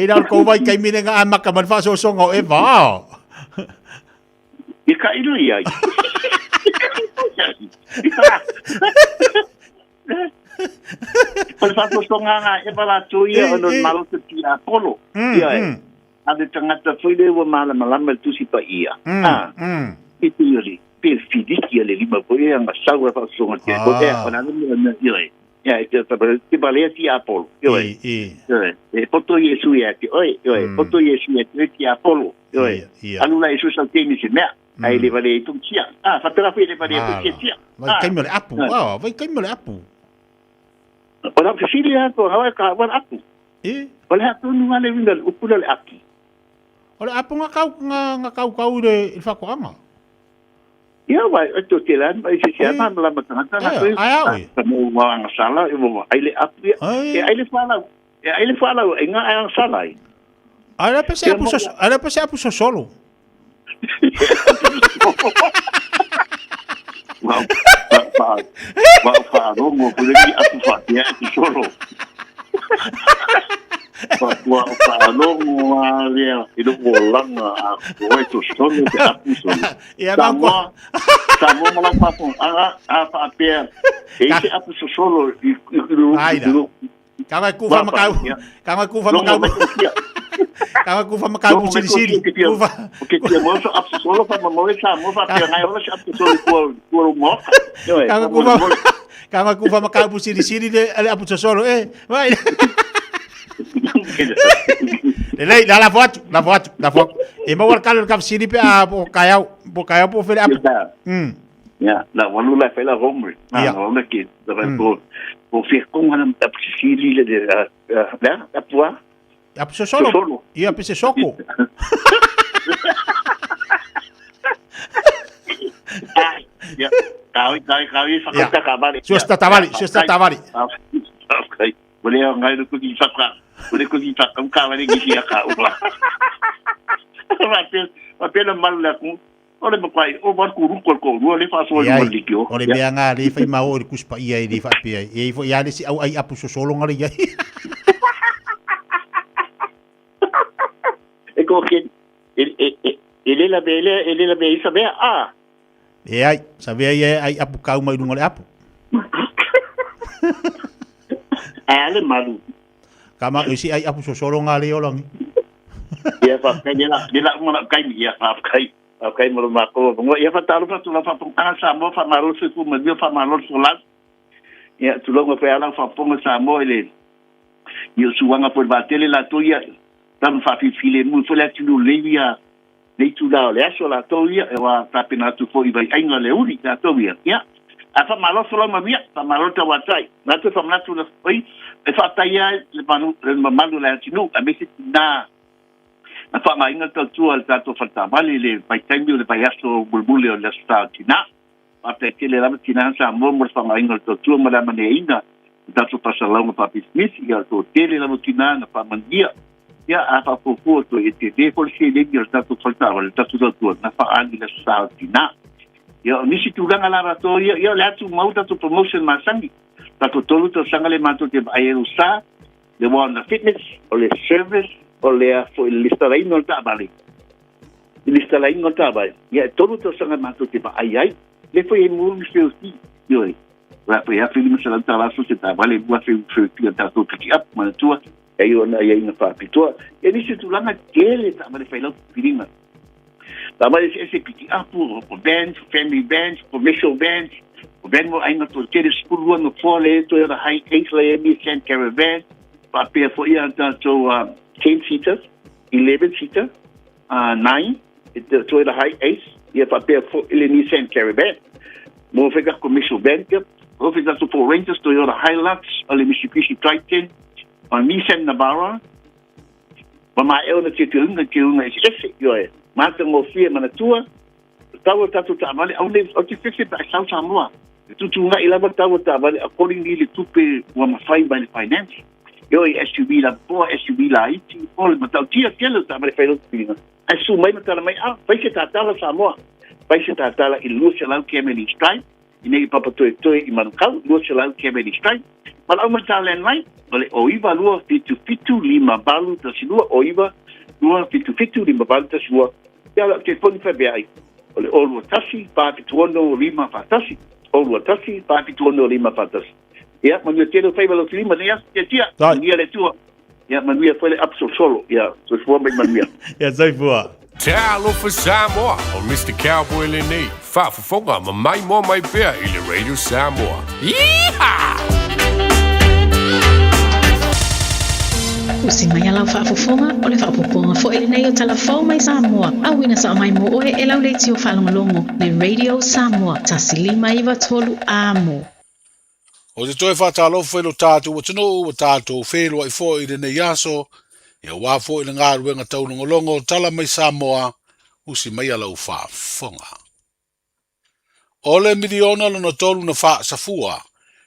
ina ko vai kai mine nga amaka man fa so songa o eva. I ka ilo ia. O le faasoasoga nga eva latou ia ona o le malo te tiapolo. Ia e. A le tagata foi lea ua malamalama i le Tusi Paia. A. I te ioli, pe filiki a le lima foi e anga sau e faasoasoga te ko e o la le mea ia e. Ia e te te balea tiapolo. Ia e. Ia e. E poto Iesu ia te oe. Ia e. Poto Iesu ia te oe tiapolo. Ia e. Alu la Iesu sau te se mea. Ai le vale i tung tia. Ah, faapena foi le vale i tung tia. Vai kaimi o le apu. Ah, vai kaimi o le apu. O lau fesili lava ko hawae ka ua le apu. E? O le a tonu nga le uiga o le upu lea o le apu? O le apu nga kau nga nga kaukau i le i le faatoaga. Ia wa e to te lan mai se se ma la ma tangata na koe. Ai au e. Ka mo wa anga sala e mo ai le apu ia. E ai le whalau. E ai le whalau e nga ai anga sala ai. Ai la pese apu so ai la pese apu so solo. Wau wha wau whaarongo ko lengi apu whaatea e te solo. Wau whaarongo a rea i loko o langa a ko e to solo te apu solo. Ia Samoa, Samoa ma lau whaaponga a whaapea e i te apu so solo i i i i Ka ngai kufa makau. Ka ngai kufa makau. Ka ngai kufa makau pu siri siri. Kufa. Ke tia mo so apso solo fa mo sa mo fa tia ngai ola apso solo ku ku ro mo. Ka ngai kufa. Ka ngai kufa makau pu siri siri le le apso solo e. Vai. Lelei, la la foatu, la foatu, la foatu. E maua le kalo le kafa siri pe a po kaiau, po kaiau po fele apu. Ia, na walu la fai la homework. Na Ia. na walu ke na vai po po fia konga na apu sisili le le la apu a. Apu sosolo. Sosolo. Ia pe se soko. Ia, kawi kawi kawi whakauta ka vale. Suesta tavali, suesta tavali. Okay. Wale au ngai ruku ki whaka. Wale ku ki whaka ka vale ki sia ka ula. Wa pe na malu la ku. O le makuai, o mar ku ruku ko rua le faasoa Iai, luma liki o. o le mea ngā le whai mao o le kuspa ia i le whaapea. E ifo ia le si au ai apu sosolo ngare ia. E ko ke e e e e le la be le e le la be isa mea a. E ai, sa vea ia ai apu kau mai lunga le apu. A le malu. Ka ma si ai apu sosolo ngā le olangi. Ia fa kai le la le la uma la kai ia fa kai. Fa kai mo ma ko ngo ia fa talu fa tu la fa panga sa mo fa malo se ku ma fa malo so la. Ia tu longo fa ala fa ponga sa mo ile. Ia suanga po ba tele la to ia. Tam fa fi file mu fo la tu le ia. Le tu la le aso la to ia e wa tapena tu fo i vai ainga le uri la to ia. Ia. A fa malo so la ma mia, fa malo ta wa tai. Na tu fa mnatu la oi e fa tai ia le manu le mamalu le atinu a mese na na faamāina tautua le tatou faletaavale le vaitaimi o le vaiaso mulimuli o le Aso Sa o Tinā. Faafetai tele lava tinā Samoa mo le faamāina o le tautua ma le amaneaina o tatou faasalalauga faapisimisi. Ia o le toatele lava o tinā na faamanuia. Ia a faafuafua toe e tele foi le seleni o le tatou faletaavale, le tatou tautua na faaali i le Aso Sa o Tinā. Ia o nisi tulaga la latou ia, ia o le a tumau tatou promotion masani. Tatou tolu tausaga le matou te vaai ai o sa le Wellness Fitness, o le service, o le a foi le listalaina o le taavale. I le listalaina o le taavale, ia e tolu tausaga matou te vaai ai, le foi e mua ni feofi, ioe. La foi 1500 tala so se taavale, mua feofi a tatou pick up, manatua, e ai ona iaiga faapitoa. Ia nisi tulaga tele taavale fai lau piliga. Taavale eseese pikiapu, o vans, family vans, commercial vans, o van mo aiga toatele 12 nofoa le Toyota Hiace le Nissan Caravan, faapea foʻi a tatou 10 seaters, 11 seater, 9 Toyota Hiace, ia faapea foʻi le Nissan Caravan. Mo foi ka commercial van ia. O foi tatou Ford Rangers, Toyota Hilux, o le Mitsubishi Triton, o Nissan Navara, ma maea ona teuteuga i teuga eseese. Ioe, matagofie manatua, o tau o tatou taavale, aule o te fefe pe a sau Samoa. E tutugaʻi lava tau o taavale accordingly le tupe ua mafai mai le finance. Ioe, SUV lapoa, SUV laiti, o le matautia tele o taavale fai lotu piliga. Ae susu mai ma tala mai, a, fai se tatala Samoa. Fai se tatala i le 200 km each drive, i nei Papatoetoe i Manukau, 200 km each drive. Valaau mai ta landline, o le 0 9 7 7 5 8 1 2, 0 9 2 7 7 5 8 1 2. Ia lau telefoni faapea ai, o le 0 2 1 4 7 6 5 4 1, 0 2 1 4 7 6 5 4 1. Ia, manuia tele o faiva lau filima nei aso, tia tia, manuia le Atua. Ia, manuia foi le aposolosolo. Ia, soifua mai manuia. Ia, soifua. Talofa Samoa, o Mister Cowboy lenei, faafofoga ma maimoa mai pea i le Radio Samoa. Yeehaw! Usi mai a lau faafofoga, o le faaopoopoga foi lenei o Tala Fou mai Samoa, auina sao mai mo oe e lau leitio faalogologo, le Radio Samoa, 1 5 9 3 Amo. O te toe faatalofa i lo tatou atunuu ua tatou feiloai foi i lenei aso, ia aua foi le galuega taulogologo o Tala Mai Samoa, usi maia lau faafofoga. O le miliona lona tolu na faasafua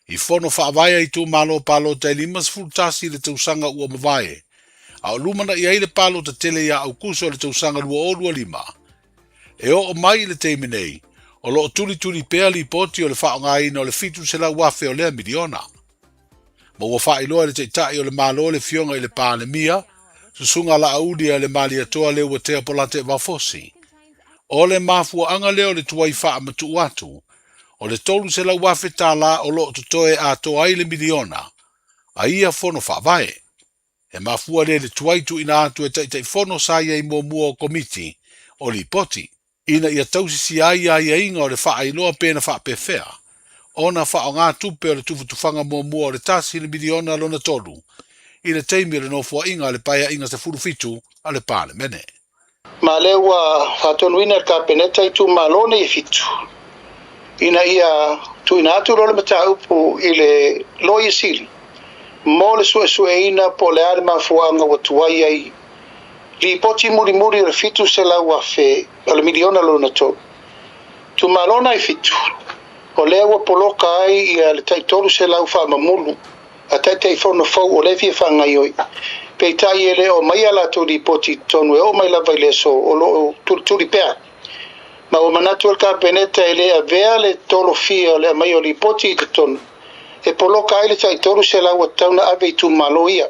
i fono faavae a itumalo palota e 51 i le tausaga ua mavae, a o lumanai ai le palota tele ia Aukuso i le tausaga 2025. E oo mai i le taimi nei, o lo o tulituli pea lipoti o le faaaogaina o le 700,000 o lea miliona. Ma ua faailoa e le Taitai o le Malo le Afioga i le Palemia, Susuga Laauli a le Malietoa Leuatea Polataivao Fosi. O le mafuaaga lea o le tuai faamatuu atu o le 300,000 tala o lo o totoe atoa ai le miliona a ia fono faavae. E mafua lea i le tuai tuuina atu e Taitaifono sa i ai muamua o Komiti o Lipoti, ina ia tausisia ai aiaiga o le faailoa pe na faapefea ona faaaoga tupe o le tufatufaga muamua o le tasi le miliona lona tolu i le taimi o le nofoaiga a le Paeaiga 17 a le Palemene. Ma lea ua faatonuina e le Kapeneta itumalo nei e fitu ina ia tuuina atu loa le mataupu i le Loia Sili mo le suesueina po o le a le mafuaaga ua tuai ai lipoti mulimuli o le 700,000 o le miliona lona tolu. Itumalo na e fitu, o lea ua poloka ai ia le tai 300 faamamulu a Taitaifono fou o lea e fia faagaoioi. Peitai e le o aumaia a latou lipoti i totonu e oo mai lava i le aso o lo o tulituli pea. Ma ua manatu ai le Kapeneta e le avea le tolofia o le aumaia o lipoti i totonu e poloka ai le tai 300 ua tatau ona ave i itumalo ia.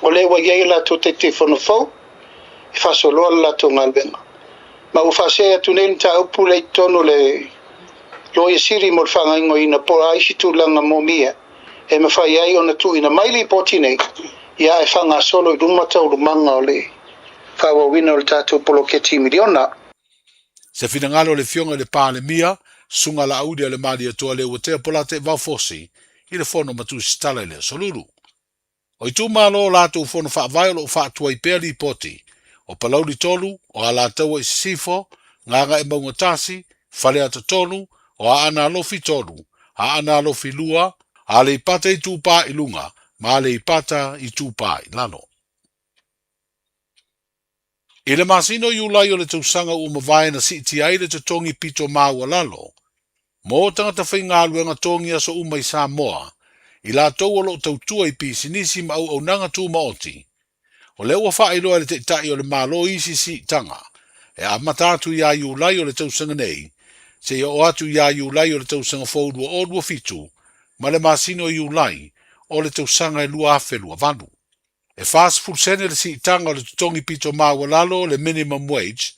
O lea ua i ai a latou Taitaifono fou e faasoloa le latou galuega. Ma ua faasee atu nei le mataupu lea i totonu o le Loia Sili mo le faagaoioiina po o a isi tulaga moomia e mafai ai ona tuuina mai lipoti nei ia ae faagasolo i luma taualumaga o le faaauauina o le tatou poloketi miliona. Se finagalo o le Afioga i le Palemia, Susuga Laauli a le Malietoa Leuatea Polataivao Fosi i le Fono ma Tusitala i le Aso Lulu. O itumalo o latou fono faavae o lo o faatuai pea lipoti, o Palauli 3, o Alataua i Sisifo, Gagaemauga 1, Faleata 3, o Aana Alofi 3, Aana Alofi 2, Aleipata Itupa i Luga ma Aleipata Itupa i Lalo. I le masina o Iulai o le tausaga ua mavae na siitia ai le totogi pito maualalo mō tagata faigaluega togi aso uma i Samoa, i latou o lo o tautua i pisinisi ma auaunaga tumaoti. O lea ua faailoa e le Taitai o le Malo isi siitaga e amata atu ia Iulai o le tausaga nei seia oo atu ia Iulai o le tausaga fou 2027 ma le masina o Iulai o le tausaga e 2028. E 40 sene le siitaga o le totogi pito maualalo, le minimum wage,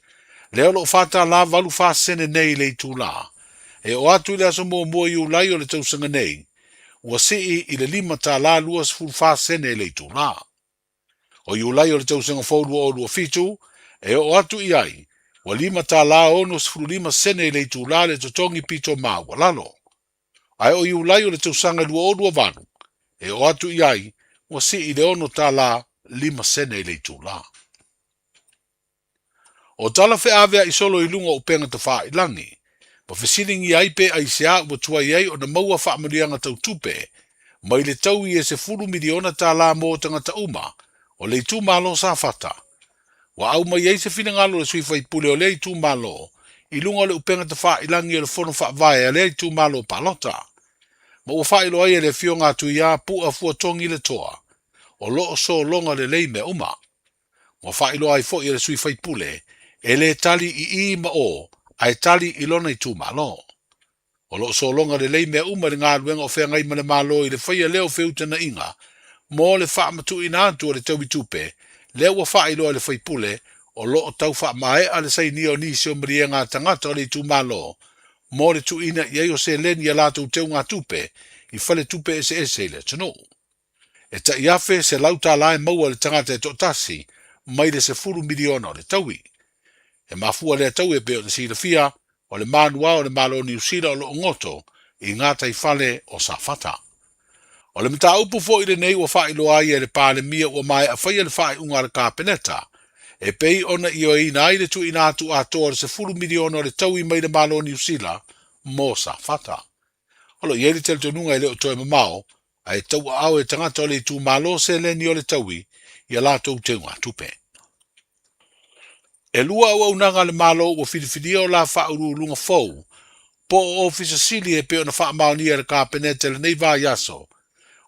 lea o lo o $4.84 sene nei i le itulā. E oo atu i le aso muamua o Iulai o le tausaga nei, ua sii i le $5.24 sene i le itulā. O Iulai o le tausaga fou 2027, e oo atu i ai, Ua $5.65 sene i le itulā le totogi pito maualalo. Ae o Iulai o le tausaga 2028, e oo atu i ai, ua sii i le $6.05 i le itulā. O tala feaveai solo i luga o upega tafailagi, ma fesiligia ai pe aisea ua tuai ai ona maua faamanuiaga tau tupe mai le taui e $10 miliona mo tagata uma o le itumalo Safata. Ua aumai ai se finagalo o le sui faipule o lea itumalo i luga o le upega tafailagi o le fono faavae a lea itumalo palota. Ma ua faailoa ai e le afioga a Tuia Pu'a Fuatogi Letoa, o lo o sologa lelei mea uma. Ua faailoa ai foi e le sui faipule, e le tali i i ma o, ae tali i lona itumalo. O lo o sologa lelei mea uma i le galuega o feagai ma le Malo i le faia lea o feutagaiga mo le faamatuuina atu o le taui tupe, lea ua faailoa e le faipule o lo o tau faamaea le sainia o nisi o maliega a tagata o le itumalo mo le tuuina i ai o seleni i a latou teugatupe i faletupe eseese i le atunuu. E tai $1,100 e maua e le tagata e toatasi mai le $10 miliona o le taui. E mafua lea taui e pei ona silafia o le manua o le Malo o Niu Sila o lo o goto i gataifale o Safata. O le mataupu foi lenei ua faailoa ai e le Palemia ua maea faia le faaiuga a le Kapeneta e pei ona ioeina ai le tuuina atu atoa o le $10 miliona o le taui mai le Malo o Niu Sila mo Safata. O lo o i ai le talitonuga e le o toe mamao ae tauaao e tagata o le itumalo seleni o le taui i a latou teugatupe. E lua auaunaga a le Malo ua filifilia o la faauluuluga fou po o Ofisa Sili e pei ona faamaonia e le Kapeneta i lenei vaiaso.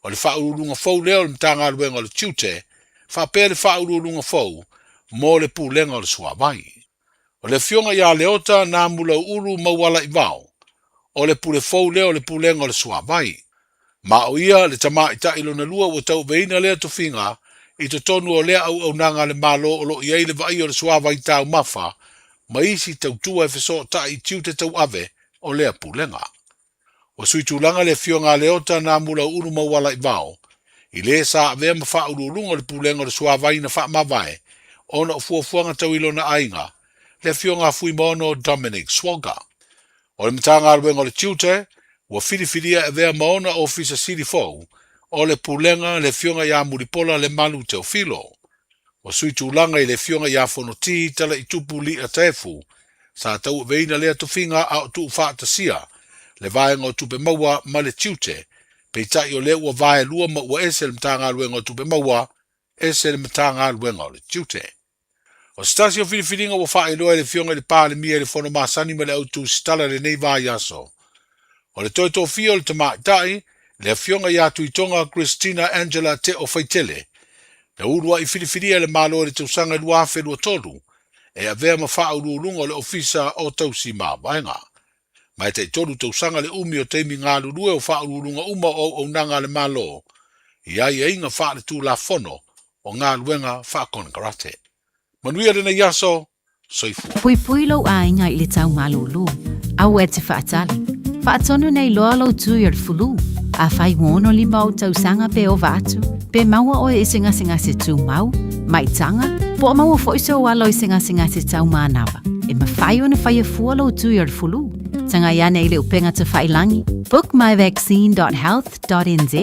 O le faauluuluga fou lea o le Matagaluega o le Tiute faapea le faauluuluga fou mo le Pulega o le Suavai. O le afioga ia Leota Namulauulu Maualaivao, o le pule fou lea o le Pulega o le Suavai. Ma o ia le tamaitai lona lua ua tauaveina lea tofiga i totonu o lea auaunaga a le Malo o lo o i ai le vaaia o le suavai taumafa ma isi tautua e fesootai i tiute tauave o lea Pulega. Ua sui tulaga le afioga a Leota Namulauulu Maualaivao i le sa avea ma faauluuluga o le Pulega o le Suavai na faamavae ona o fuafuaga tau i lona aiga, le afioga a Fuimaono Dominic Swagger. O le Matagaluega o le Tiute ua filifilia e avea ma ona Ofisa Sili fou o le Pulega le afioga ia Mulipola Lemalu Teofilo. Ua sui tulaga i le afioga ia Fonoti Talaitupu Li'a Taefu sa tauaveina lea tofiga a o tuufaatasia le Vaega o Tupe Maua ma le Tiute, peitai o lea ua vaelua ma ua ese le Matagaluega o Tupe Maua, ese le Matagaluega o le Tiute. O se tasi o filifiliga ua faailoa e le Afioga i le Palemia i le fono masani ma le au tusitala i lenei vaiaso, o le toe tofia o le tamaitai, le Afioga ia Tuitoga Christina Angela Teo Faitele, na uluai filifilia e le Malo i le tausaga 2023 e avea ma faauluuluga o le Ofisa o Tausi Mavaega. Ma e taitolu tausaga le umi o taimi galulue o faauluuluga uma o auaunaga a le Malo i aiaiga faaletulafono o galuega faakonekarate. Manuia lenei aso, soifua. Puipui lou aiga i le tau malūlū. Aua e te faatali. Faatonu nei loa lou tui o le fulu. Afai ua 65 ou tausaga pe ova atu, pe maua oe i se gasegase tumau, maitaga, po o maua foi sou alo i se gasegase tau manava, e mafai ona faia fua lou tui o le fulu. Tagai ane i le upega tafailangi, bookmyvaccine.health.nz,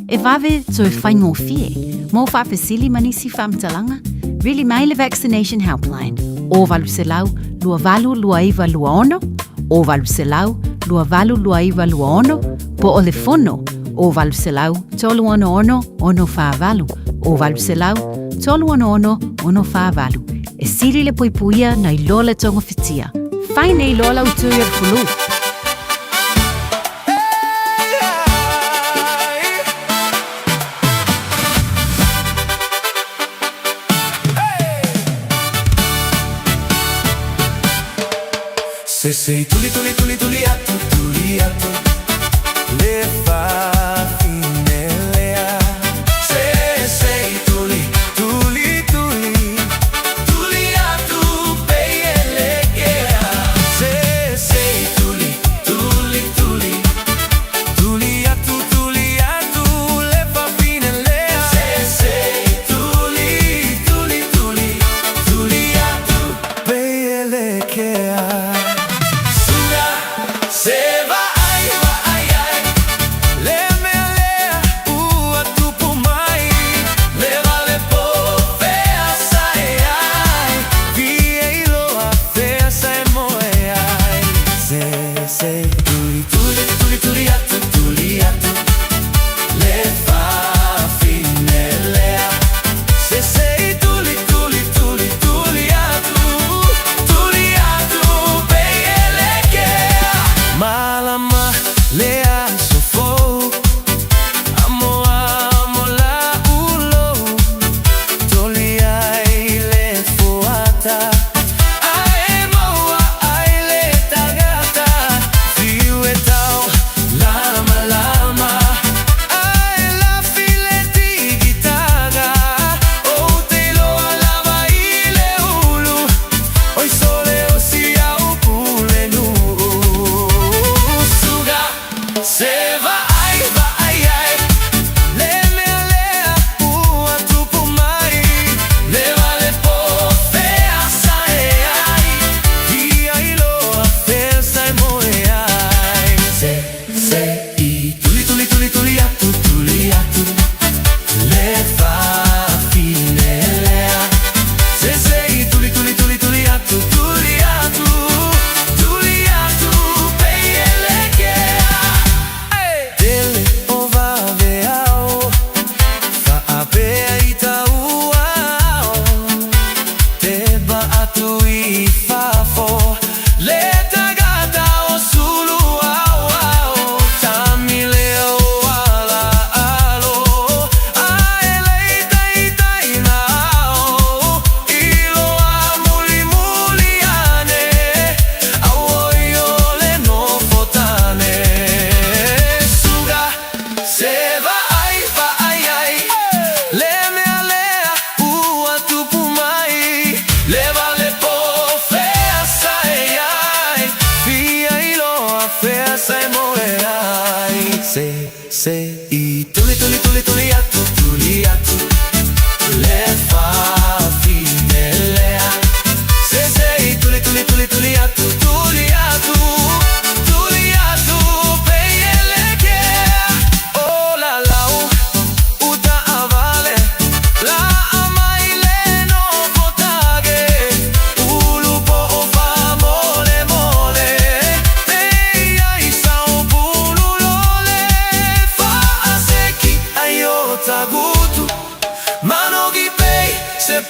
e vave toe faigofie. Mo faafesili ma nisi faamatalaga, vili mai le Vaccination Helpline, o 800 2829 26, o 800 2829 26, po o le fono, o 800 366 648, o 800 366 648. E sili le puipuia nai lo le togafitia. Fai nei loa lau tui o le fulu. Se se tuli tuli tuli tuli atu tuli atu le fafine lea. Se se tuli tuli tuli tuli atu peielekea. Se se tuli tuli tuli tuli atu tuli atu le fafine lea. Se se tuli tuli tuli tuli atu peielekea.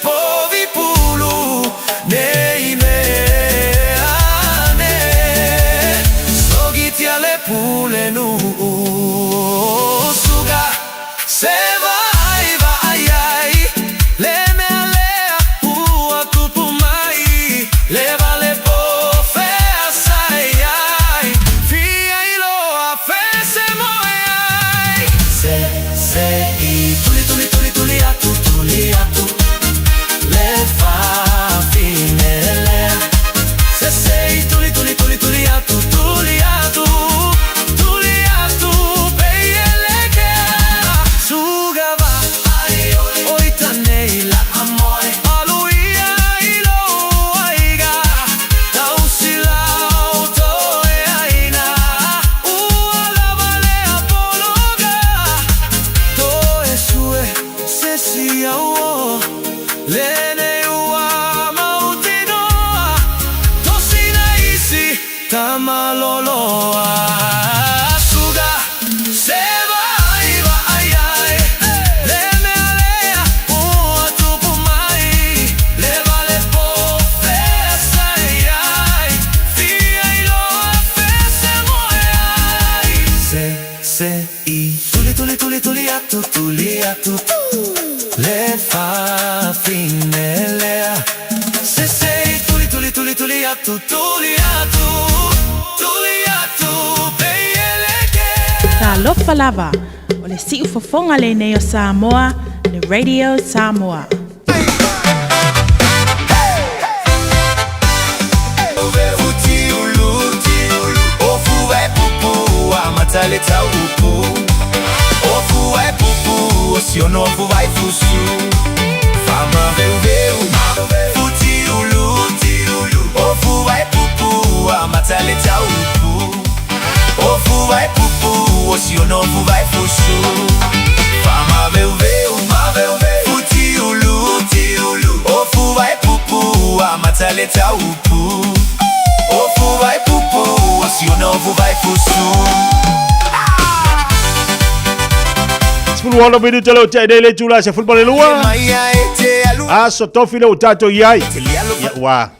povi pulu nei mea ane Sogitia le pule nuu Suga se vaai vaai ai Le mea lea ua tupu mai Le vale po feasai ai Fia iloa fe se moe ai Se se i tuli tuli tuli tuli atu tuli atu Le fafine lea Se se i tuli tuli tuli tuli atu tuli atu Tuli atu peielekea Suga va oita nei la Aluia ilo aiga Tausilau toe aina Ua lava lea pologa Toe sue se si auo Lenei ua mautinoa Tosina isi tamaloloa Suga se vaai vaai ai Le mea lea ua tupu mai Le vale po feasai ai Fia iloa fe se moe ai Se se i tuli tuli tuli tuli atu tuli atu Le fafine lea Se se i tuli tuli tuli tuli atu tuli atu Tuli atu peieleke Talofa lava, o le siufofoga lenei o Samoa, le Radio Samoa. 16 minute leo te nei le tula se football lua. Aso tofi le o tatou i ai. Ia ua.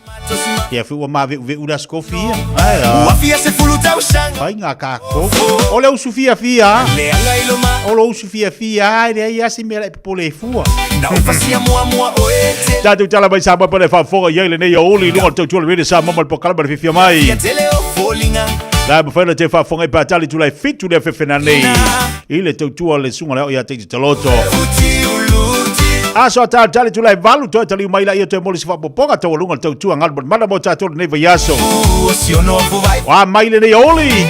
Ia fi ua ma ve ula skofi ia. Ai a. Fai ngā kākou. O le usu fia fia. O le usu fia fia ai le ai asi mea e popole e fua. Tātou tala mai Samoa pa le faafofoga i ai lenei aoauli i luga o le tautua o le Radio Samoa ma le polokalame o le fiafia mai. La e mafai ona te faafofoga i Patali Tulai 7 le afefena nei i le tautua o le susuga o le ao ia Teiti Taloto. Aso a Talitali Tulai 8 toe taliu mai laia toe moli se faapopoga taualuga o le tautua galu manamana mo tatou lenei vaiaso. O a mai lenei aoauli?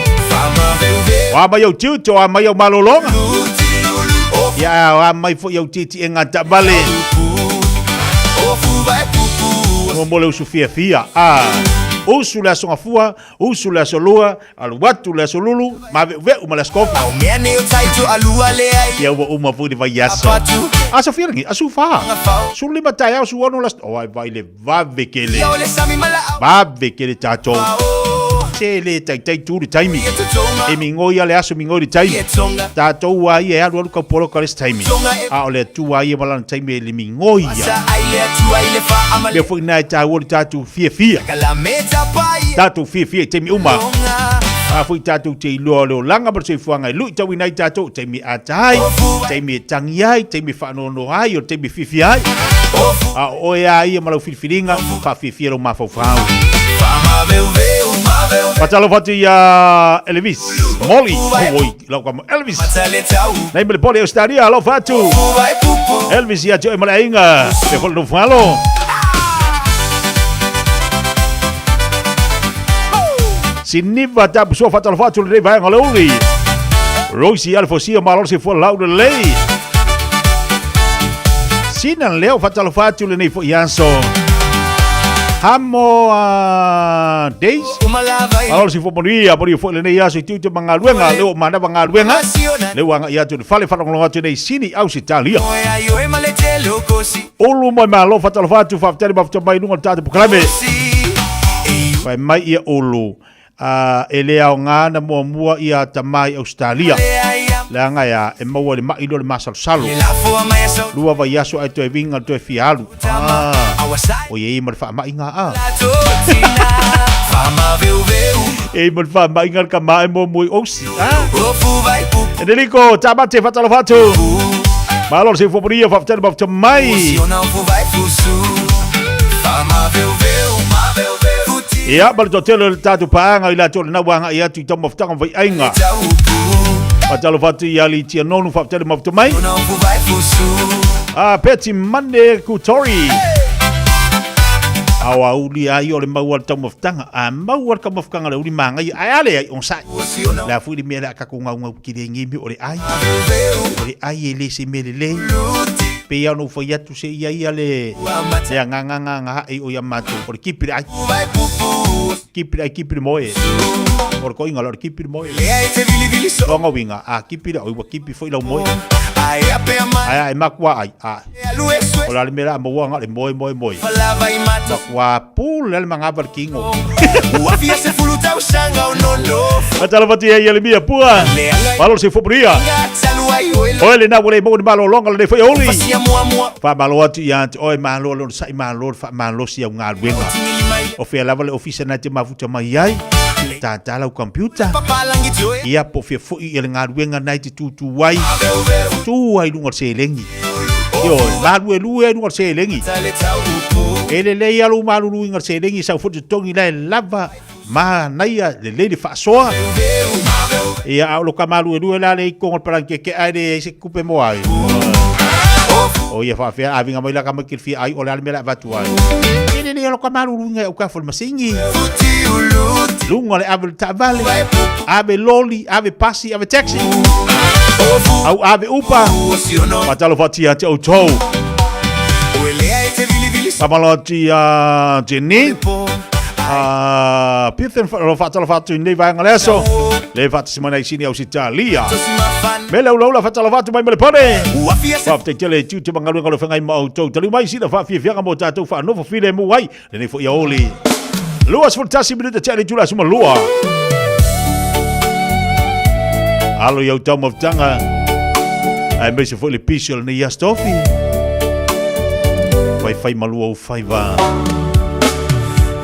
O a mai au tiute, o a mai au malologa? Ia, o a mai foi au tietiega taavale? Mo le usu fiafia. A usu le aso gafua, usu le aso lua, alu atu le aso lulu, maveuveu ma le aso kofi. Ia ua uma foi le vaiaso. Aso fia lenei, aso fa. 15 taeao, 16 le aso. Oh, ai vai le vave kele. Vave kele tatou. Se le taitai tu le taimi. E migoi a le aso migoi le taimi. Tatou a ia e alu alu kau poloka le isi taimi. A o le Atua a ia ma lana taimi e le migoi ia. Mea foi na e tāua le tatou fiafia. Tatou fiafia i taimi uma. A foi tatou te iloa o le olaga ma le soifuaga e luitauina ai tatou i taimi e ata ai, taimi e tangi ai, taimi e faanoanoa ai, o le taimi e fiafia ai. A o oe a ia ma lau filifiliga, faafiafia lou mafaufau. Faatalofa atu ia Elvis Molly, oi, lau kama Elvis. Nei ma le pole Australia, alofa atu. Elvis ia te oe ma le aiga, pe foi le nofo alo. Siniva tapusoa faatalofa atu lenei vaega o le uli. Rosie Alfosia malo se fua lau lelei. Sina leo faatalofa atu lenei foi aso. Hamo Days. Malo se fua manuia, manuia foi lenei aso i tiute ma galuega, leo o manava galuega. Leo agai atu i le fale faalogologo atu nei Sini Ausitalia. Ulu mai malo faatalofa atu faafetai le mafuta mai i luga o le tatou polokalame. Fai mai ia Ulu, e le aoga na muamua ia tama i Ausetalia. Leaga e a, e maua i le ma'i lea o le masalosalo. Lua vaiaso ae toe viga toe fia alu. Ah, o ia ia ma le faamaiga a. E i ma le faamaiga le kama e muamua i Osi. Ah. Enerico, tamate faatalofa atu. Malo le soifua manuia, faafetai le mafuta mai. Ia, ma le toatele o le tatou paaga i latou lena ua agai atu i taumafataga ma faiaiga. Faatalofa atu ia Ali Tianonu, faafetai le mafuta mai. Ah, Peti Mane Kutori. Aoauli ai o le maua le taumafataga. A maua le taumafataga le uli māgaia. Ae a le ai onosai. Le a foi le mea le a tatou gaugau kilegi me o le ai. O le ai e le se mea lelei. Pei lava ona ou fai atu se i ai ia le le agaga gagae o ia matou o le kipi le ai. Kipi le ai kipi le moe. O le koiga la o le kipi le moe. Lona uiga a kipi le oi ua kipi foi lau moe. Ae a e makua ai a o le a le mea la a maua na o le moe moe moe. Matua pule le magava le kino. Faatalofa atu ia Ielemia Pua. Malo le soifua manuia. Oe lena ua le maua ni malologa lenei foi aoauli. Faamalo atu ia te oe, malo le onosai, malo le faamalosi au galuega. O fea lava le ofisa na te mafuta mai ai, tātā lau computer. Ia po o fea foi ia le galuega na e te tūtū ai, tū ai i luga o le seleni. Ioe, maluelue ai luga o le selegi. E lelei lava lou maluluina o le selegi, sau foi le totogi la e lava, manaia, lelei le faasoa. Ia, a o lo ka maluelue la lea i totonu o le palagi ae leai se tupe mo ai. O ia faapea, a viga mai la ka mai ke fia ai, o le a le mea le a avatu ai. E lelei lava lo ka maluluina e au ka fo le masini. Luga o le ave o le taavale, ave loli, ave pasi, ave taxi. Au ave upa. Faatalofa atu ia te outou. Faamalo atu ia Jenny. Pithen faatalofa atu i lenei vaega o le aso. Le faatasi mai nai sini Ausitalia. Me le ulaula faatalofa atu mai ma le pone. Faafetai tele i tiute ma galuega o le feagai ma outou. Taliu mai sina faafiafiaga mo tatou faanofo filemu ai. Lenei foi aoauli. 21 minute tea le itula e 12. Alo i au taumafataga. Aemaise foi le pisi o lenei aso tofi. Faifai malua ou faiva.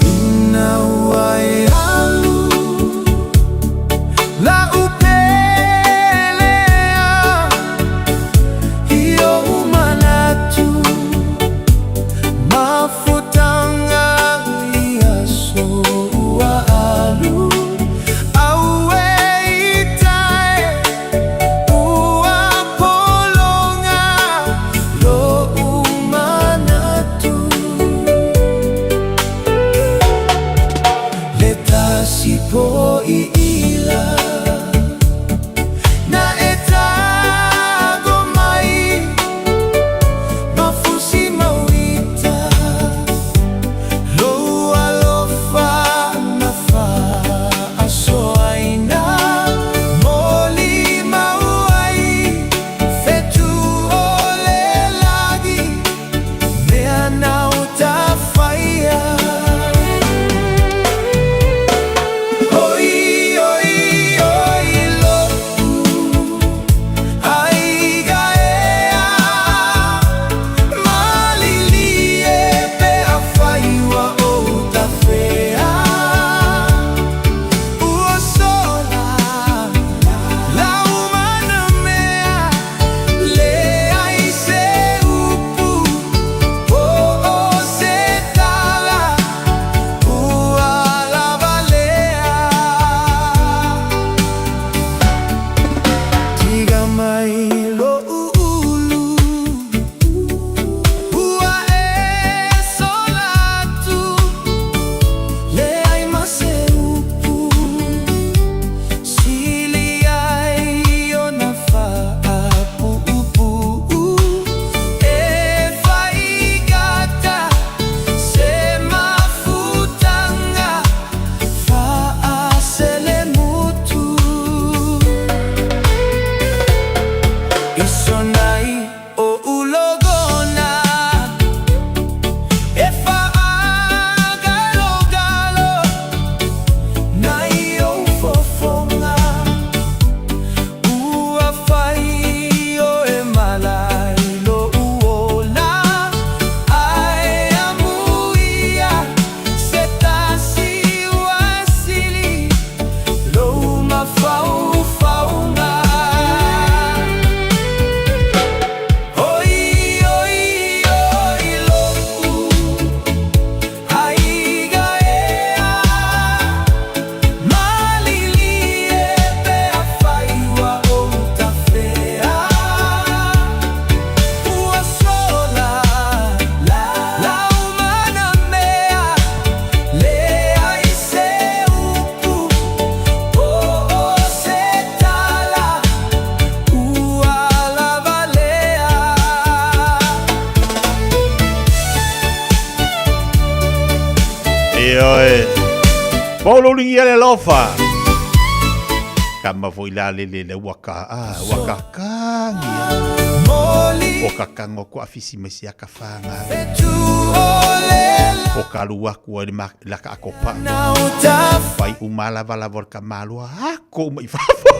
Ina ua e alu la upelea i ou manatu Mafutaga i aso ua alu, Aue i tae ua pologa lo'u manatu. Le tasi po i ila na e tago mai. Mafusi mauita lou alofa na faasoaina molimau ai fetu o le lagi mea nau tafaia. Oi oi oi lo'u Aiga ea, malilie pe afai ua ou tafea. Ua sola lau mana mea, leai se upu po o. Ioe. Maululigia le alofa. Kama foi la le le le ua ka a ua ka kangi. O ka kango ko afisi mai sia ka whanga. O ka lua kua le ma la ka akopa. Pai umala vala vor ka malua ako mai fafo.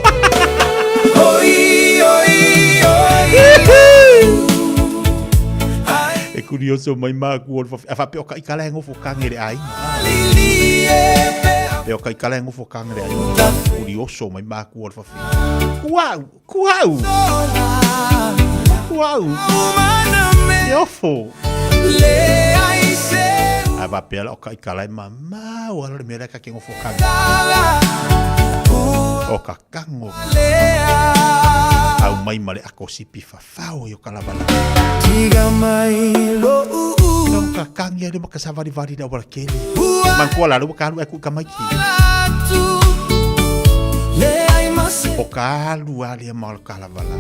E kurioso mai māku o le whawhi. A whape o ka ikala he ngofo kangere ai. Pe o ka ikala he ngofo kangere ai. Kurioso mai māku o le whawhi. Kuau, kuau. Kuau. Te ofo. A whapea la o ka ikala e mamau ala le mea ka ke ngofo kangere. O ka kango. Au mai ma le ako sipi whawhao i o kalavala. Tiga mai lo No ka kangi ale maka savari vari na wala kele. Mangkua la lu ka alu e ku ka maiki. O ka alu ale ma o kalavala.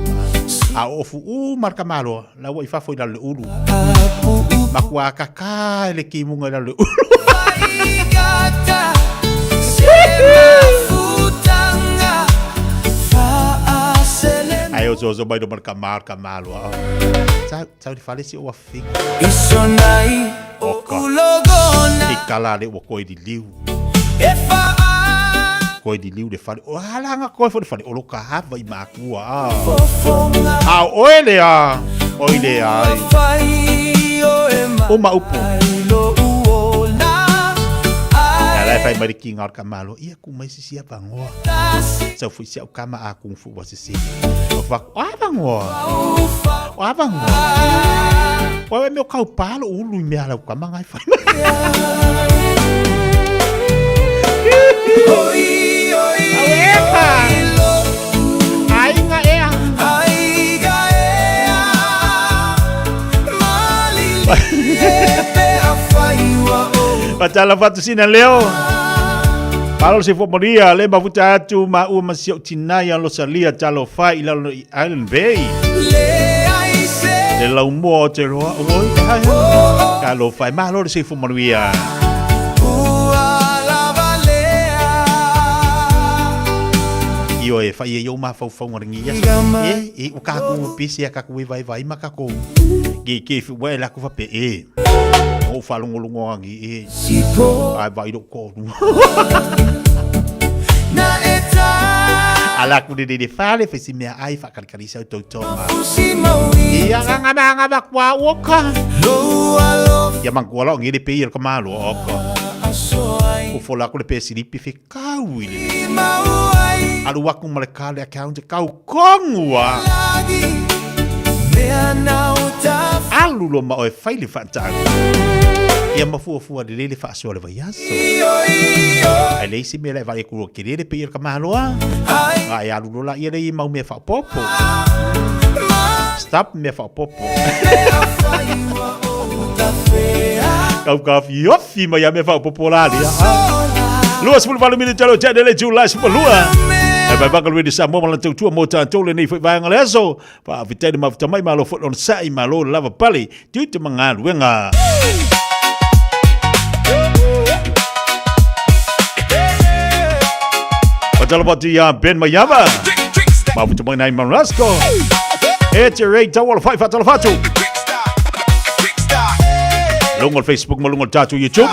A ofu u marka malo la ua i fafo i lalo le ulu. Makua ka ka le ki munga i lalo le ulu. Ai o zo zo mai no marka marka malo. Tau tau di fale si o afinga. Oka. I kala le ua koe di liu. Koe di liu le fale. O alanga koe fo le fale. O lo ka hava i makua. A oe le a. Oi le ai. O ma upo. Ala e fai mai ki ngā ka malo. Ia ku mai sisi a vangoa. Sau fui si au kama a kung fu wa sisi. O fa o a vangoa. O a vangoa. O e meo kau palo ulu i mea lau kama ngai fai. Aiga ea. Patala fatu sina leo. Palo se fo moria le mafuta atu ma ua ma si au tinai a Losalia talo fai i lalo i Island Bay. Le lau mua o te roa oi hai. Ka lo fai malo le se fo manuia. Io e fai e yo ma fau fau ngarangi ia. E e o ka ku pisi a ka ku vai vai ma ka ko. Ki ki fi wa la ku fa pe e. O fa longo longo angi e. Ai vai do ko. Ala ku de de fale fe si mea ai fa kali kali sa to to ma. Ia nga nga nga ba kwa oka. Ia man ku ala ngi le pe ia ka malo oka. O fola ku le pe silipi fe kau i le. Alu aku ma le kale account kau kongua. Alu lo ma o e fai le whaatau. Ia mafua fua le lele whaasoa le vaiaso. Ai le isi mea le vai kuro ke lele pe ia ka mahaloa. Ai alu lola ia le i mau mea whapopo. Stop mea whapopo. Kau ka fiofi mai a mea whapopo la lia. Lua sepuluh valu minute talo tene le July sepuluh. E pai baka lui di Samoa ma la tautua mo tātou le nei foi vaenga le aso. Wha awhitaini ma whitamai malo fo on sai malo lava pale. Tu te mangaluenga. Patala ia Ben Mayama. Ma whitamai nai Marasco. E te rei tau ala whai whatala whatu. Lungo Facebook ma lungo tātou YouTube.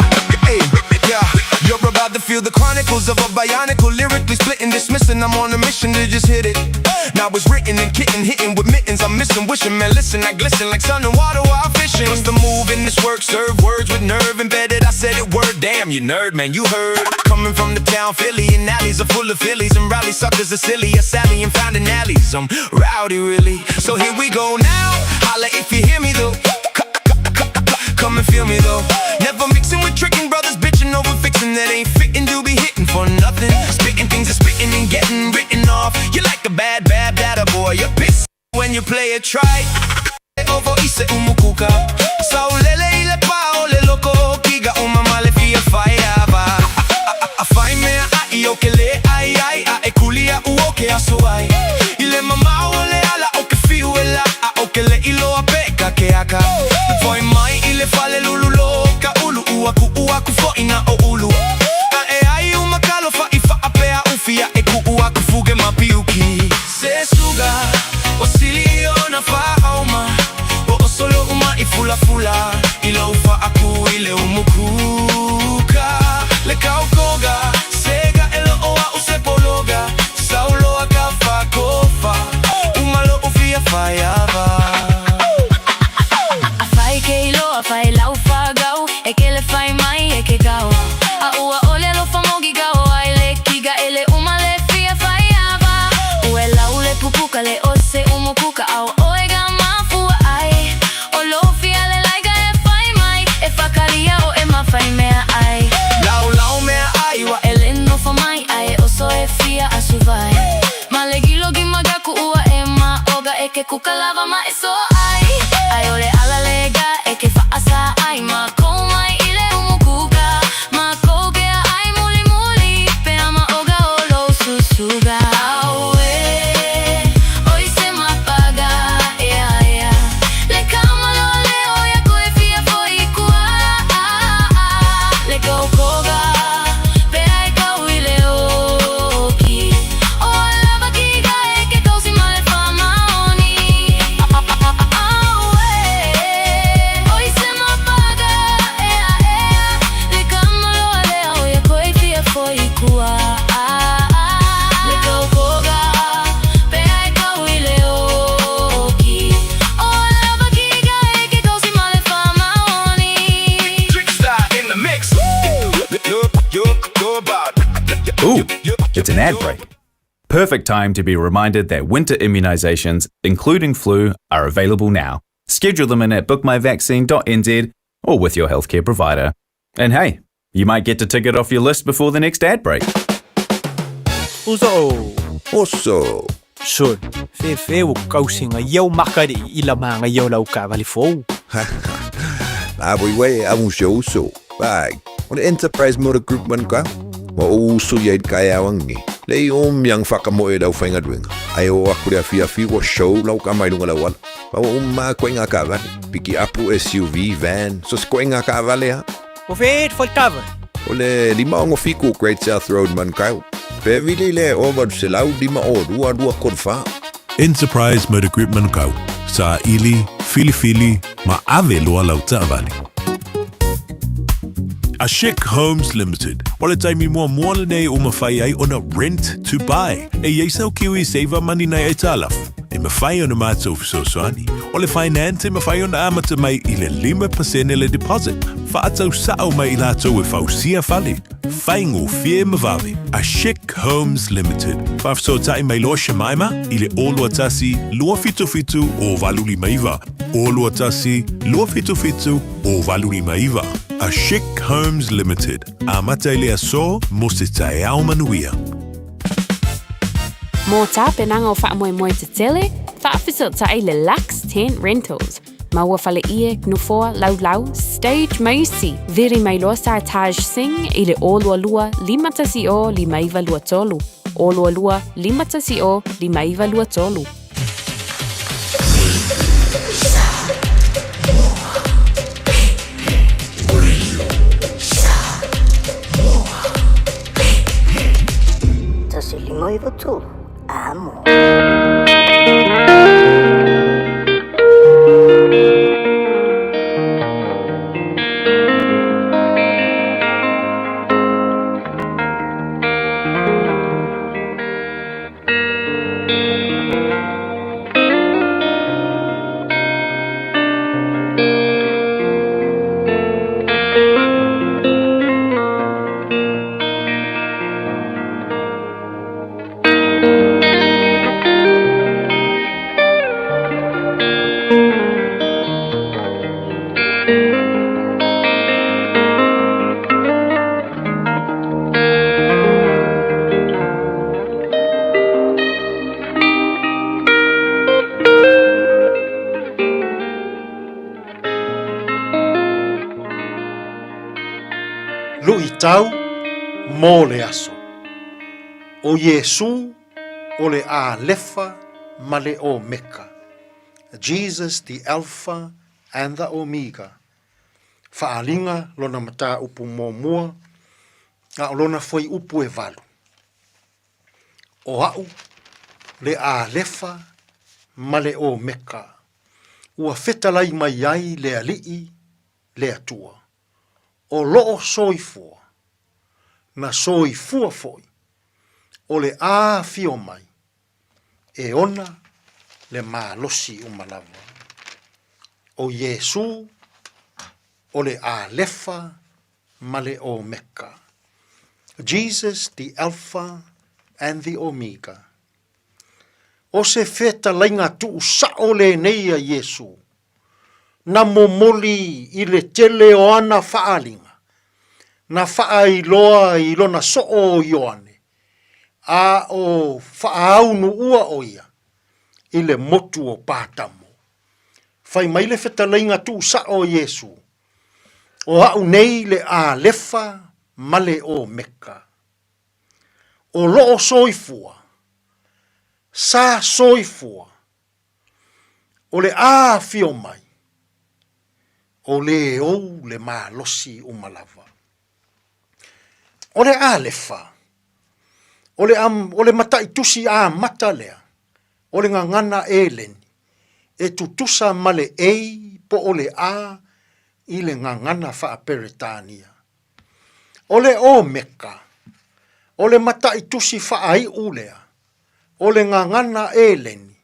You're about to feel the chronicles of a bionicle, lyrically splitting, dismissing. I'm on a mission to just hit it. Now it's written and kitten, hitting with mittens. I'm missing, wishing, man, listen, I glisten like sun and water while fishing. What's the move in this work? Serve words with nerve embedded. I said it word, damn, you nerd, man, you heard. Coming from the town, Philly, and alleys are full of Phillies and rowdy suckers are silly. A Sally and found in alleys. I'm rowdy, really. So here we go now. Holla if you hear me though. Come and feel me though. Never mixing with tricking brothers, bitching over fixing that ain't fitting to be hitting for nothing. Spitting things are spitting and getting written off. You like a bad, bad data boy. You're pissed when you play it trite. Ovo ise umukuka. Saulele ile pao le loko kiga umamale fia faiava. A fai mea a i o ke le ai ai a e kulia u o ke aso ai. Ile mamao le ala o ke fiu e la a o ke le ilo a peka ke aka. Foi mai i le fale lulu lo ka ulu ua ku ua ku fo ina o kuka lava ma e so ai. Ai o le ala lega e ke whaasa ai ma kou mai i le umu kuka. Ma kou kea ai muli muli, pe ama oga o lo susuga. Aue, oi se mapaga, ea ea. Le kamalo le oia koe fia foi kua. Le kaukoga, pe ai kau i le oki. O lava ki ga e ke kausi ma le whamaoni. Aue, oi se mapaga, ea ea. Le kamalo le oia koe fia foi kua. Le kaukoga, pe ai kau i le oki. O lava ki ga e ke kausi ma le whamaoni. Trickstar in the mix. You're about. Ooh, it's an ad break. Perfect time to be reminded that winter immunisations, including flu, are available now. Schedule them in at bookmyvaccine.nz or with your healthcare provider. And hey, you might get to tick it off your list before the next ad break. Uso. Oso. Sol, fefe o kausinga iau makari i la manga iau lau kavali fou. La voi wei a un show so. Bag. O le Enterprise Motor Group man ka. Wa o uso ia i kai awangi. Le i o miang whaka mo e lau whainga duenga. Ai o aku le awhi awhi wa show lau ka mai lunga lau ala. Pa wa umma koe ngā kavale. Piki apu SUV, van, so se koe ngā kavale ha. O fe fo tava. O le lima o fiku Great South Road man kau. Pe vili le o valu se lau lima o rua rua kore wha. Enterprise Motor Group Manukau, sa ili, filifili, ma ave loa lau taavale. A Chic Homes Limited. O le taimi muamua lenei ua mafai ai ona rent to buy. E i ai sau Kiwi Saver Money nai aitalafu. E mafai ona matou fesoasoani. O le finance e mafai ona amata mai i le 5% le deposit. Faatau sao mai i latou e fausia fale. Faigofie ma vave. A Chic Homes Limited. Faafesootai mai loa Shemaima i le 021 277 0859. 021 277 0859. A Chic Homes Limited. Amata i le aso mo se taeao manuia. Mō tāpenaga o faamoemoe tetele, faafesootai le Lux Tent Rentals. Maua fale ie, nofoa, laulau, stage ma isi. Vili mai loa sa Taj Singh i le 022 510 5923. 022 510 5923. 1593, amo. Luʻitau mo le aso. ʻO Iesū o le ʻAlefa ma le ʻOmeka, Jesus the Alpha and the Omega, Faaliga lona mataupu muamua a o lona fuaiupu e valu. ʻO aʻu le ʻAlefa ma le ʻOmeka, ua fetalai mai ai le Aliʻi le Atua, o loo soifua, na soifua foi, o le afio mai, e ona le malosi uma lava. ʻO Iesū o le ʻAlefa ma le ʻOmeka. Jesus the Alpha and the Omega. ʻO se fetalaiga tuusaʻo lenei a Iesū, na momoli i le tele o ana faaaliga, na faailoa i lona soo o Ioane, a o faaunuua ʻo ia. i le motu o Patamo. Fai mai le fetalaiga tuusao o Iesu, O a'u nei le Alefa ma le Omeka. O loo soifua, sa soifua, o le a afio mai, o lē ou le malosi uma lava. O le Alefa, o le, o le mataitusi amata lea, o le gagana Eleni, e tutusa ma le A po o le A i le gagana faa-Peretania. O le Omeka, o le mataitusi faaiu lea, o le gagana Eleni,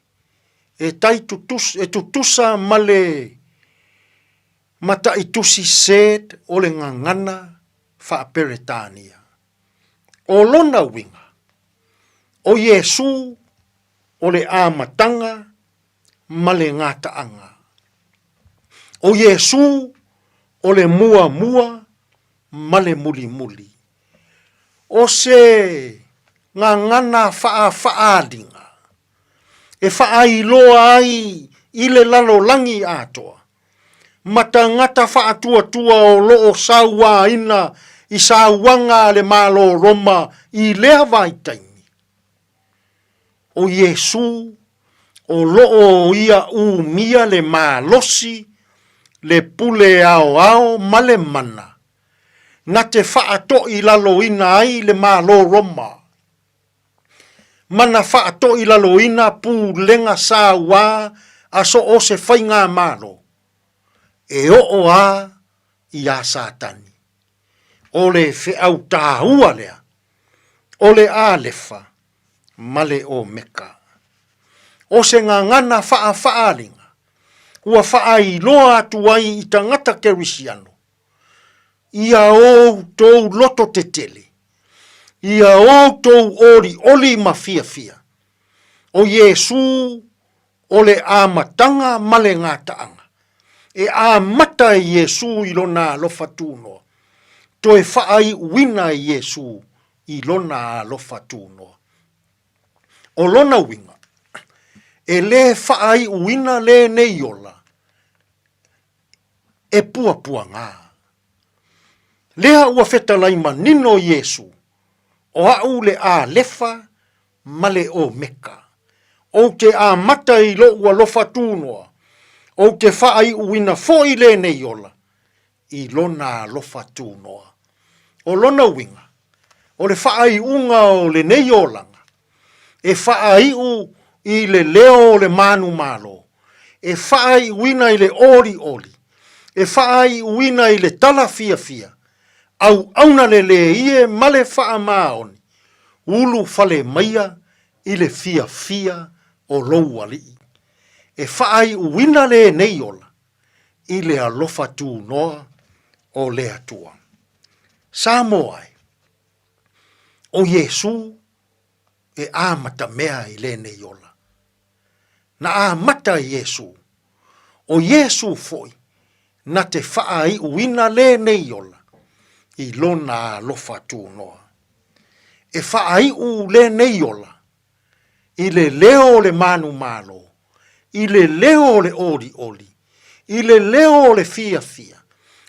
e tai tutus, e tutusa ma le mataitusi Z o le gagana faa-Peretania. O lona uiga, o Iesū o le amataga ma le gataaga. O Iesū o le muamua ma le mulimuli. O se gagana faafaaaliga e faailoa ai i le lalolagi atoa ma tagata faatuatua o lo o sauaina i sauaga a le Malo Roma i lea vaitaimi. O Iesū o lo o ia umia le malosi, le pule aoao ma le mana, na te faatoilaloina ai le Malo Roma, ma na faatoilaloina pulega sauā a so o se faigamalo, e oo a iā Satani. O le feau tāua lea, o le Alefa ma le Omeka. O se gagana faafaaaliga ua faailoa atu ai i tagata Kerisiano, ia outou loto tetele, ia outou olioli ma fiafia, o Iesū o le amataga ma le gataaga. E amata e Iesū i lona alofa tunoa, toe faaiuina e Iesū i lona alofa tunoa. O lona uiga, e lē faaiuina lenei ola e puapuaga. Lea ua fetalai manino Iesū, o a'u le Alefa ma le Omeka. Ou te amata i lo'u alofa tunoa, ou te faaiuina foi lenei ola i lona alofa tunoa. O lona uiga, o le faaiuga o lenei olaga, e faaiu i le leo o le manumalo, e faaiuina i le olioli, e faaiuina i le tala fiafia, auauna le lēie ma le faamaoni, ulufale maia i le fiafia o lou alii. E faaiuina lenei ola i le alofa tunoa o le Atua. Samoa e, o Iesū e amatamea i lenei ola. Na amata Iesū, o Iesū foi na te faaiuina lenei ola i lona alofa tunoa. E faaiu lenei ola i le leo o le manumalo, i le leo o le olioli, i le leo o le fiafia,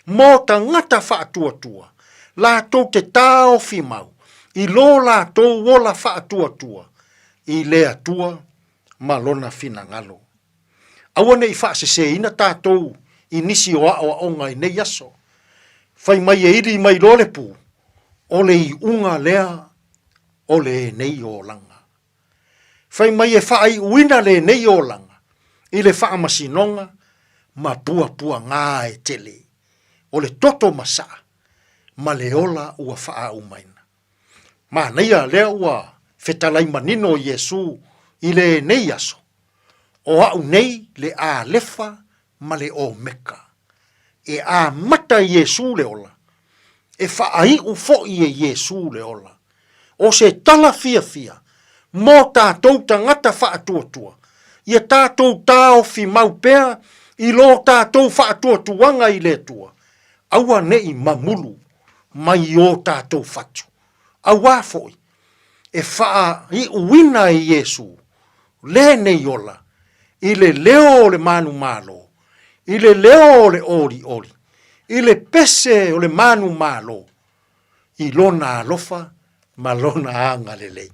mō tagata faatuatua, latou te taofi mau i lō latou ola faatuatua i le Atua ma Lona finagalo. Aua ne i faasesēina tatou i nisi o aoaoga i nei aso. Fai mai e ili mai loa le pū, o le iuga lea o lenei olaga. Fai mai e faaiuina lenei olaga i le faamasinoga ma puapuaga e tele, o le toto masaa ma le ola ua faaaumaina. Manaia lea ua fetalai manino Iesū i lenei aso, o a'u nei le Alefa ma le Omeka. E amata e Iesū le ola, e faaiu foi e Iesū le ola. O se tala fiafia mō tātou tagata faatuatua, ia tātou taofi mau pea i lō tātou faatuatuaga i le Atua, aua neʻi mamulu mai i ō tātou fatu. Auā foi, e faaiuina e Iesū lenei ola. i le leo o le manumalo, i le leo o le olioli, i le pese o le manumalo, i lona alofa ma lona agalelei.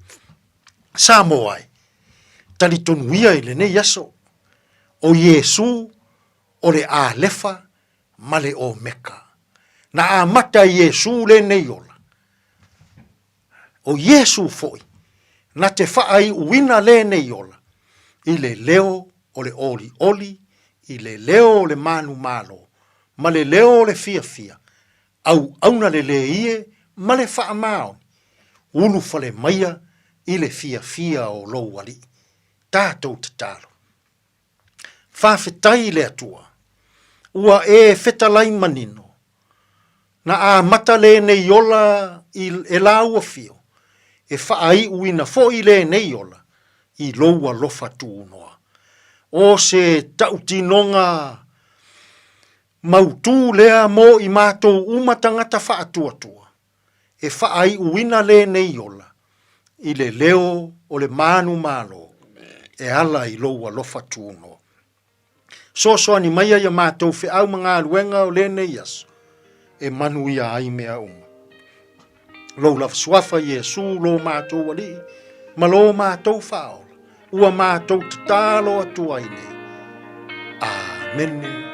Samoa e, talitonu ia i lenei aso, o Iesu o le Alefa ma le Omeka. Na amata e Iesu lenei ola. O Iesu foi, na te faaiuina lenei ola i le leo o le olioli, i le leo o le manumalo, ma le leo o le fiafia, auauna lelei e ma le faamaoni, ulufale maia i le fiafia o lou Alii. Tatou tatalo. Faafetai i le Atua, ua e fetalai manino, na amata lenei ola i e lāua fio, e faaiuina foi lenei ola i lou alofa tunoa. O se tautinoga Mautu lea mo i matou uma tagata faatuatua, e faaiuina lenei ola i le leo o le manumalo e ala i lou alofa tunoa. Soasoani maia ia matou feau ma galuega o lenei aso e manuia ai mea uma. Lou lava suafa Iesu lo matou Alii ma lo matou Faaola, ua matou tatalo atu ai nei. Amene.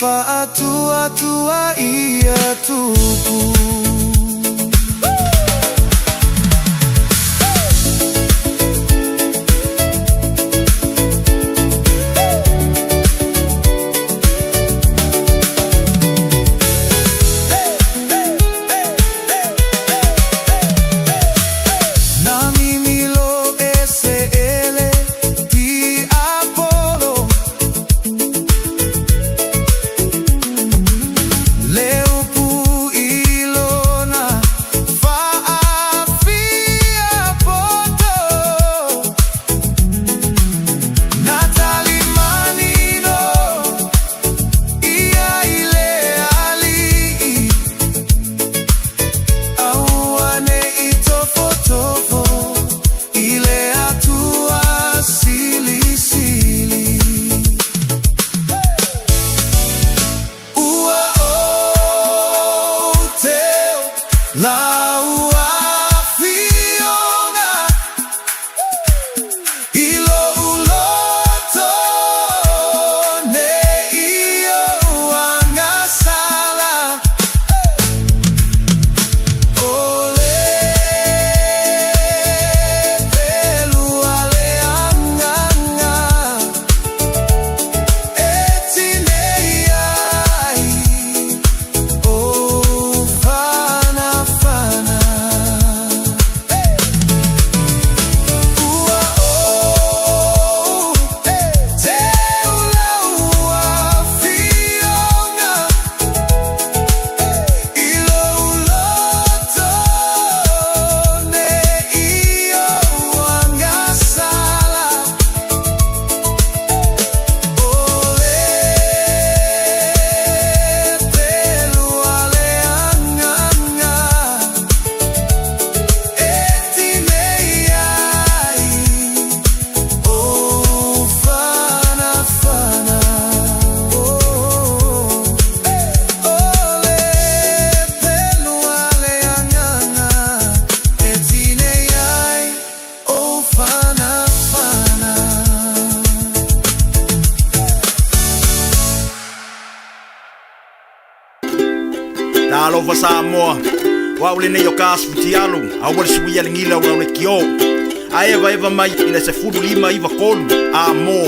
Faatuatua ia tupu. Na mimilo ese ele ti Apollo Le upu ilona faafia poto Na talimanino ia ile ali'i Aua ne i tofotofo i le Atua Silisili. Ua ou teo lau afioga i lou loto ne i ou agasala. O le pelu a le Agaga e tinei ai ou fanafana. Ua ou teu lau afioga i lou loto ne i ou agasala. O le pelu a le Agaga e tinei ai ou fanafana. O le pelu a le Agaga e tinei ai ou fanafana. Talofa Samoa, o au lenei o ka asu fitialu, aua le suia le gila o lau lekiō. A evaeva mai i le 15 93 a mo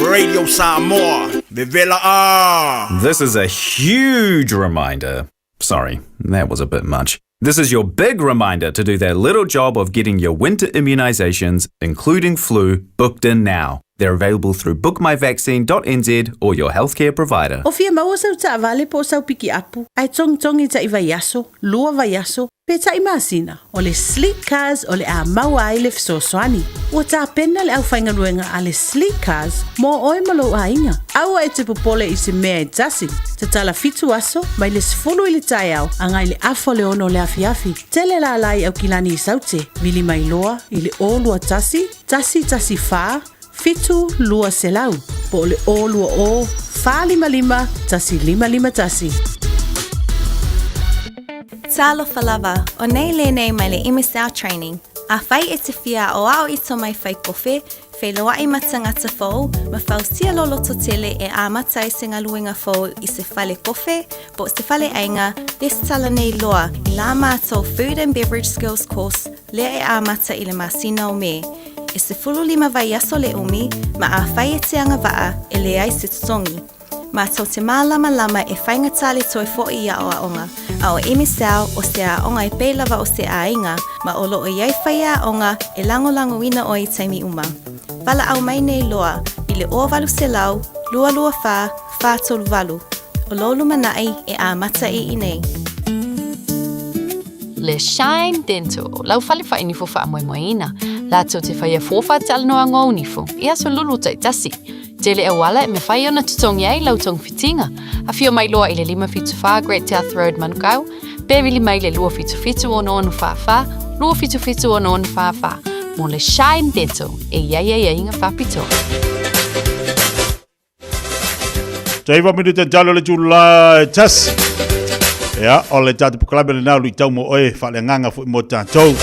Radio Samoa, vevela a! This is a huge reminder. Sorry, that was a bit much. This is your big reminder to do that little job of getting your winter immunizations, including flu, booked in now. They're available through bookmyvaccine.nz or your healthcare provider. O fia maua sau taavale po o sau pikiapu, ae togitogi ta'i vaiaso, lua vaiaso, pe ta'i masina, o le Sleek Cars o le a maua ai le fesoasoani. Ua tapena le aufaigaluega a le Sleek Cars mo oe ma lou aiga. Aua e te popole i se mea e tasi. Tatala 7 aso, mai le 10 i le taeao agai le afa o le 6 o le afiafi. Tele lala i Aukilani i Saute, vili mai loa i le 021 114 7200 po o le 020 455 1551. Talofa lava, o nei lenei mai le MSL Training. Afai e te fia aoao i to mai whai kofe, wheiloai ma tangata fou, ma fausia lo loto tele e amata ai se ngaluenga fou i se fale kofe, po se fale aiga, resitala nei loa i la mātou Food and Beverage Skills Course lea e amata i le masina o Me. E 15 vaiaso le umi, ma afai e te agavaa e leai se totogi. Mātou te mālamalama e faigata le toe fo'i i aoaoga, a o MSL o se aoga e pei lava o se aiga, ma o loo i ai faiaoga e lagolagoina oe i taimi uma. Valaau mai nei loa i le 0800 224 438. O lou lumanai e amata i inei. Le Shine Dental, lau fale whainifo whaamoemoeina. Lātou te whaia fōwha talanoa ngō nifo, i aso lulu taitasi. Tele auala e mawhai ona tutongi ai lau togafitiga. Afio mai loa i le 574 Great South Road Manukau, pe vili mai le 277 6644, 277 6644. Mo le Shine Dental, e iai ai aiga faapitoa. 9 minute talo le itula e 1. Ia, o le tatou polokalame lenā o Luitau mo Oe, faaleagaga foi mo tatou.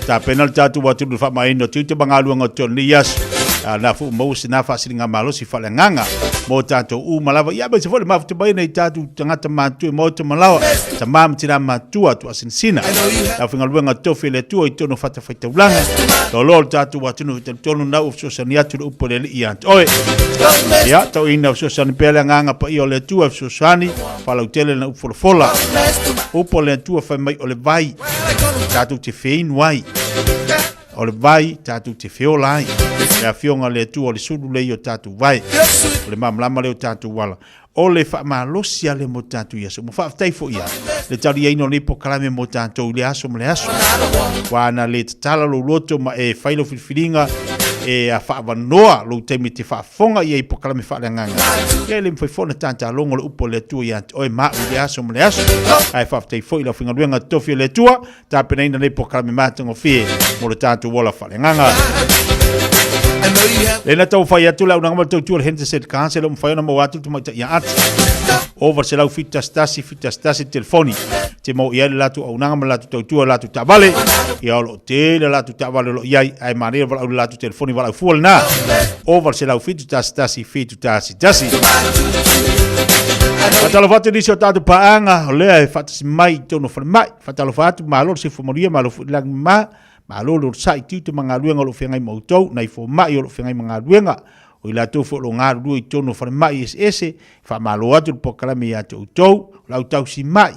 Tapena le tatou atunuu i le faamaeaina o tiute ma galuega o totonu i aso. A na foi ua maua sina faasiligamalosi faaleagaga. Mo tatou uma lava, ia aemaise foi le mafuta mai nei tatou tagata matutua i maota ma laoa, tama ma tina matua, tuaasinasina, le aufaigaluega tofi a le Atua i totonu o fatafaitaulaga, loaloa o le tatou atunuu, e talitonu na ua fesoasoani atu le upu a le Alii ia te oe. Ia, tauina fesoasoani pea le agaga paia o le Atua e fesoasoani, faalautele lana upu folafola. Upu a le Atua fai mai o le vai, tatou te feinu ai. O le vai tatou te feola ai. Le afioga a le Atua o le sulu lea i o tatou vai. O le malamalama lea o tatou ala. O le faamalosi a lea mo tatou i aso uma. Faafetai foi ia le taliaina o lenei polokalame mo tatou i lea aso ma le aso. Ua ana le tatala lou loto ma e fai lau filifiliga e a faaavanoa lou taimi e te faafofoga i ai i polokalame faaleagaga. Ia e le mafai foi ona tatalogo le upu a le Atua ia te oe ma au i lea aso ma le aso. Ae faafetai foi i le aufaigaluega totofi a le Atua Tapenaina nei polokalame matagofie mo le tatou ola faaleagaga. Lena tau fai atu le aunaga ma le tautua le Henderson Cars e le o mafai ona maua atu le tamaitai ia Ati. Over 171 71 telefoni te mau i ai le latou aunaga ma le latou tautua latou taavale. Ia o lo o tele latou taavale o lo o i ai ae manaia le valaau i le latou telefoni valaau fua lena. Over 171 71. Faatalofa atu i nisi o tatou paaga o lea e faatasi mai i totonu o falemai. Faatalofa atu, malo le soifua manuia, malo foi le lagi mama, malo le onosai, tiute ma galuega o lo o feagai ma outou, nai fomai o lo o feagai ma galuega, o i latou foi o lo o galulue i totonu o falemai eseese, faamalo atu le polokalame ia te outou, o le au tausimai,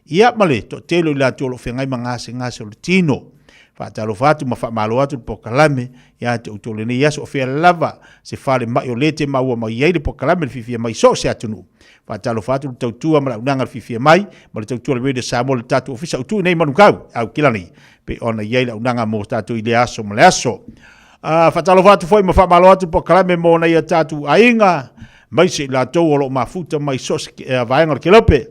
ia ma le toatele o i latou o lo o feagai ma gasegase o le tino. Faatalofa atu ma faamalo atu le polokalame ia te outou lenei aso, o fea lava se falemai o lē te maua mai ai le polokalame le fiafia mai so o se atunuu. Faatalofa atu le tautua ma le aunaga le fiafia mai ma le tautua le Radio Samoa le tatou ofisa utu nei Manukau au Kilani pei ona i ai le aunaga mo tatou i lea aso ma le aso. Faatalofa atu foi ma faamalo atu polokalame mo nai a tatou aiga maise i latou o lo o mafuta mai so o se vaega o le kelope.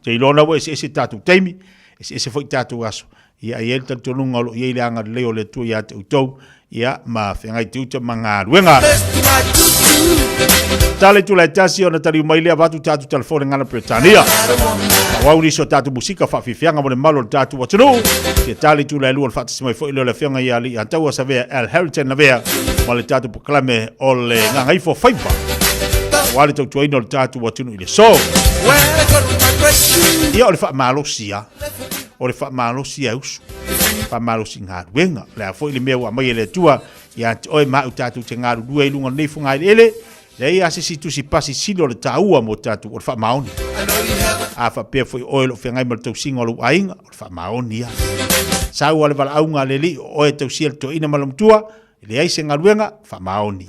Te iloa na ua eseese tatou taimi, eseese foi tatou aso. Ia, e i ai le talitonuga o lo o i ai le agalelei o le Atua ia te outou, ia, ma feagai te uta ma galuega. Tala i tula e tasi ona taliu mai lea avatu tatou telefone ngana Peretania. Faaauau nisi o tatou musika faafiafiaga mo le mamalu o le tatou atunuu. Ia tala i tula e lua le faatasi mai foi lea o le afioga ia Alii Ataua Savea Al Harrington Lavea ma le tatou polokalame o le Gagaifo Faiva. Aua le tautuaina o le tatou atunuu i le aso. Ia o le faamalosi a. O le faamalosi e usu, faamalosi galuega. O le a foi le mea ua aumai e le Atua ia te oe ma au tatou te galulue ai i luga o lenei fogaeleele, leai lava se isi tusi pasi sili o le taua mo tatou, o le faamaoni. A faapea foi o oe o lo o feagai ma le tausiga o lou aiga, o le faamaoni ia. Sau lava le valaauga a le Alii o oe e tausia le toeaina ma le matua, e leai se galuega, faamaoni.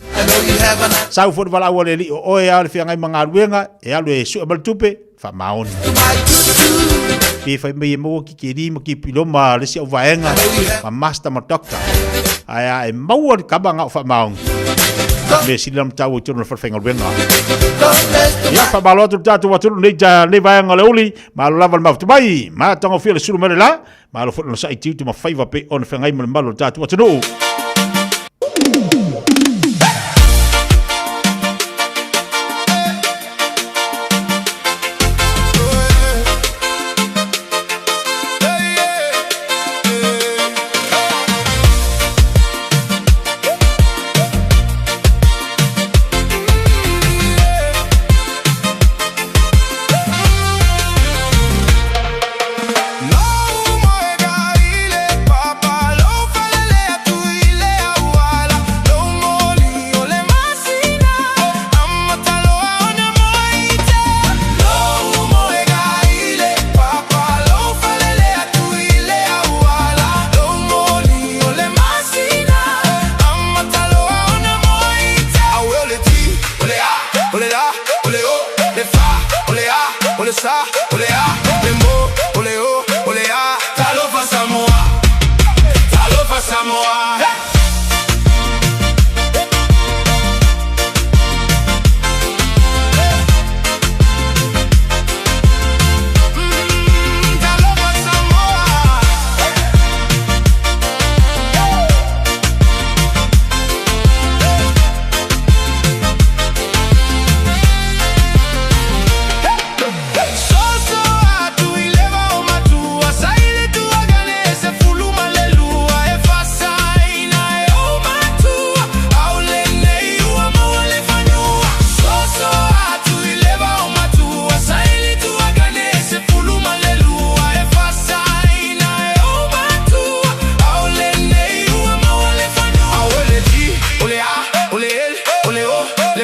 Sau foi le valaau a le Alii o oe lava o le feagai ma galuega, e alu e sue mai le tupe, faamaoni. Pe fai mai e maua kikeri ma kipilo ma le isi au vaega ma master ma doctor. Ae a e maua le kama nga o faamaoni. Mea sili la matau i totonu o le falefaigaluega. Ia, faamalo atu le tatou atunuu nei, nei vaega o le uli, malo lava le mafuta mai, matagofie le sulu mai le la, Malo foi lona sa'i tiute ma faiva pei ona feagai ma le mamalu o le tatou atunuu.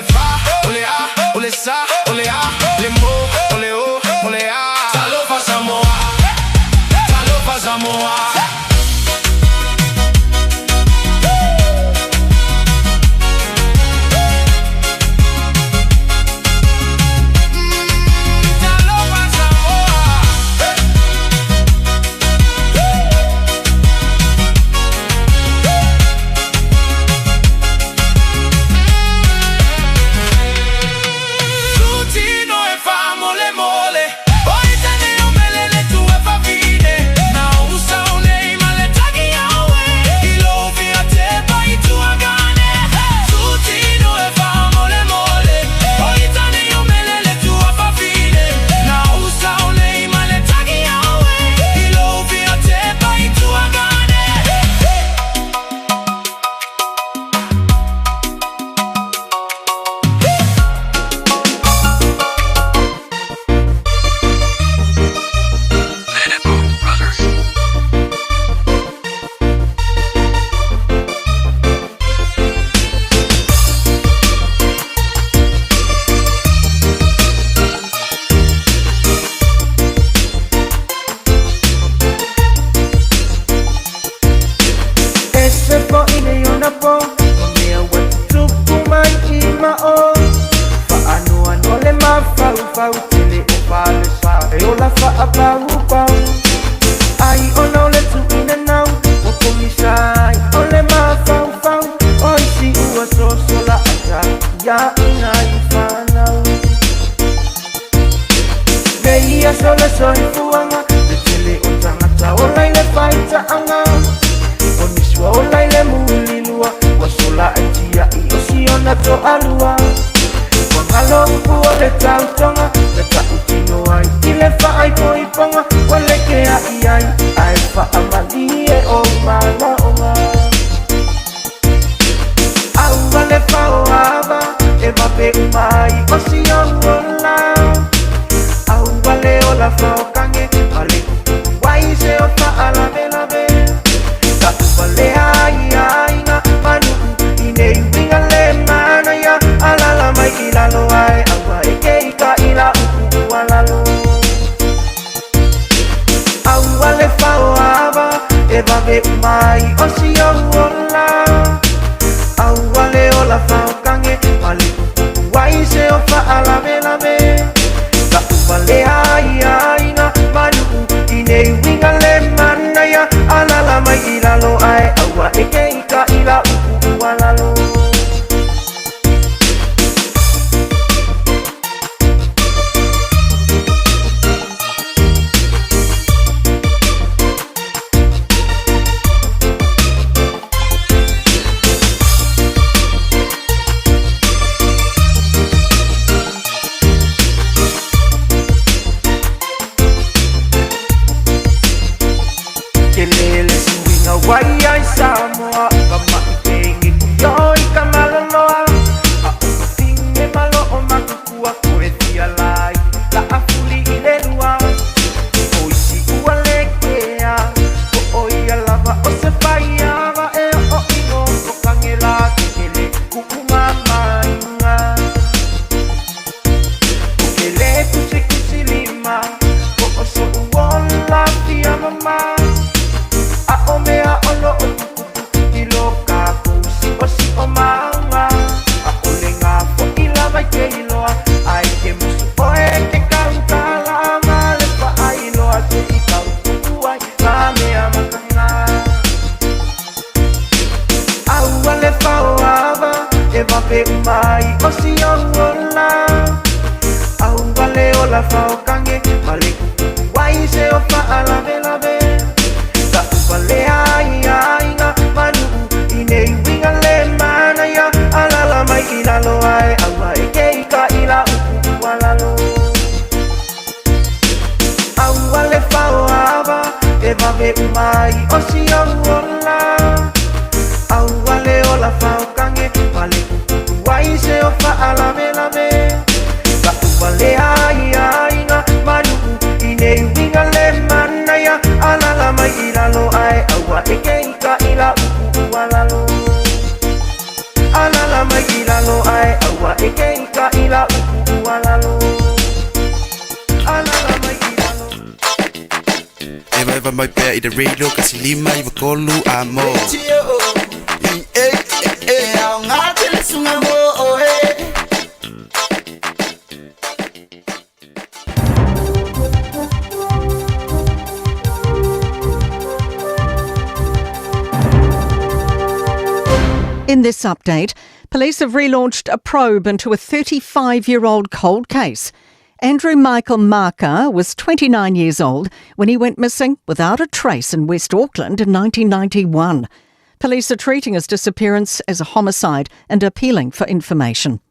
le Fa, o le A, o le Sa, o le A, le Mo, o le O, o le A. Talofa Samoa, talofa Samoa. Talofa Samoa. Tutino e fa mole mole. Oi tane o melele tu e fa fine. Na usa o nei male tagi awe. Ilo via te pai tu agane. Tutino e fa mole mole. Oi tane o melele tu e fa fine. Na usa o nei male tagi awe. Ilo via te pai tu agane. E se fo'i nei ona po, o mea ua tutupu mai i mao. Fa'anoanoa le mafaufau tele o falesa e ola fa'apaupau. Ai ona o le tu'uina nau, ua pogisa ai o le mafaufau. O isi ua soso la'ata ia ina i fanau. Nei aso le soifuaga, le tele o tagata ola i le faita'aga. O nisi ua ola i le mulilua, ua sola ai tia'i o siona to'alua. Ua galo upu o le tautoga, na ta'utino ai i le fa'aipoipoga. Ua leke a'i ai, ae fa'amalie o mala'oga. Aua le fa'oava, e vape uma ai o siou ola. Aua le ola fa'okage, ma le kukuku ai se o fa'alavelave. Ta'uvalea ai aiga manu'u, i nei uiga le manaia. Alala mai i lalo ae aua e ke i ka i la upu ua lalo. Aua le fa'oava, e vave uma ai o siou ola. Aua le ola fa'okage, ma le kukuku ai se o fa'alavelave. Ta'uvalea ai aiga manu'u, i nei uiga le manaia. Alala mai i lalo ae aua e ke i ka i la upu ua lalo. Ke lele suiga wai ai Samoa, ka ma'i penge ku i ka maloloa. A o ka finge malo o makukua, ko e fia lai, la afuli i le lua. O isi ua le kea, ko o ia lava o se faiava e o ingo o kangela ke kele ku umamainga. O ke le kusi kusi lima, ko o so uola fia mama. A o mea o lo o tuputupu i lo kākou si o si o maunga. A o le ngā fo i lava i ke iloa, ai ke musu o e ke kaukala ma le pa ai loa se i kaukuku ai ngā mea makanga. Aua le fa'oava, e vape uma ai o si ou ola. Aua le ola fa'okange, ma le kukuku ai se o fa'alavelave. Ta'uvalea ai aiga manu'u, i nei uiga le manaia. Alala mai i lalo ae aua e ke i ka i la upu ua lalo. Aua le fa'oava, e vave uma ai o si ou ola. Aua le ola fa'okange, ma le kukuku ai se o fa'alavelave. Ta'uvalea ai aiga manu'u, i nei uiga le manaia. Alala mai i lalo ae aua e ke i ka i la upu ua lalo. Alala mai i lalo ae aua e ke ika i la uku ua lalo. Alala mai i lalo. Eva eva mai pea i te radio kasi lima i vakolu a mo. In this update, police have relaunched a probe into a 35 year old cold case. Andrew Michael Marker was 29 years old when he went missing without a trace in West Auckland in 1991. Police are treating his disappearance as a homicide and appealing for information.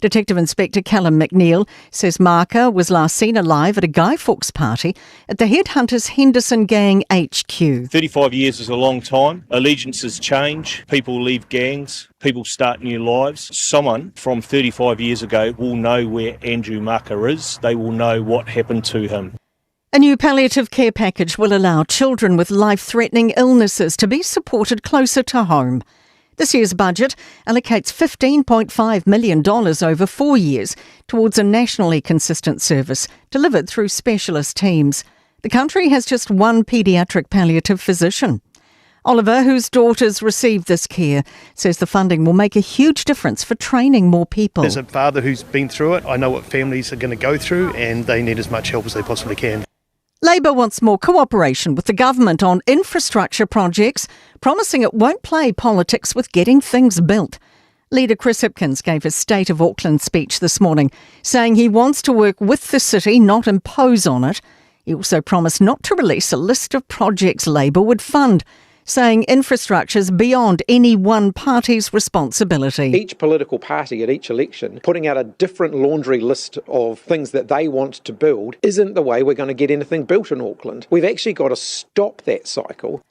Detective Inspector Callum McNeil says Marker was last seen alive at a Guy Fawkes party at the Headhunters Henderson Gang HQ. 35 years is a long time. Allegiances change, people leave gangs, people start new lives. Someone from 35 years ago will know where Andrew Marker is, they will know what happened to him. A new palliative care package will allow children with life threatening illnesses to be supported closer to home. This year's budget allocates $15.5 million over four years towards a nationally consistent service delivered through specialist teams. The country has just one paediatric palliative physician. Oliver, whose daughters received this care, says the funding will make a huge difference for training more people. As a father who's been through it, I know what families are going to go through and they need as much help as they possibly can. Labour wants more cooperation with the government on infrastructure projects, promising it won't play politics with getting things built. Leader Chris Hipkins gave his State of Auckland speech this morning, saying he wants to work with the city, not impose on it. He also promised not to release a list of projects Labour would fund, saying infrastructure's beyond any one party's responsibility. Each political party at each election putting out a different laundry list of things that they want to build isn't the way we're going to get anything built in Auckland. We've actually got to stop that cycle.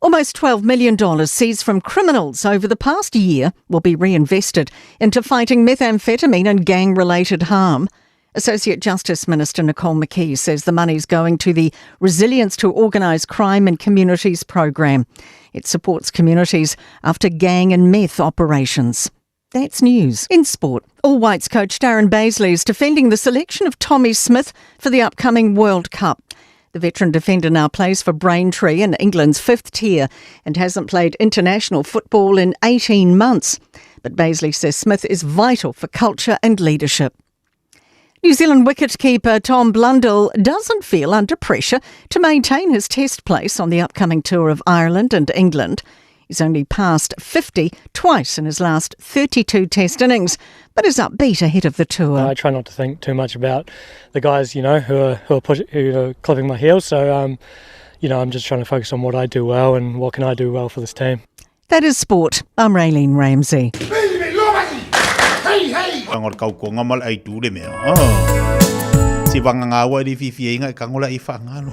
Almost $12 million seized from criminals over the past year will be reinvested into fighting methamphetamine and gang related harm. Associate Justice Minister Nicole McKee says the money's going to the Resilience to Organised Crime in Communities program. It supports communities after gang and meth operations. That's news. In sport, All Whites coach Darren Baisley is defending the selection of Tommy Smith for the upcoming World Cup. The veteran defender now plays for Braintree in England's fifth tier and hasn't played international football in 18 months. But Baisley says Smith is vital for culture and leadership. New Zealand wicketkeeper Tom Blundell doesn't feel under pressure to maintain his test place on the upcoming tour of Ireland and England. He's only passed 50 twice in his last 32 test innings, but is upbeat ahead of the tour. I try not to think too much about the guys, you know, who are who are, push, who are clipping my heels. So, you know, I'm just trying to focus on what I do well and what can I do well for this team. That is sport. I'm Raylene Ramsey. Kango le kaukonga ma le aitu le mea. Oh. Si vanganga i fifi inga kango la i whangalo.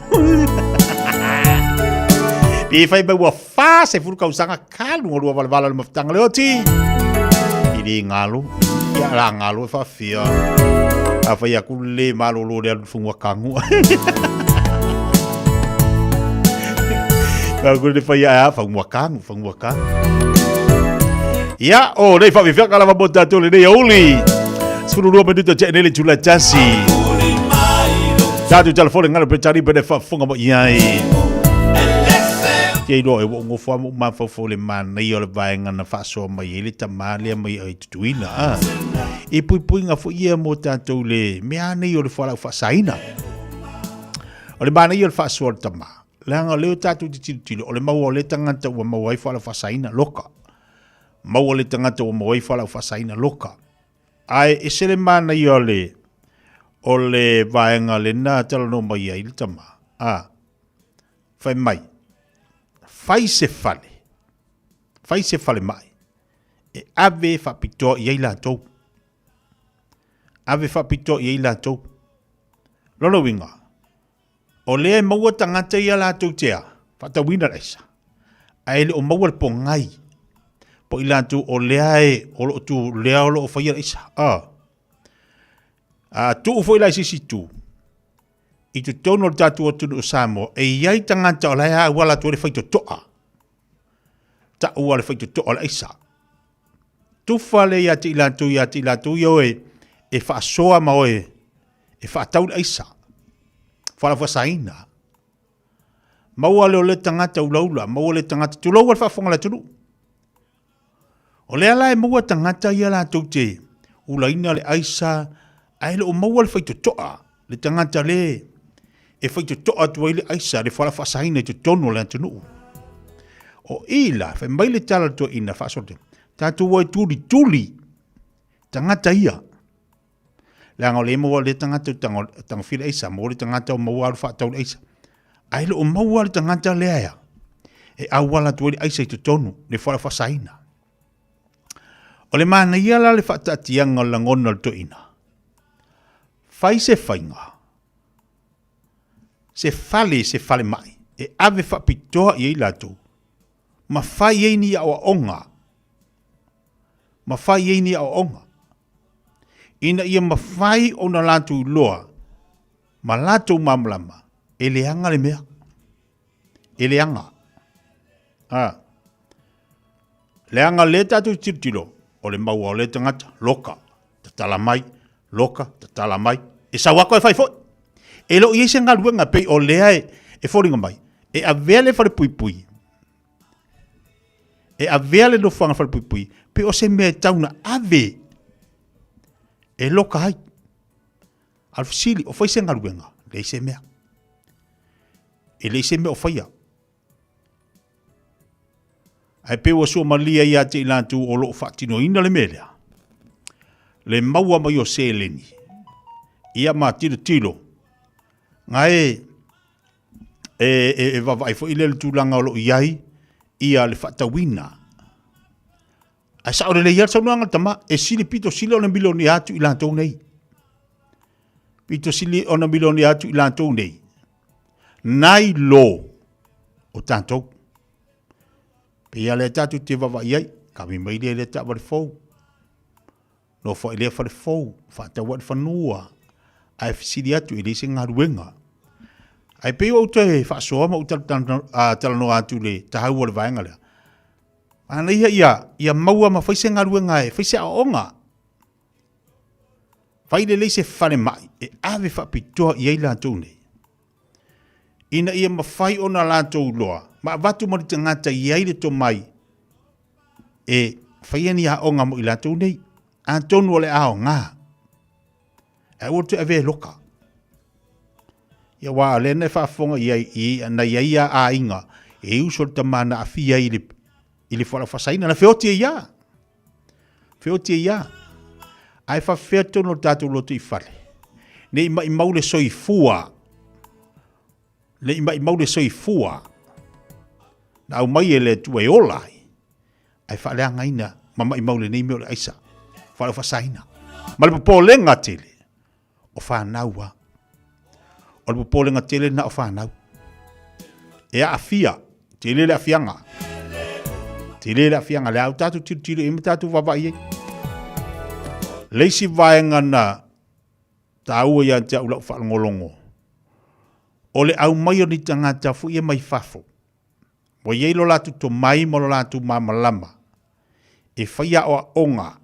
Pi whai mai ua wha se furu kausanga kalu ngolua wala wala le mafutanga le oti. I li ngalo. Ia la ngalo e whawhia. A whai aku le malolo le alu fungua kangu. Aku le whai a whangua kangu, whangua kangu. Ia, o nei whawhiwhiaka lava mo tātou le nei auli. Sefulu lua minuta tea nei le itula e tasi. Tātou telefone ngalo pe tari pene whafunga mo iai. Kia iloa e ua ngofoa mo mafaufau le manaia o le vaega na faasoa mai ai le tamā lea mai ai tutuina. A. I puipuiga foi ia mo tātou le mea nei o le fualaau faasaina. O le manaia o le faasoa o le tamā. Leaga o lea o tātou te tilotilo, o le maua o le tagata ua maua ai fualaau faasaina, loka. Maua le tagata ua maua ai fualaau faasaina, loka. Ae ese le manaia o le o le vaega lena talanoa mai ai le tama. A. Fai mai. Fai se fale. Fai se falemai. E ave faapitoa i ai latou. Ave faapitoa i ai latou. Lona uiga, o lea e maua tagata ia latou te a, faatauina le aisa, ae le o maua le pogai po i latou o lea e o lo o tu lea o lo o faia le aisa. A. A tuu foi la i se isi itu, i totonu o le tatou atunuu o Samoa, e i ai tagata o la e auala atu ai le faitotoa, taua le faitotoa o le aisa. Tufa lea ia te i latou ia te i latou ia oe e faasoa ma oe e faatau le aisa. Faalafuasaina. Maua lea o le tagata ulaula, maua le tagata, tulou le faafofoga a le atunuu. O lea la e maua tagata ia latou te ulaina le aisa, ae le o maua le faitotoa, le tagata le e faitotoa atu ai le aisa, le fualaau faasaina i totonu o le atunuu. O i la, fai mai le tala a le toeaina faasolo, tatou o e tulituli tagata ia. Leaga o lea e maua le tagata tagofia le aisa, maua le tagata o maua alu faatau le aisa. Ae le o maua le tagata lea ea, e auala atu ai le aisa i totonu, le fualaau faasaina. O le manaia la le faataatiaga o le lagona o le toeaina, fai se faiga, se fale, se falemai, e ave faapitoa i ai latou, ma fai ai ni aoaoga, ma fai ai ni aoaoga, ina ia mafai ona latou iloa ma latou malamalama e leaga le mea. E leaga. A. Leaga lea tatou tilotilo, o le maua o lea tagata, loka, tatala mai, loka, tatala mai. E sau atu e fai foi. E le o i ai se galuega pei o lea e foliga mai, e avea le falepuipui, e avea le nofoaga falepuipui, pei o se mea e tau na ave e loka ai. A o le fesili, o fai se galuega? Leai se mea. E leai se mea o faia. Ae pei ua suamalie ia te i latou o lo o faatinoina le mea lea, le maua mai o seleni, ia ma tilotilo, gae e, e, e vaavaai foi lea le tulaga o lo o i ai ia le faatauina. Ae sao lelei lava le saunoaga a le tama, e sili pito sili ona milionea atu i latou nei. Pito sili ona milionea atu i latou nei. Nai lo o tatou. Pei lea tatou te vaavaai ai, kami mai lea i lea taavale fou. Nofo ai lea fale fou, faatau ai le fanua, ae fesili atu e leai se galuega. Ae pei ua ou toe faasoa ma ou talanoa atu i le taua o le vaega lea. Manaia ia, ia maua ma fai se galuega e fai se aoaoga. Fai lelei se falemai e ave faapitoa i ai latou nei. Ina ia mafai ona latou iloa ma avatu ma le tagata i ai le tomai e faia ni aoga mo i latou nei. Atonu o le aoga, ae aua le toe avea e loka. Ia aua o lea na e faafofoga i ai, i, na i ai a aiga, e uso le tama na aafia i le, i le fualaau faasaina, na feoti ai ia. Feoti ai ia. Ae faafefea tonu o le tatou loto i fale. Ne i maimau le soifua. Ne i maimau le soifua. Na aumai e le Atua e ola ai. Ae faaleagaina ma maimau lenei mea o le aisa. Fualaau faasaina. Ma le popolega tele o fanau a. O le popolega tele na o fanau. E aafia, tele le aafiaga. Tele le aafiaga, le au tatou tilotilo i ma tatou vaavaai ai. Le isi vaega na taua ia te au lau faalogologo, o le aumai o ni tagata foi ia mai fafo, ua i ai lo latou tomai ma lo latou malamalama e fai aoaoga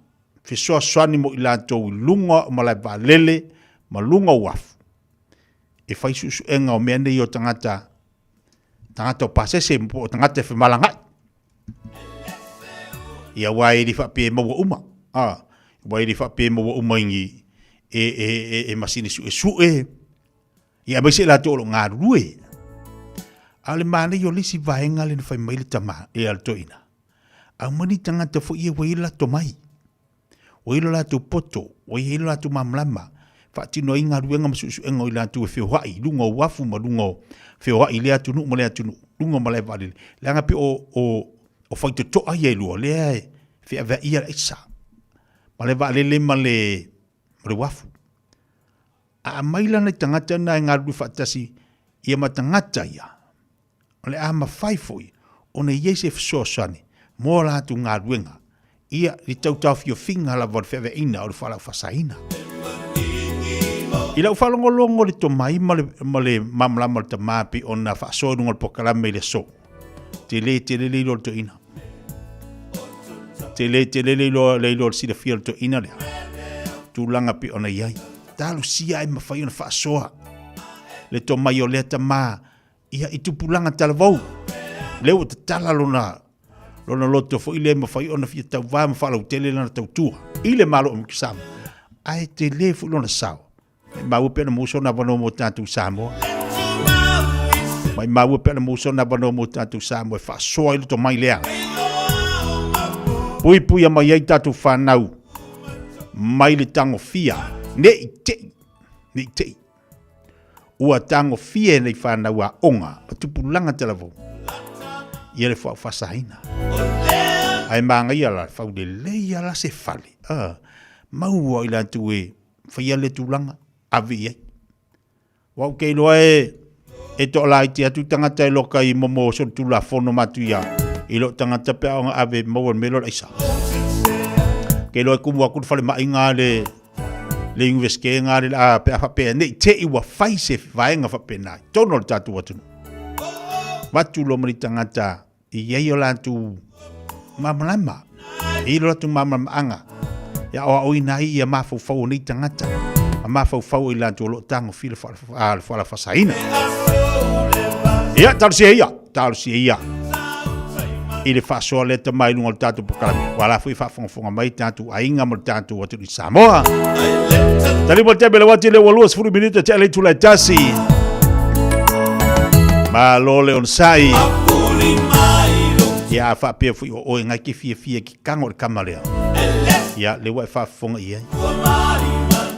fesoasoani mo i latou i luga o malae vaalele ma luga o uafu e fai suesuega o mea nei o tagata tagata o pasese po o tagata e femalagaai. Ia aua e le faapea e maua uma. A, aua e le faapea e maua uma i ni e, e, e, e masini suesue, Ia aemaise i latou o lo o galulue. A o le manaia o le isi vaega lea na fai mai le tama, e a le toeaina, aumai ni tagata foi ia ua i ai le latou tomai, ua i ai lo latou poto, ua i ai lo latou malamalama, faatino ai galuega ma suesuega o i latou e feoai i luga o uafu ma luga o feoai i lea atunuu ma lea atunuu, luga o malae vaalele. Leaga pei o, o, o faitotoa ia e lua, lea e feaveaia le aisa, malae vaalele ma le, ma le uafu. A aumai la nai tagata na e galulue faatasi ia ma tagata ia, o le a mafai foi ona i ai se fesoasoani mo a latou galuega, ia le tautaofiofiga lava o le feaveaiina o le fualaau faasaina. I lau faalogologo i le tomai ma le, ma le malamalama o le tama pei ona faasoa i luga o le polokalame i le aso, tele tele le iloa o le toeaina. Tele tele le iloa le iloa o le silafia o le toeaina lea. Tulaga pei ona i ai. Talosia ai mafai ona faasoa le tomai o lea tama ia i tupulaga talavou. Lea ua tatala lona lona loto foi lea e mafai ona fia tauvā ma faalautele lana tautua i le Malo o Amerika Samoa. Ae tele foi lona sao. Maumau pe ana maua sona avanoa mo tatou Samoa. Maumau pe ana maua sona avanoa mo tatou Samoa e faasoa ai le tomai lea. Puipuia mai ai tatou whanau mai le tagofia ne i tei, ne i tei. Ua tagofia e nei whanau a onga ma tupulaga talavou ia le whaofasaina. Ae māngaia la faulelei ala se fale. Maua i latou e faia le tulaga, ave i ai. Aua ou te iloa e e toalaiti atu tagata e loka i momo o solitulafono matuia i lou tagata pe a ona ave maua i le mea lea o le aisa. Ou te iloa e kumu atu le falemai na le le Universite na le a pe a faapea ne i te i ua fai se vaega faapena i totonu o le tatou atunuu. Avatu loa ma le tagata E i ai o latou malamalama, e i ai lo latou malamalamaaga e aoaoina ai ia mafaufau o nei tagata, ma mafaufau o i latou o lo o tagofia le falafasaina. Ia, talosia ia, talosia ia i le faasoa lea tama i luga o le tatou polokalame. Ua la foi faafogafoga mai tatou aiga ma le tatou atunuu i Samoa. Tali mo le taimi le uati le ua 20 minute te alei tula e tasi. Malo le onosai. Ia a faapea foi o oe ngai ke fiafia ki kago o le kama lea. Ia le ua e faafofoga i ai.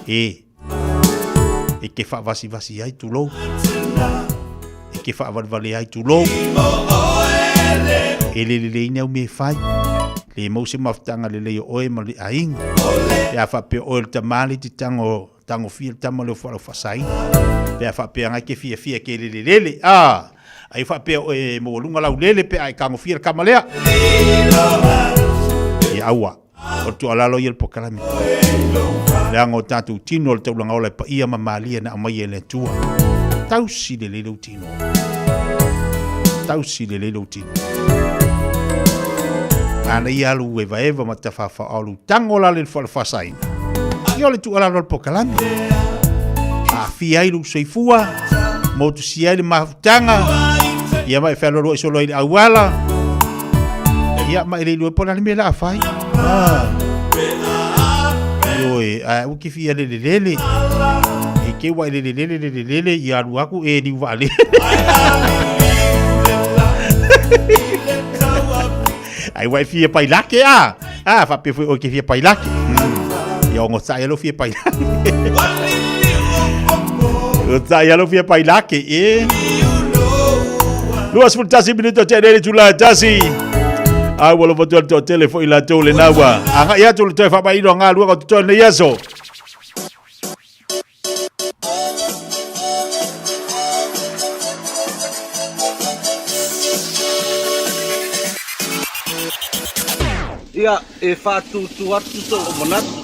E e ke faavasivasi ai tulou. E ke faavalevale ai tulou. E le lelei nei au mea e fai. Le mau se mafutaga lelei o oe ma le aiga. Pe a faapea oe o le tama le te tago tagofia le tama lea o Faalaufasaina. Pe a faapea ngai ke fiafia ke lelelele. Ah, ai faapea oe e maualuga lau lele pe a e tagofia le kama lea. Ia aua. O le tuualalo ia le polokalame. Leaga o tatou tino o le taulaga ola e paia ma malie na aumaia e le Atua. Tausi lelei lou tino. Tausi lelei lou tino. Manaia alu evaeva ma tafafaao lou tago la le falefasaina. Ia o le tuualalo a le polokalame. Aafia ai lou soifua, motusia ai le mafutaga, ia ma e fealoaloai solo ai i le auala. Ia ma e le iloa po o le a le mea o le a fai. Ah. Ioe, ae aua ke fia lelelele. E ke ua e lelelele lelelele ia alu aku e liu vaalele. Ai ua e fia pailake a. Ah, faapea foi oe ke fia pailake. Ia ogosaʻi lou fia pailake. Ogosaʻi lou fia pailake e. 21 minuto te lele tula e tasi. Ai ua lova atu le toatele foi latou lena ua agai atu le toe faamaino a galuega o totoe lenei aso. Ia, e faatūtū atu sou manatu.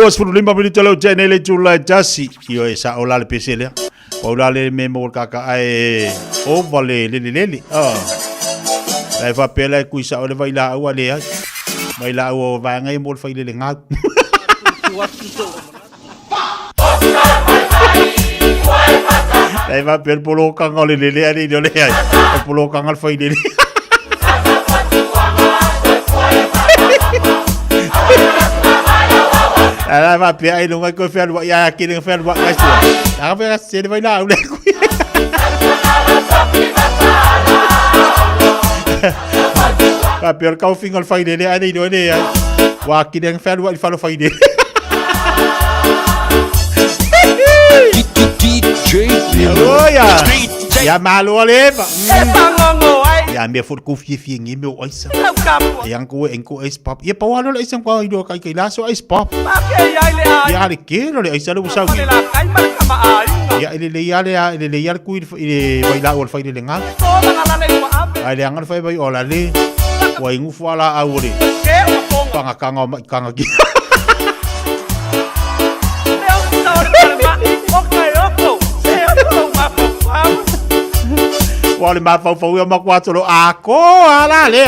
25 minute leo te nei le tula e tasi. Io e sa ola le pese lea. Pau la le me mo kaka ai ova le le le le. Ah. Lai fa pela e kui sa ole vai la aua le ai. Mai la aua o vaenga i mo le fai le le ngau. Lai fa pela polo kanga le le le ale le le ai. Polo kanga le fai le le. Ala va pia ai lunga ko fia lua ya ki le fia lua ka sia. La fa se le vai la le ku. Va pia ka finga le fai le le ale le le ai. Wa ki le fia lua i fa lo fai le. DJ Oh ya. Ya malo le va. E Ya me fo ku fie fie ngi me o aisa. Lau kapu. Yang ku en ku ice pop. Ye pa wa lo aisa kwa i do kai kai la so ice pop. Ya le ke lo le aisa lo sa ki. Ya ile le ya le ya ile le ya ku ile vai la o fai le nga. Ai le anga fai vai o la le. Wa ingu fu ala au le. Panga kanga ma kanga ki. Wa le ma fau fau ya ma kwa tolo a ko ala le.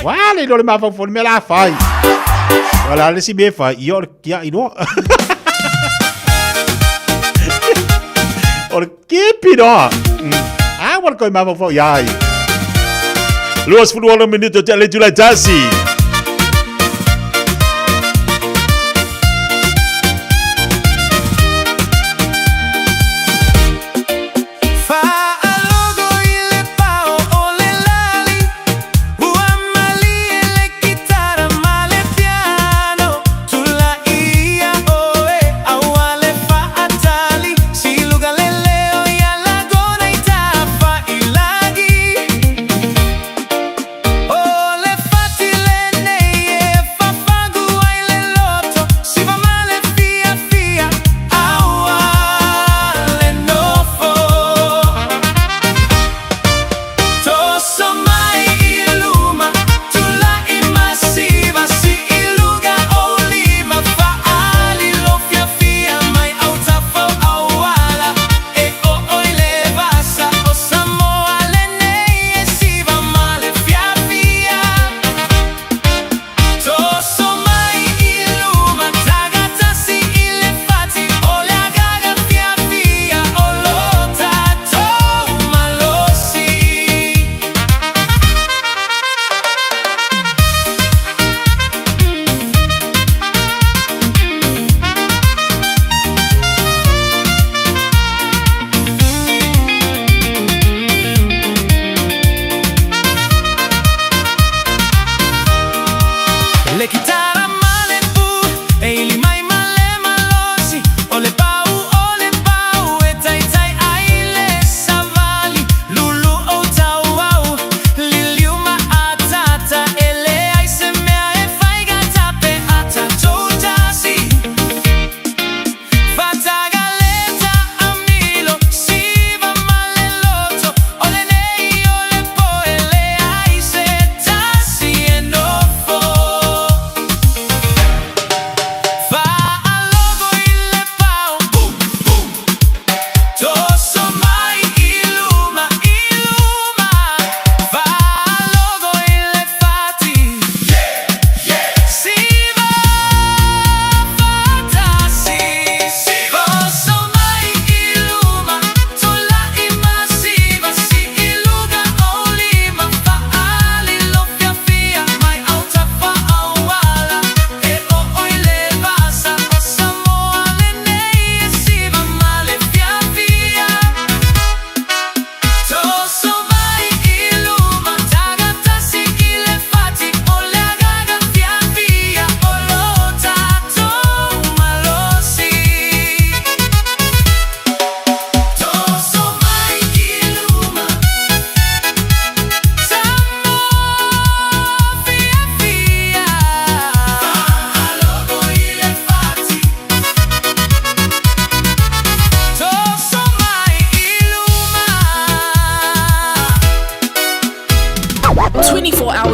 Wa le lo le ma fau fau me la fai. Wa la le si me fai yo le kia i no. O le kepi no. A wa le koi ma fau fau ya ai. Luas fulu minuto te le tula tasi. Fa'alogo i le pao o le lali, ua malie le kitara ma le piano, tulaia oe aua le fa'atali, siluga le leo ia lagona i tafa'ilagi. O le fati lenei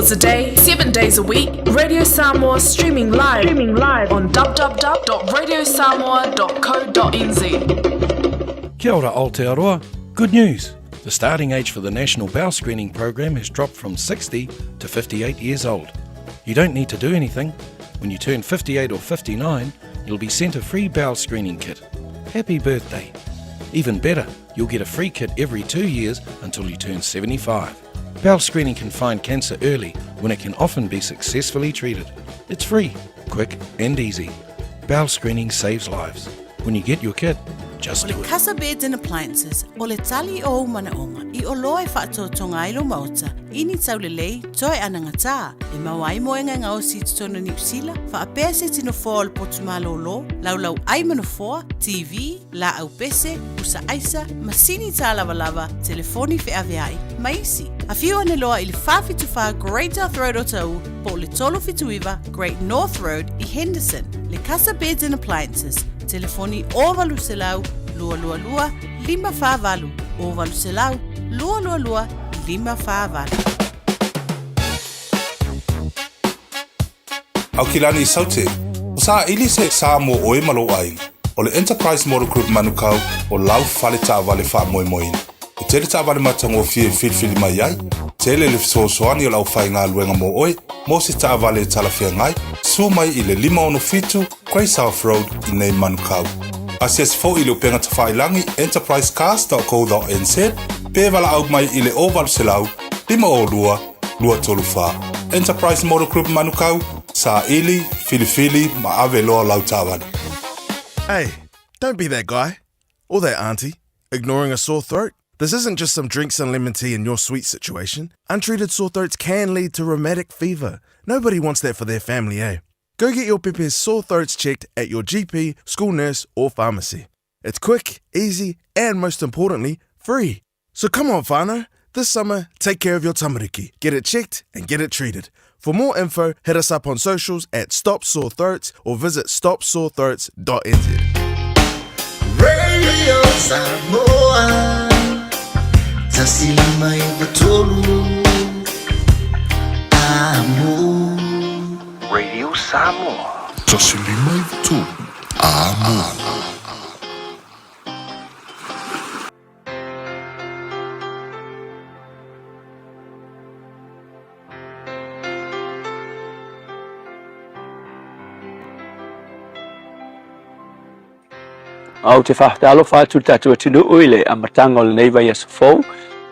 hours a day, 7 days a week. Radio Samoa streaming live, streaming live on www.radiosamoa.co.nz. Kia ora Aotearoa. Good news. The starting age for the National Bowel Screening Program has dropped from 60 to 58 years old. You don't need to do anything. When you turn 58 or 59, you'll be sent a free bowel screening kit. Happy birthday. Even better, you'll get a free kit every two years until you turn 75. Bowel screening can find cancer early when it can often be successfully treated. It's free, quick, and easy. Bowel screening saves lives. When you get your kit, just O le do it. Casa Beds and Appliances, o le tali o ou manaʻoga, i oloa e faatoatoga ai lou maota, i ni taulelei, toe anagatā, e maua ai moega e gaosi i totonu o Niu Sila, faapea se tino foa o le potu malōlō, laulau ʻai ma nofoa, TV, laau pese, pusa aisa, masini tālavalava, telefoni feaveai, ma isi. Afio ane loa i le 474 Great South Road o Taʻu, po o le 379 Great North Road i Henderson. Le Casa Beds and Appliances, telefoni 0800 222 548, 0800 222 548. Aukilani Saute, o saʻili se sa mo ʻoe ma lou ʻāina. ʻO le Enterprise Motor Group Manukau o lau fale taavale faamoemoeina. E tele taavale matagofie e filifili mai ai, tele le fesoasoani o le aufaigaluega mo oe mo se taavale e talafeagai, suo mai i le 567 Grey South Road i nei Manukau. Asiasi foi i le upega tafailagi enterprisecars.co.nz pe valaau mai i le 0800 502 234. Enterprise Motor Group Manukau, saili, filifili ma ave loa lau taavale. Hey, don't be that guy. Or that auntie, ignoring a sore throat. This isn't just some drinks and lemon tea in your sweet situation. Untreated sore throats can lead to rheumatic fever. Nobody wants that for their family, eh? Go get your pepe's sore throats checked at your GP, school nurse, or pharmacy. It's quick, easy, and most importantly, free. So come on, whānau. This summer, take care of your tamariki. Get it checked and get it treated. For more info, hit us up on socials at Stop Sore Throats or visit stopsorethroats.nz. Radio Samoa 159 Amo Radio Samoa 159 Amo. A ou te faatalofa atu i le tatou atunuu i le amataga o lenei vaiaso fou,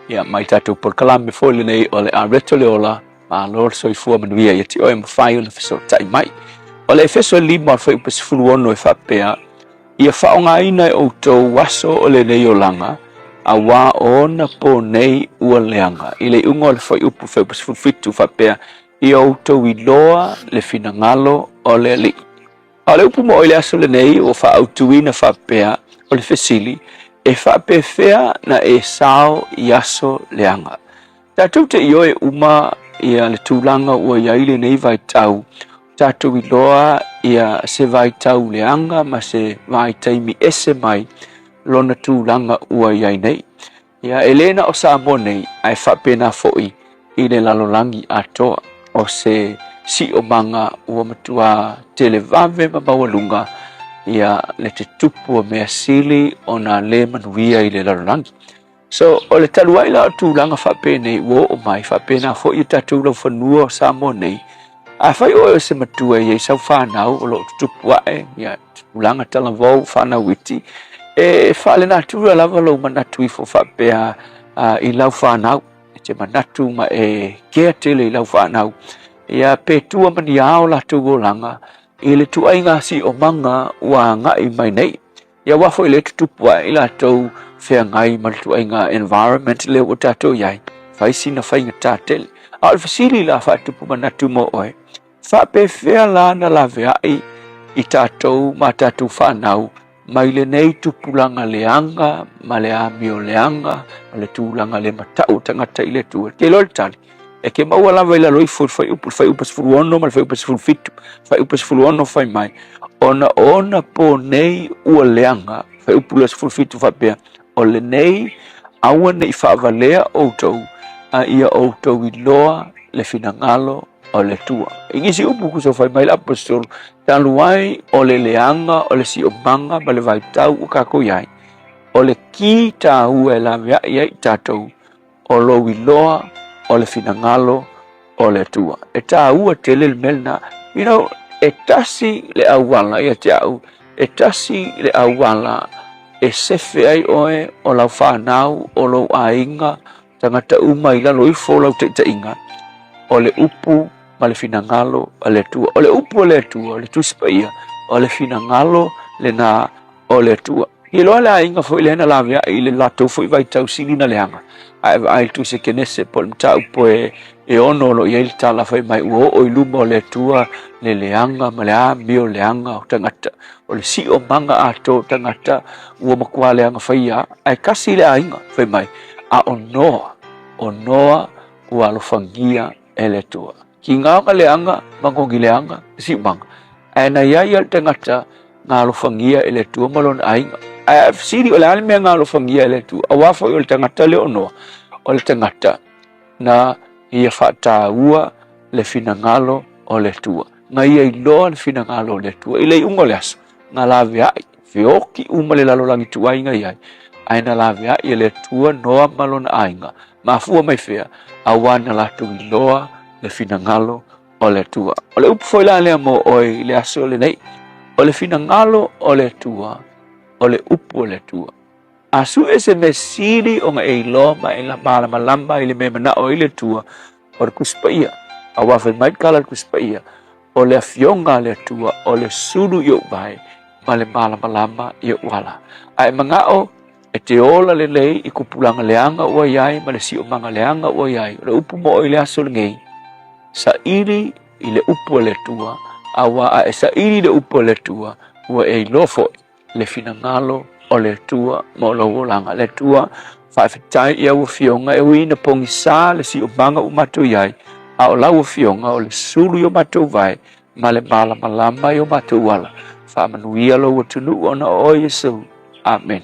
ia mai tatou polokalame foi lenei o le Areto le Ola, malo le soifua manuia ia te oe mafai ona fesootai mai. O le Efeso e 5 o le fuaiupu 16 e faapea, Ia faaaogaina e outou aso o lenei olaga, auā o ona pō nei ua leaga. I le iuga o le fuaiupu fuaiupu 17 faapea, Ia outou iloa le finagalo o le Alii. A o le upu moʻo i le aso lenei ua faaautuina faapea, o le fesili, e faapefea na e sao i aso leaga? Tatou te ioe uma ia le tulaga ua i ai lenei vaitau, tatou iloa ia se vaitau leaga ma se vaitaimi ese mai lona tulaga ua i ai nei. Ia, e le na o Samoa nei, ae faapena foi i le lalolagi atoa. O se siomaga ua matua televave ma maualuga ia le tetupu o mea sili ona le manuia i le lalolagi. So, o le talu ai la o tulaga faapenei ua oo mai, faapena foi i tatou laufanua o Samoa nei, afai oe o se matua e i ai sau fanau o lo o tutupu ae, ia, tulaga talavou, fanau iti, e faalenatura lava lou manatu ifo faapea i lau fanau, e te manatu ma e kea tele i lau fanau, ia pe tua ma ni ao latou olaga i le tuaiga siomaga ua agai mai nei. Ia aua foi le tutupu ae i latou feagai ma le tuaiga environment lea ua tatou i ai, fai sina faigata tele. A o le fesili la faatupu manatu mo oe, faapefea la na laveai i tatou ma tatou fanau mai lenei tupulaga leaga ma le amio leaga ma le tulaga le matau o tagata i le Atua? Te iloa le tali, e te maua lava i lalo ifo i le fuaiupu, le fuaiupu 16 ma le fuaiupu 17. Fuaiupu 16 fai mai, ona o ona pō nei ua leaga, fuaiupu lea 17 faapea, o lenei aua ne i faavalea outou, a ia outou iloa le finagalo o le Atua. I nisi upu kusa fai mai le aposetolo, talu ai o le leaga o le siomaga ma le vaitau ua kākou i ai, o le ki tāua e laveai ai i tatou, o lou iloa o le finagalo o le Atua. E tāua tele le mea lena. You know, e tasi le auala ia te au, e tasi le auala e sefe ai oe o lau whanau, o lou aiga, tagata uma i lalo ifo o lau taitaiga, o le upu ma le finagalo a le Atua. O le upu a le Atua, o le Tusi Paia, o le finagalo lena o le Atua. I loa le aiga foi lea na laveai i le latou foi vaitau sili na leaga. A e vaai i le Tusi a Kenese po o le mataupu e, e ono o lo o i ai le tala fai mai ua oo i luma o le Atua le leaga ma le amio leaga o tagata. O le siomaga atoa o tagata ua matua leaga faia, ae kasi le aiga fai mai, a o Noa, o Noa ua alofagia e le Atua. Ki ngā leaga, magogi leaga, siomaga. Ae na ia ia le tagata nga alofagia e le Atua ma lona aiga. Ae fesili o le a le mea nga alofagia e le Atua, auā foi o le tagata lea o Noa, o le tagata na ia faataua le finagalo o le Atua. Na ia iloa le finagalo o le Atua. I le iuga o le aso, na laveai, feoki uma le lalolagi tuai na i ai, ae na laveai e le Atua Noa ma lona aiga. Mafua mai fea, auā na latou iloa le finagalo o le Atua. O le upu foi la lea mo oe i le aso lenei, o le finagalo o le Atua, o le upu o le Atua. A sue se mea sili ona e iloa ma e malamalama i le mea e manao ai le Atua, o le Tusi Paia. Auā fai mai le tala a le Tusi Paia, o le Afioga a le Atua, o le sulu i ou vae, ma le malamalama i ou ala. A e manao e te ola lelei i tupulaga leaga ua i ai ma le siomaga leaga ua i ai, o le upu mo oe i le aso lenei, saili i le upu a le Atua, auā a e saili i le upu a le Atua, ua e iloa foi le finagalo o le Atua mo lou olaga. Le Atua, faafetai i au afioga e ui ina pogisā le siomaga ua matou i ai, a o lau afioga o le sulu i o matou vae ma le malamalama i o matou ala. Faamanuia lou atunuu ona o oe Iesu. Amen.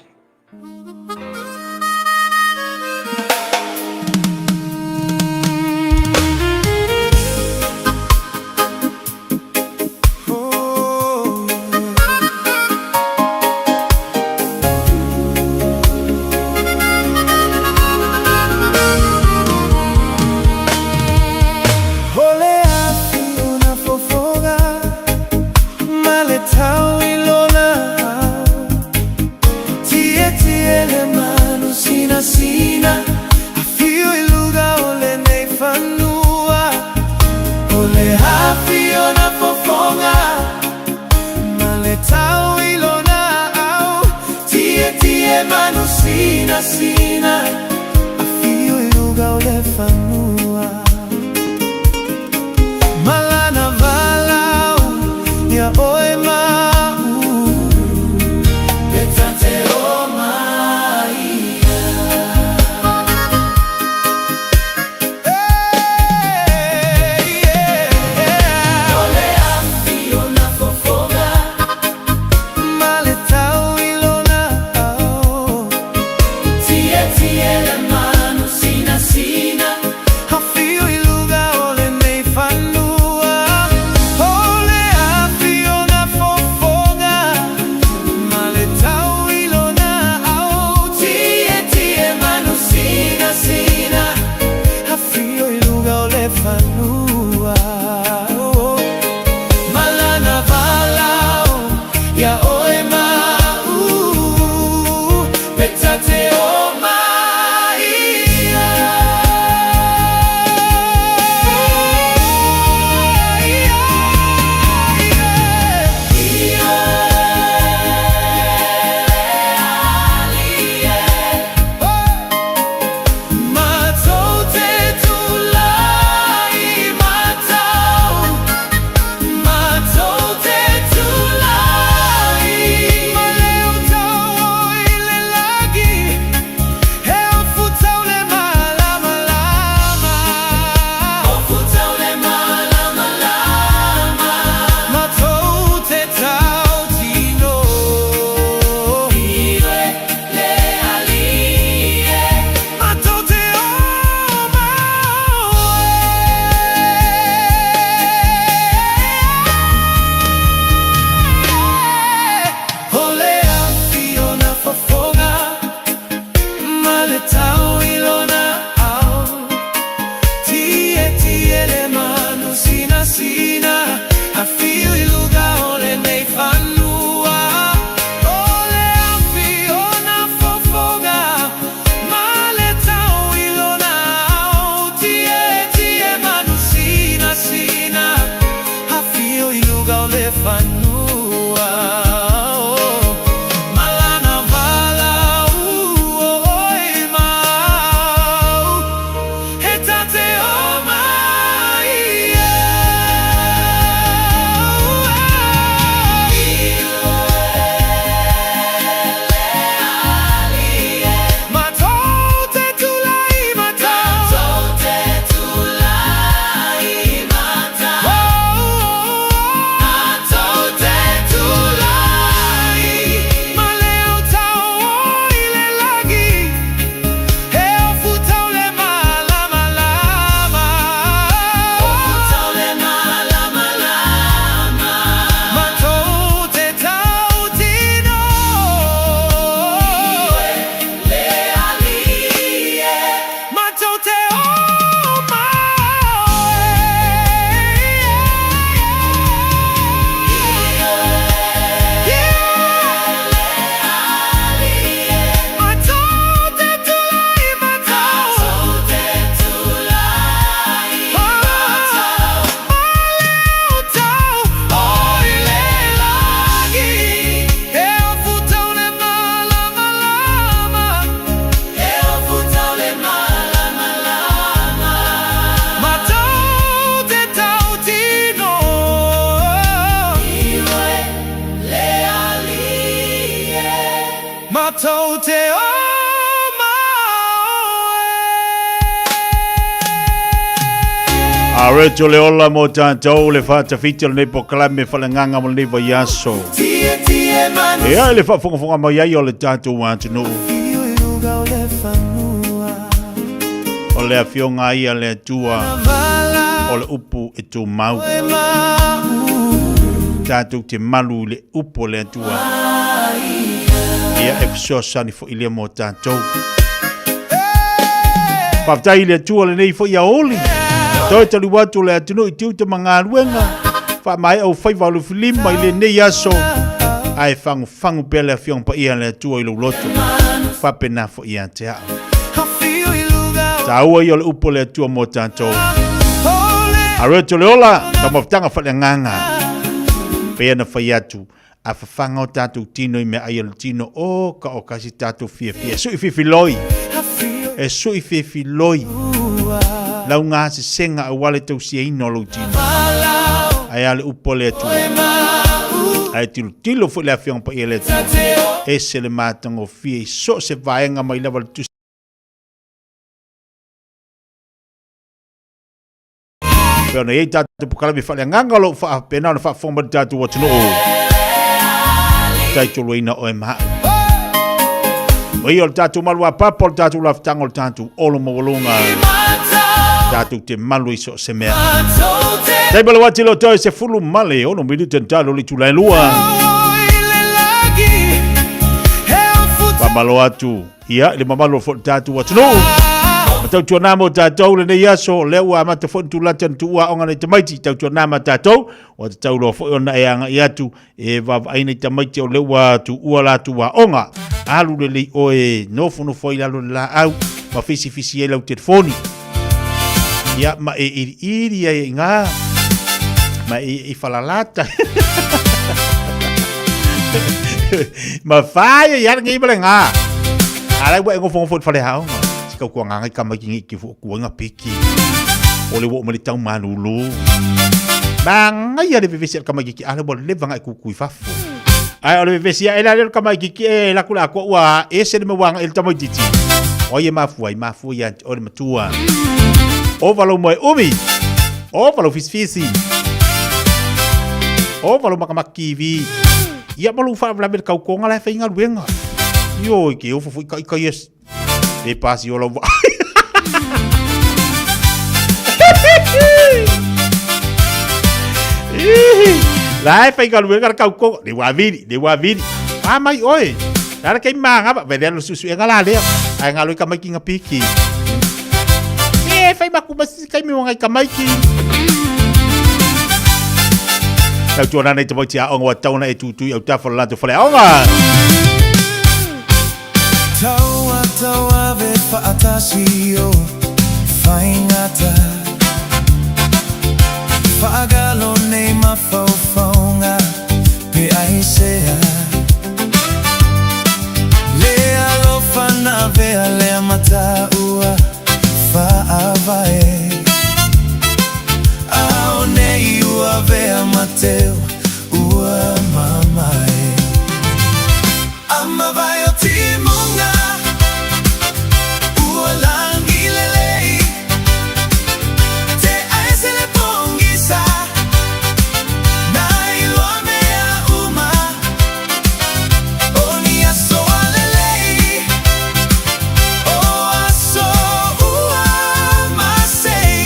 Matou te o ma A reto le ola mo tātou le whātawhiti o lenei pokalame whalanganga mo lenei vaiaso. Tie tie manu E ai le whaafongafonga mai ai o le tātou atunuu. I luga o le fanua O le afioga ai a le Atua o le upu e tumau. Tātou te malu i le upu o le Atua. Ia e fesoasoani foi lea mo tātou. Faafetai i le Atua lenei foi aoauli. Toe taliu atu le atunuu i tiute ma galuega. Faamaea ou faiva o lufilima i lenei aso. Ae fagufagu pea le Afioga Paia a le Atua i lou loto. Faapena foi ia te au. Taua ia o le upu a le Atua mo tātou. Aroeto le ola, taumafataga faaleagaga. Pei ona fai atu, a fafaga o tātou tino i meaai o le tino, o ka o kasi tātou fiafia. E sui fifiloi. E sui fifiloi. Lau ngā sesega aua le tausiaina o lou tino. Ae a le upu a le Atua. Ae tilotilo foi le Afioga Paia a le Atua. Ese le matagofie i so o se vaega mai lava le tusi. Pei ona i ai tātou polokalame faaleagaga o lo o faapena ona faafofoga mai le tatou atunuu. Taitoloina oe ma au. O ia o le tatou malu apapa, o le tatou lafutaga, o le tatou olo maualuga. Tatou te malu i so o se mea. Taima le wati lo toe se fulu male, ono minute ntalo li tula e lua. Whamalo atu. Ia, i le mamalu o foi le tatou atunuu. Ma tautuana mo tatou lenei aso, lea ua amata foi ni tulata ni tuua aoga nei tamaiti, tautuana ma tatou, ua tatau loa foi ona e agai atu e vaavaai nei tamaiti o lea ua tuua latou aoga. Alu lelei oe nofonofo ai i lalo o le laau ma fisifisi ai lau telefoni. Ia, ma e iriiri ai i ngā, ma e i whalalata. ma whaia i ara ngei male ngā. Ara ua e ngofo ngofo i whare haonga. Si kau kua ngā ngai kama ki ngi ki fu kua ngā piki. O le wo mali tau manulu. Ma ngai ale vevesi al kama ki ki ala ua leva ngai kuku i fafo. Ai o le vevesi a ela le kama ki ki e la kula ko ua e se le me wanga el tama titi. O ye mafua i mafua ia o le matua. O valo moe umi. O valo fisifisi. O valo makamaki vi. Ia ma lou faalavelave i le kaukoga la e faigaluega. Ioe ke ofo foi kai kai es. Le pasi o lau vaai. La e faigaluega le kaukoga. Le uavili, le uavili. A mai oe. La le kei mangava. Ve lea lo susuega la lea. Ai ngalo i kamaiki nga piki. E fai maku masi kai me wangai kamaiki. Tau tuana nei te maiti a onga wa tauna e tūtui au tawha la te whare aonga. Taua taua ve whaatasi o whaingata Whaagalo nei mawhauwhaunga pe aisea Le alofa na vea lea mataua whaavae Ao nei ua vea mateo ua mamae Amavae o timunga ua langi lelei Te aese le pongisa na iloa mea uma O ni aso a lelei O aso ua masei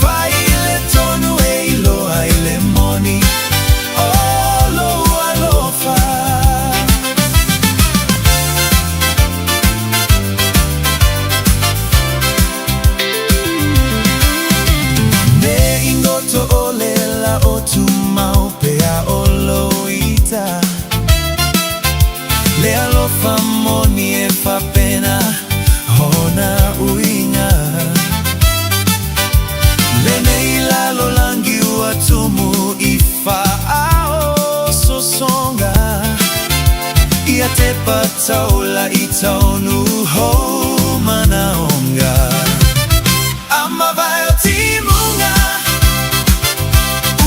Fai le tonu e iloa i le moni O lou alofa. Me ingoto o le la o tumau pea o loita Le alofa moni e fapena hona uiga Lenei lalolangi ua tumu i faaosoosoga Ia te pataula i taunu hou manaonga Amavae o timuga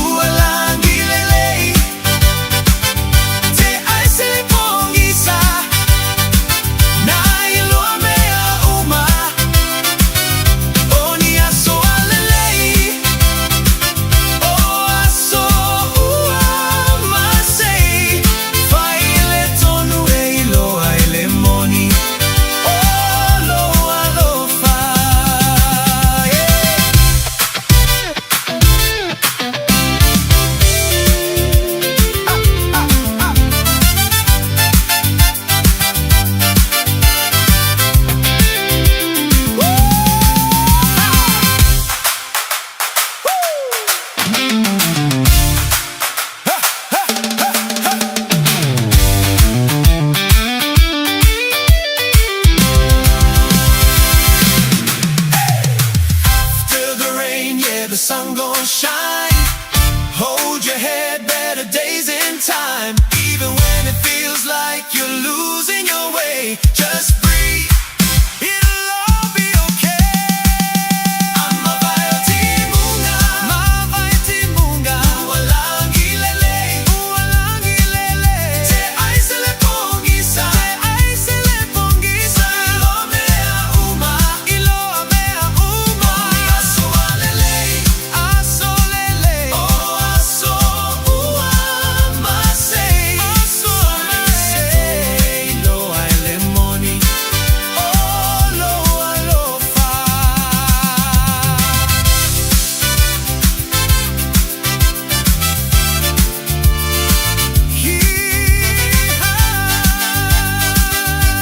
ua langi lelei Te aese le pogisa.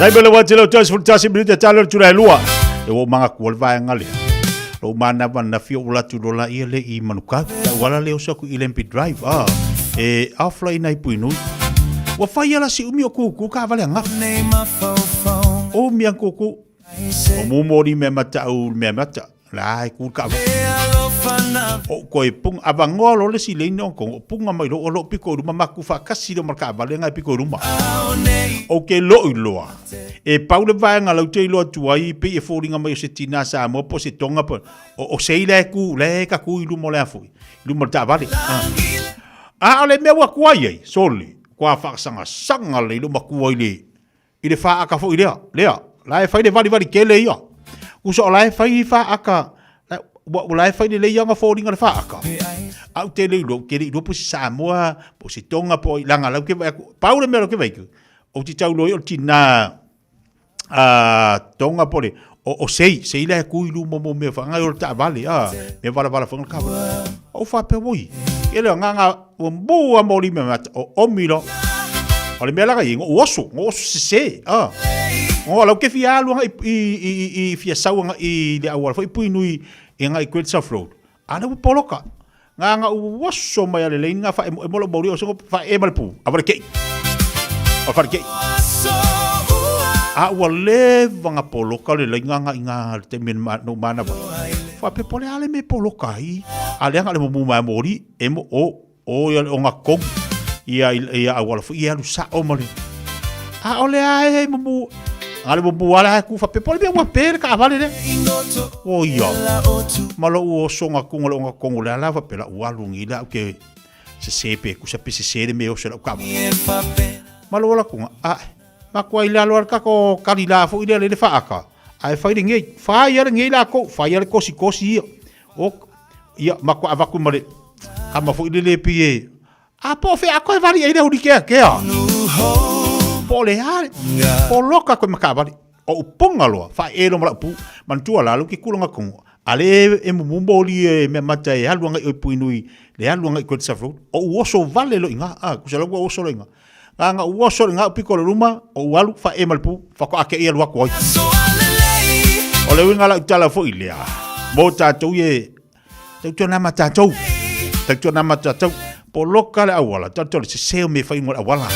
Tai mele wa tele o 31 minute talo le tula e lua. E o manga kua le vaenga lea. Lou manava na fia ula tu lola ia le i Manukau. Ta wala le oso aku i Lempi Drive. Ah, e afla ina i Puinui. Ua fai ala si umi o kuku ka vale anga. O mi ang kuku. O mumori me mata au me mata. La e ku ka. O koe punga avangoa lo le si leina o kongo punga mai lo o lo piko ruma maku whakasi lo marka vale ngai piko ruma. O ke lo i loa. E pau le vaenga lau te iloa atu ai pei e foliga mai o se tina Samoa po o se Tonga po o, o sei la e ku la e ka ku i luma o le a foi i luma o le taavale. Ah. A o le mea ua kuai ai, sole, kua whakasangasanga le ilo makua i le i le whaaka foi lea, lea, la e fai le valivali kele ia. Kusa o la e fai i whaaka, la, ua, la e fai le lei anga foliga le whaaka. Au te le ilo, ke le ilo po se Samoa, po se Tonga, po i langa lau ke vai aku. Pau le mea lau ke vai ku. Ou te tau loa i o le tina a Tonga po le o, o sei, sei la e kui luma mo mea whangai o le taavale, a, mea wala wala whangai le kaavale. Ou whapea woi, e le nganga ua mua mo lima mata, o omi lo. O le mea langa i, ngo oso, ngo oso se se, a. Ngo lau ke fia alu anga i, i, i, i, i fia sau anga i le auala foi pui nui i anga i Great South Road. A le ua poloka. Ngā ngā uaso mai a le leini ngā whae mo e mola mauri o songo whae e male pū. A wale kei. O whare kei. A ua leva ngā poloka le leini ngā i ngā te men ma, no mana wa. Wha pe pole ale me poloka i. A le anga le mo mai mori e mo o o ia o ngā kong. Ia ia a wala fu ia alu sa o male. A ole a e mo mu Ale mo mu ala ku wha pe pole me ua pere ka avale le. O ia. Ma lou osoga kuga le ogakogo o le ala faapea lau alu agi la au ke sesē pe kusa pe sesē le mea oso i lau kava. Ma lou ala kuga, ae, makuai le alo a le kako kali la foi lea le le faaka, ae fai le gei, fai a le gei lakou, fai a le kosikosi ia. O, ia, makuai avaku ma le kama foi le le pi e, a po o fea koe vali ai le huli kea kea. Po o le a, poloka koe ma kaavale. O uponga loa, whae ma lau pu, manatua la lau ke kulanga kongo. A le e mumu moli e mea mata e alu anga i oi pui nui, le alu anga i Great South Road. O uoso vale lo inga, a, kusa lau ua oso lo inga. Nga nga uoso lo inga upiko le ruma, o ualu, whae ma le pu, whako ake i alu aku ai. O le uinga lau tala foi lea, mō tātou e, tautua nā ma tātou, tautua nā ma tātou, poloka le auala, tātou le seseo me whai mo le auala.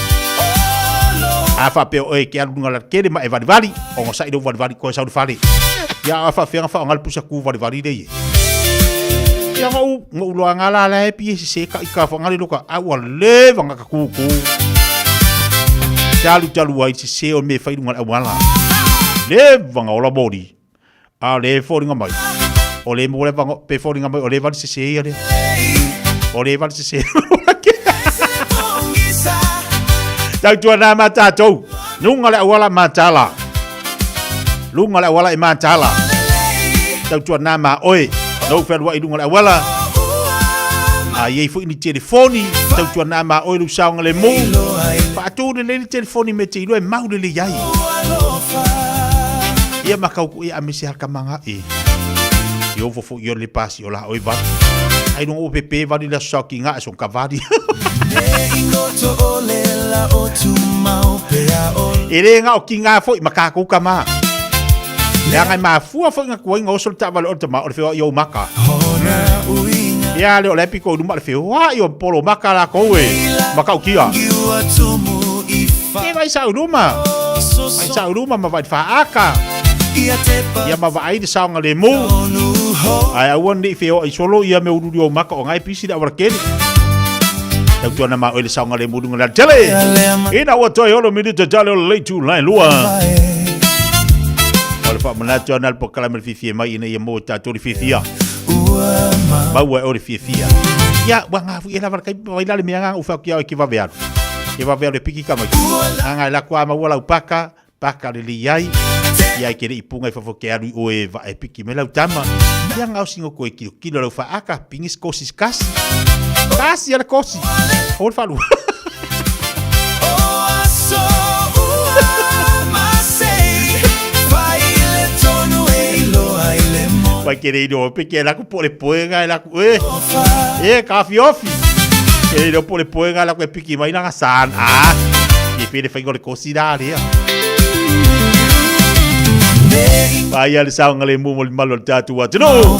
A whapea oe ke alu lunga la kele ma e valivali, o ngā sai leu valivali koe sau le fale. Ia a whawhenga wha o ngā le pusa ku valivali le ie. Ia ngau, ngau loa ngā la la e pie se se ka i ka wha ngā le loka, a ua leva ngā ka kūkū. Talu talu ai se se o me whai lunga le auala. Leva ngā ola mori. A le fōringa mai. O le mo le vango, pe fōringa mai, o le vali se se ia le. O le vali se se. Tautua nā mā tātou. Nunga le auala mā tāla. Lunga le auala e mā tāla. Tautua nā mā oe. No whenua i lunga le auala. A iei foi ni telefoni. Tautua nā mā oe lu saonga le mō. Whaatū le le telefoni me te iloa e mau le le iai. Ia makau ku ia amese hal kamanga e. I ovo fo i le pasi o la oi vali. Ai lunga o pepe vali la sa ki nga son kavali. E le nga o ki nga foi ma ka ku kama. Le anga ma fua foi nga kuai nga oso le taavale o le tama o le feoa i ou maka. Ia le o le piko i luma le feoa i o polo maka la kou e. Maka o kia. E vai sa luma. Vai sa luma ma vai whaaka. Ia ma vaai le saonga le mō. Ai aua nei feoa i solo ia me ururi o maka o ngai pisi le awara kele. Tautua na ma oe le saonga le mō lunga le tele. Ina ua toi olo minute tale o le leitu lai lua. O le whaamanatu ana le pokala me le fiafia mai ina ia mō tātou le fiafia. Maua e o le fiafia. Ia, ua ngā fui e lava kai vai lale mea ngā uwha ki au e ki wawe alu. Ke wawe alu e piki ka mai. Ngā ngai la kua maua lau paka, paka le li ai. Ia i ke le ipunga i fafo ke alu i oe va e piki me lau tama. Ia ngā osingo koe kilo kilo lau whaaka, pingis kosis kasi. Kasi ala kosi. Hol whalu. Pai ke reiro pe ke la ku po le poega e la ku e. E ka fi ofi. Ke reiro po le poega la ku e piki mai la san a. Ke pere whai le kosi rā rea. Paia le saogalemu mo le mamalu o le tatou atunuu.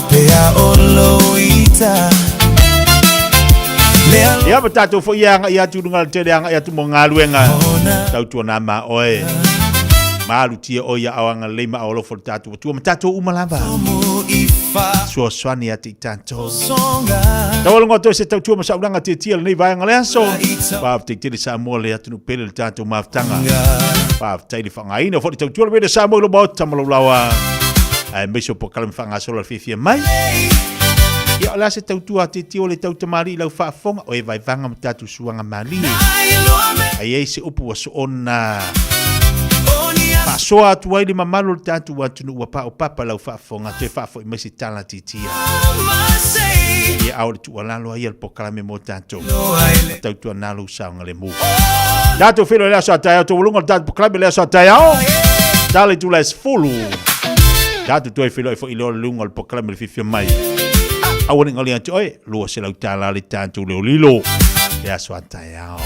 Ia ma tatou foi e agai atu i luga o le tele agai atu mo galuega. Tautuana ma oe. Malutia oe ia ao agalelei ma ao alofa o le tatou Atua ma tatou uma lava. Fesoasoani ia te i tatou. Taualoga atu ai se tautua ma saulaga tiatia lenei vaega le aso. Faafetai tele Samoa le atunuu pele le tatou mafutaga. Faafetai le faaaogaina foi le tautua le Radio Samoa i lou maota ma lou laoa. Aemaise o polokalame faagasolo a le fiafia mai. Ia o le a se tautua a tiatia o le tau tamalii i lau faafofoga o e vaevaga ma tatou suaga malie. Ai ai se upu ua soona faasoa atu ai le mamalu o le tatou atunuu ua paopapa lau faafofoga toe faafoi mai se tala titia. Ia a o le tuualalo a ia le polokalame mo tatou. Ma tautuana lou saogalemu. Tatou feiloai le aso a taeao, taualuga o le tatou polokalame le aso a taeao. Tala i tula e 10. Tatou toe feiloai foi i le luga o le polokalame le fiafia mai. Aua ne i galo ia te oe, $200 le tatou leolilo. Le aso a taeao.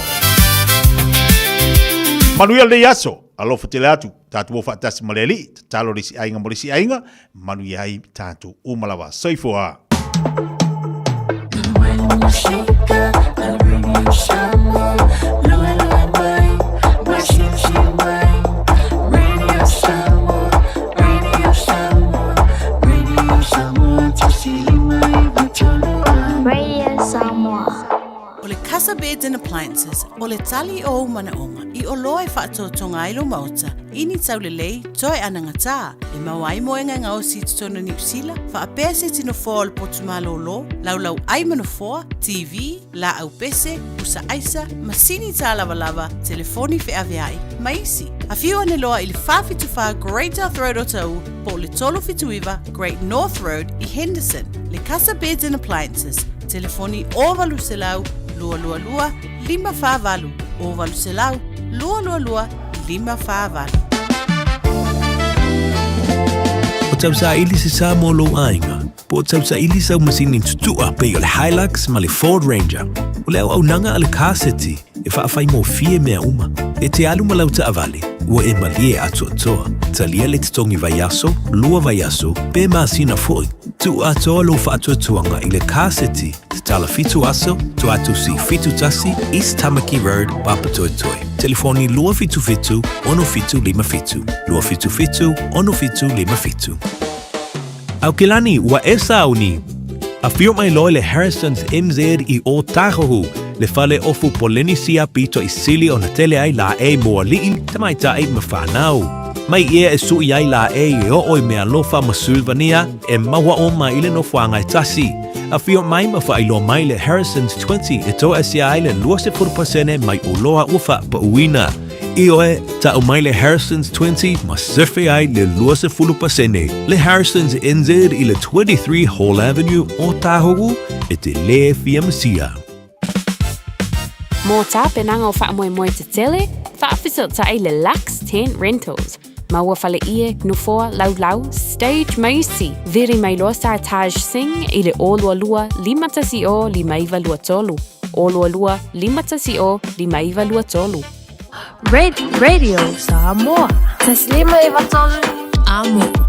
Manuia lenei aso. Alofa tele atu. Tatou o faatasi ma le Alii. Tatalo le isi aiga mo le isi aiga. Manuia ai tatou uma lava. Soifua. Radio Samoa. O le Casa Beds and Appliances, o le tali o ou manaoga i oloa e faatotoga ai lou maota, i ni taulelei, toe anagatā, e maua ai moega e gaosi i totonu o Niu Sila, faapea se tino foa o le potu malōlō, laulau ai ma nofoa, TV, laau pese, pusa aisa, masini tālavalava, telefoni feaveai, ma isi. Afio ane loa i le 474 Great South Road o Taʻu po o le 379 Great North Road i Henderson. Le Casa Beds and Appliances, telefoni 0800 222 548, 0800 222 548. O tausaili se sa mo lou aiga, po o tausaili sau masini tutua pei o le Hilux ma le Ford Ranger. O le auaunaga a le Car City e faafaigofie mea uma. E te alu ma lau taavale, ua e malie atoatoa. Talia le totogi vaiaso, lua vaiaso, pe masina foi. Tuu atoa lou faatuatuaga i le Car City, tatala 7 aso, Tuatusi 71, East Tamaki Road, Papatoetoe. Telefoni 277 6757, 277 6757. Aukilani, ua e sauni! Afio mai loa le Harrison's NZ i Ōtāhuhu, le fale ofu Polenisia pito i sili ona tele ai laʻei mo aliʻi, tamaitai ma whānau. Mai ia e suʻi ai laʻei e oo i mealofa ma Sulvania e maua uma i le nofoaga e tasi. Afio mai ma faailoa mai le Harrison's 20 e toaesia ai le 20% mai oloa ua faapauina. Ioe, ta'u mai le Harrison's 20 ma sefe ai le 20%. Le Harrison's NZ i le 23 Hall Avenue, Ōtāhuhu, e te lē fia masia. Mō tāpenaga o faamoemoe tetele, faafesootai le Lux Tent Rentals. Maua fale ie, nofoa, laulau, stage ma isi. Vili mai loa Sartaj Singh i le 022 510 5923. 022 510 5923. Radio Samoa. Taslima i Vatolu. Amo.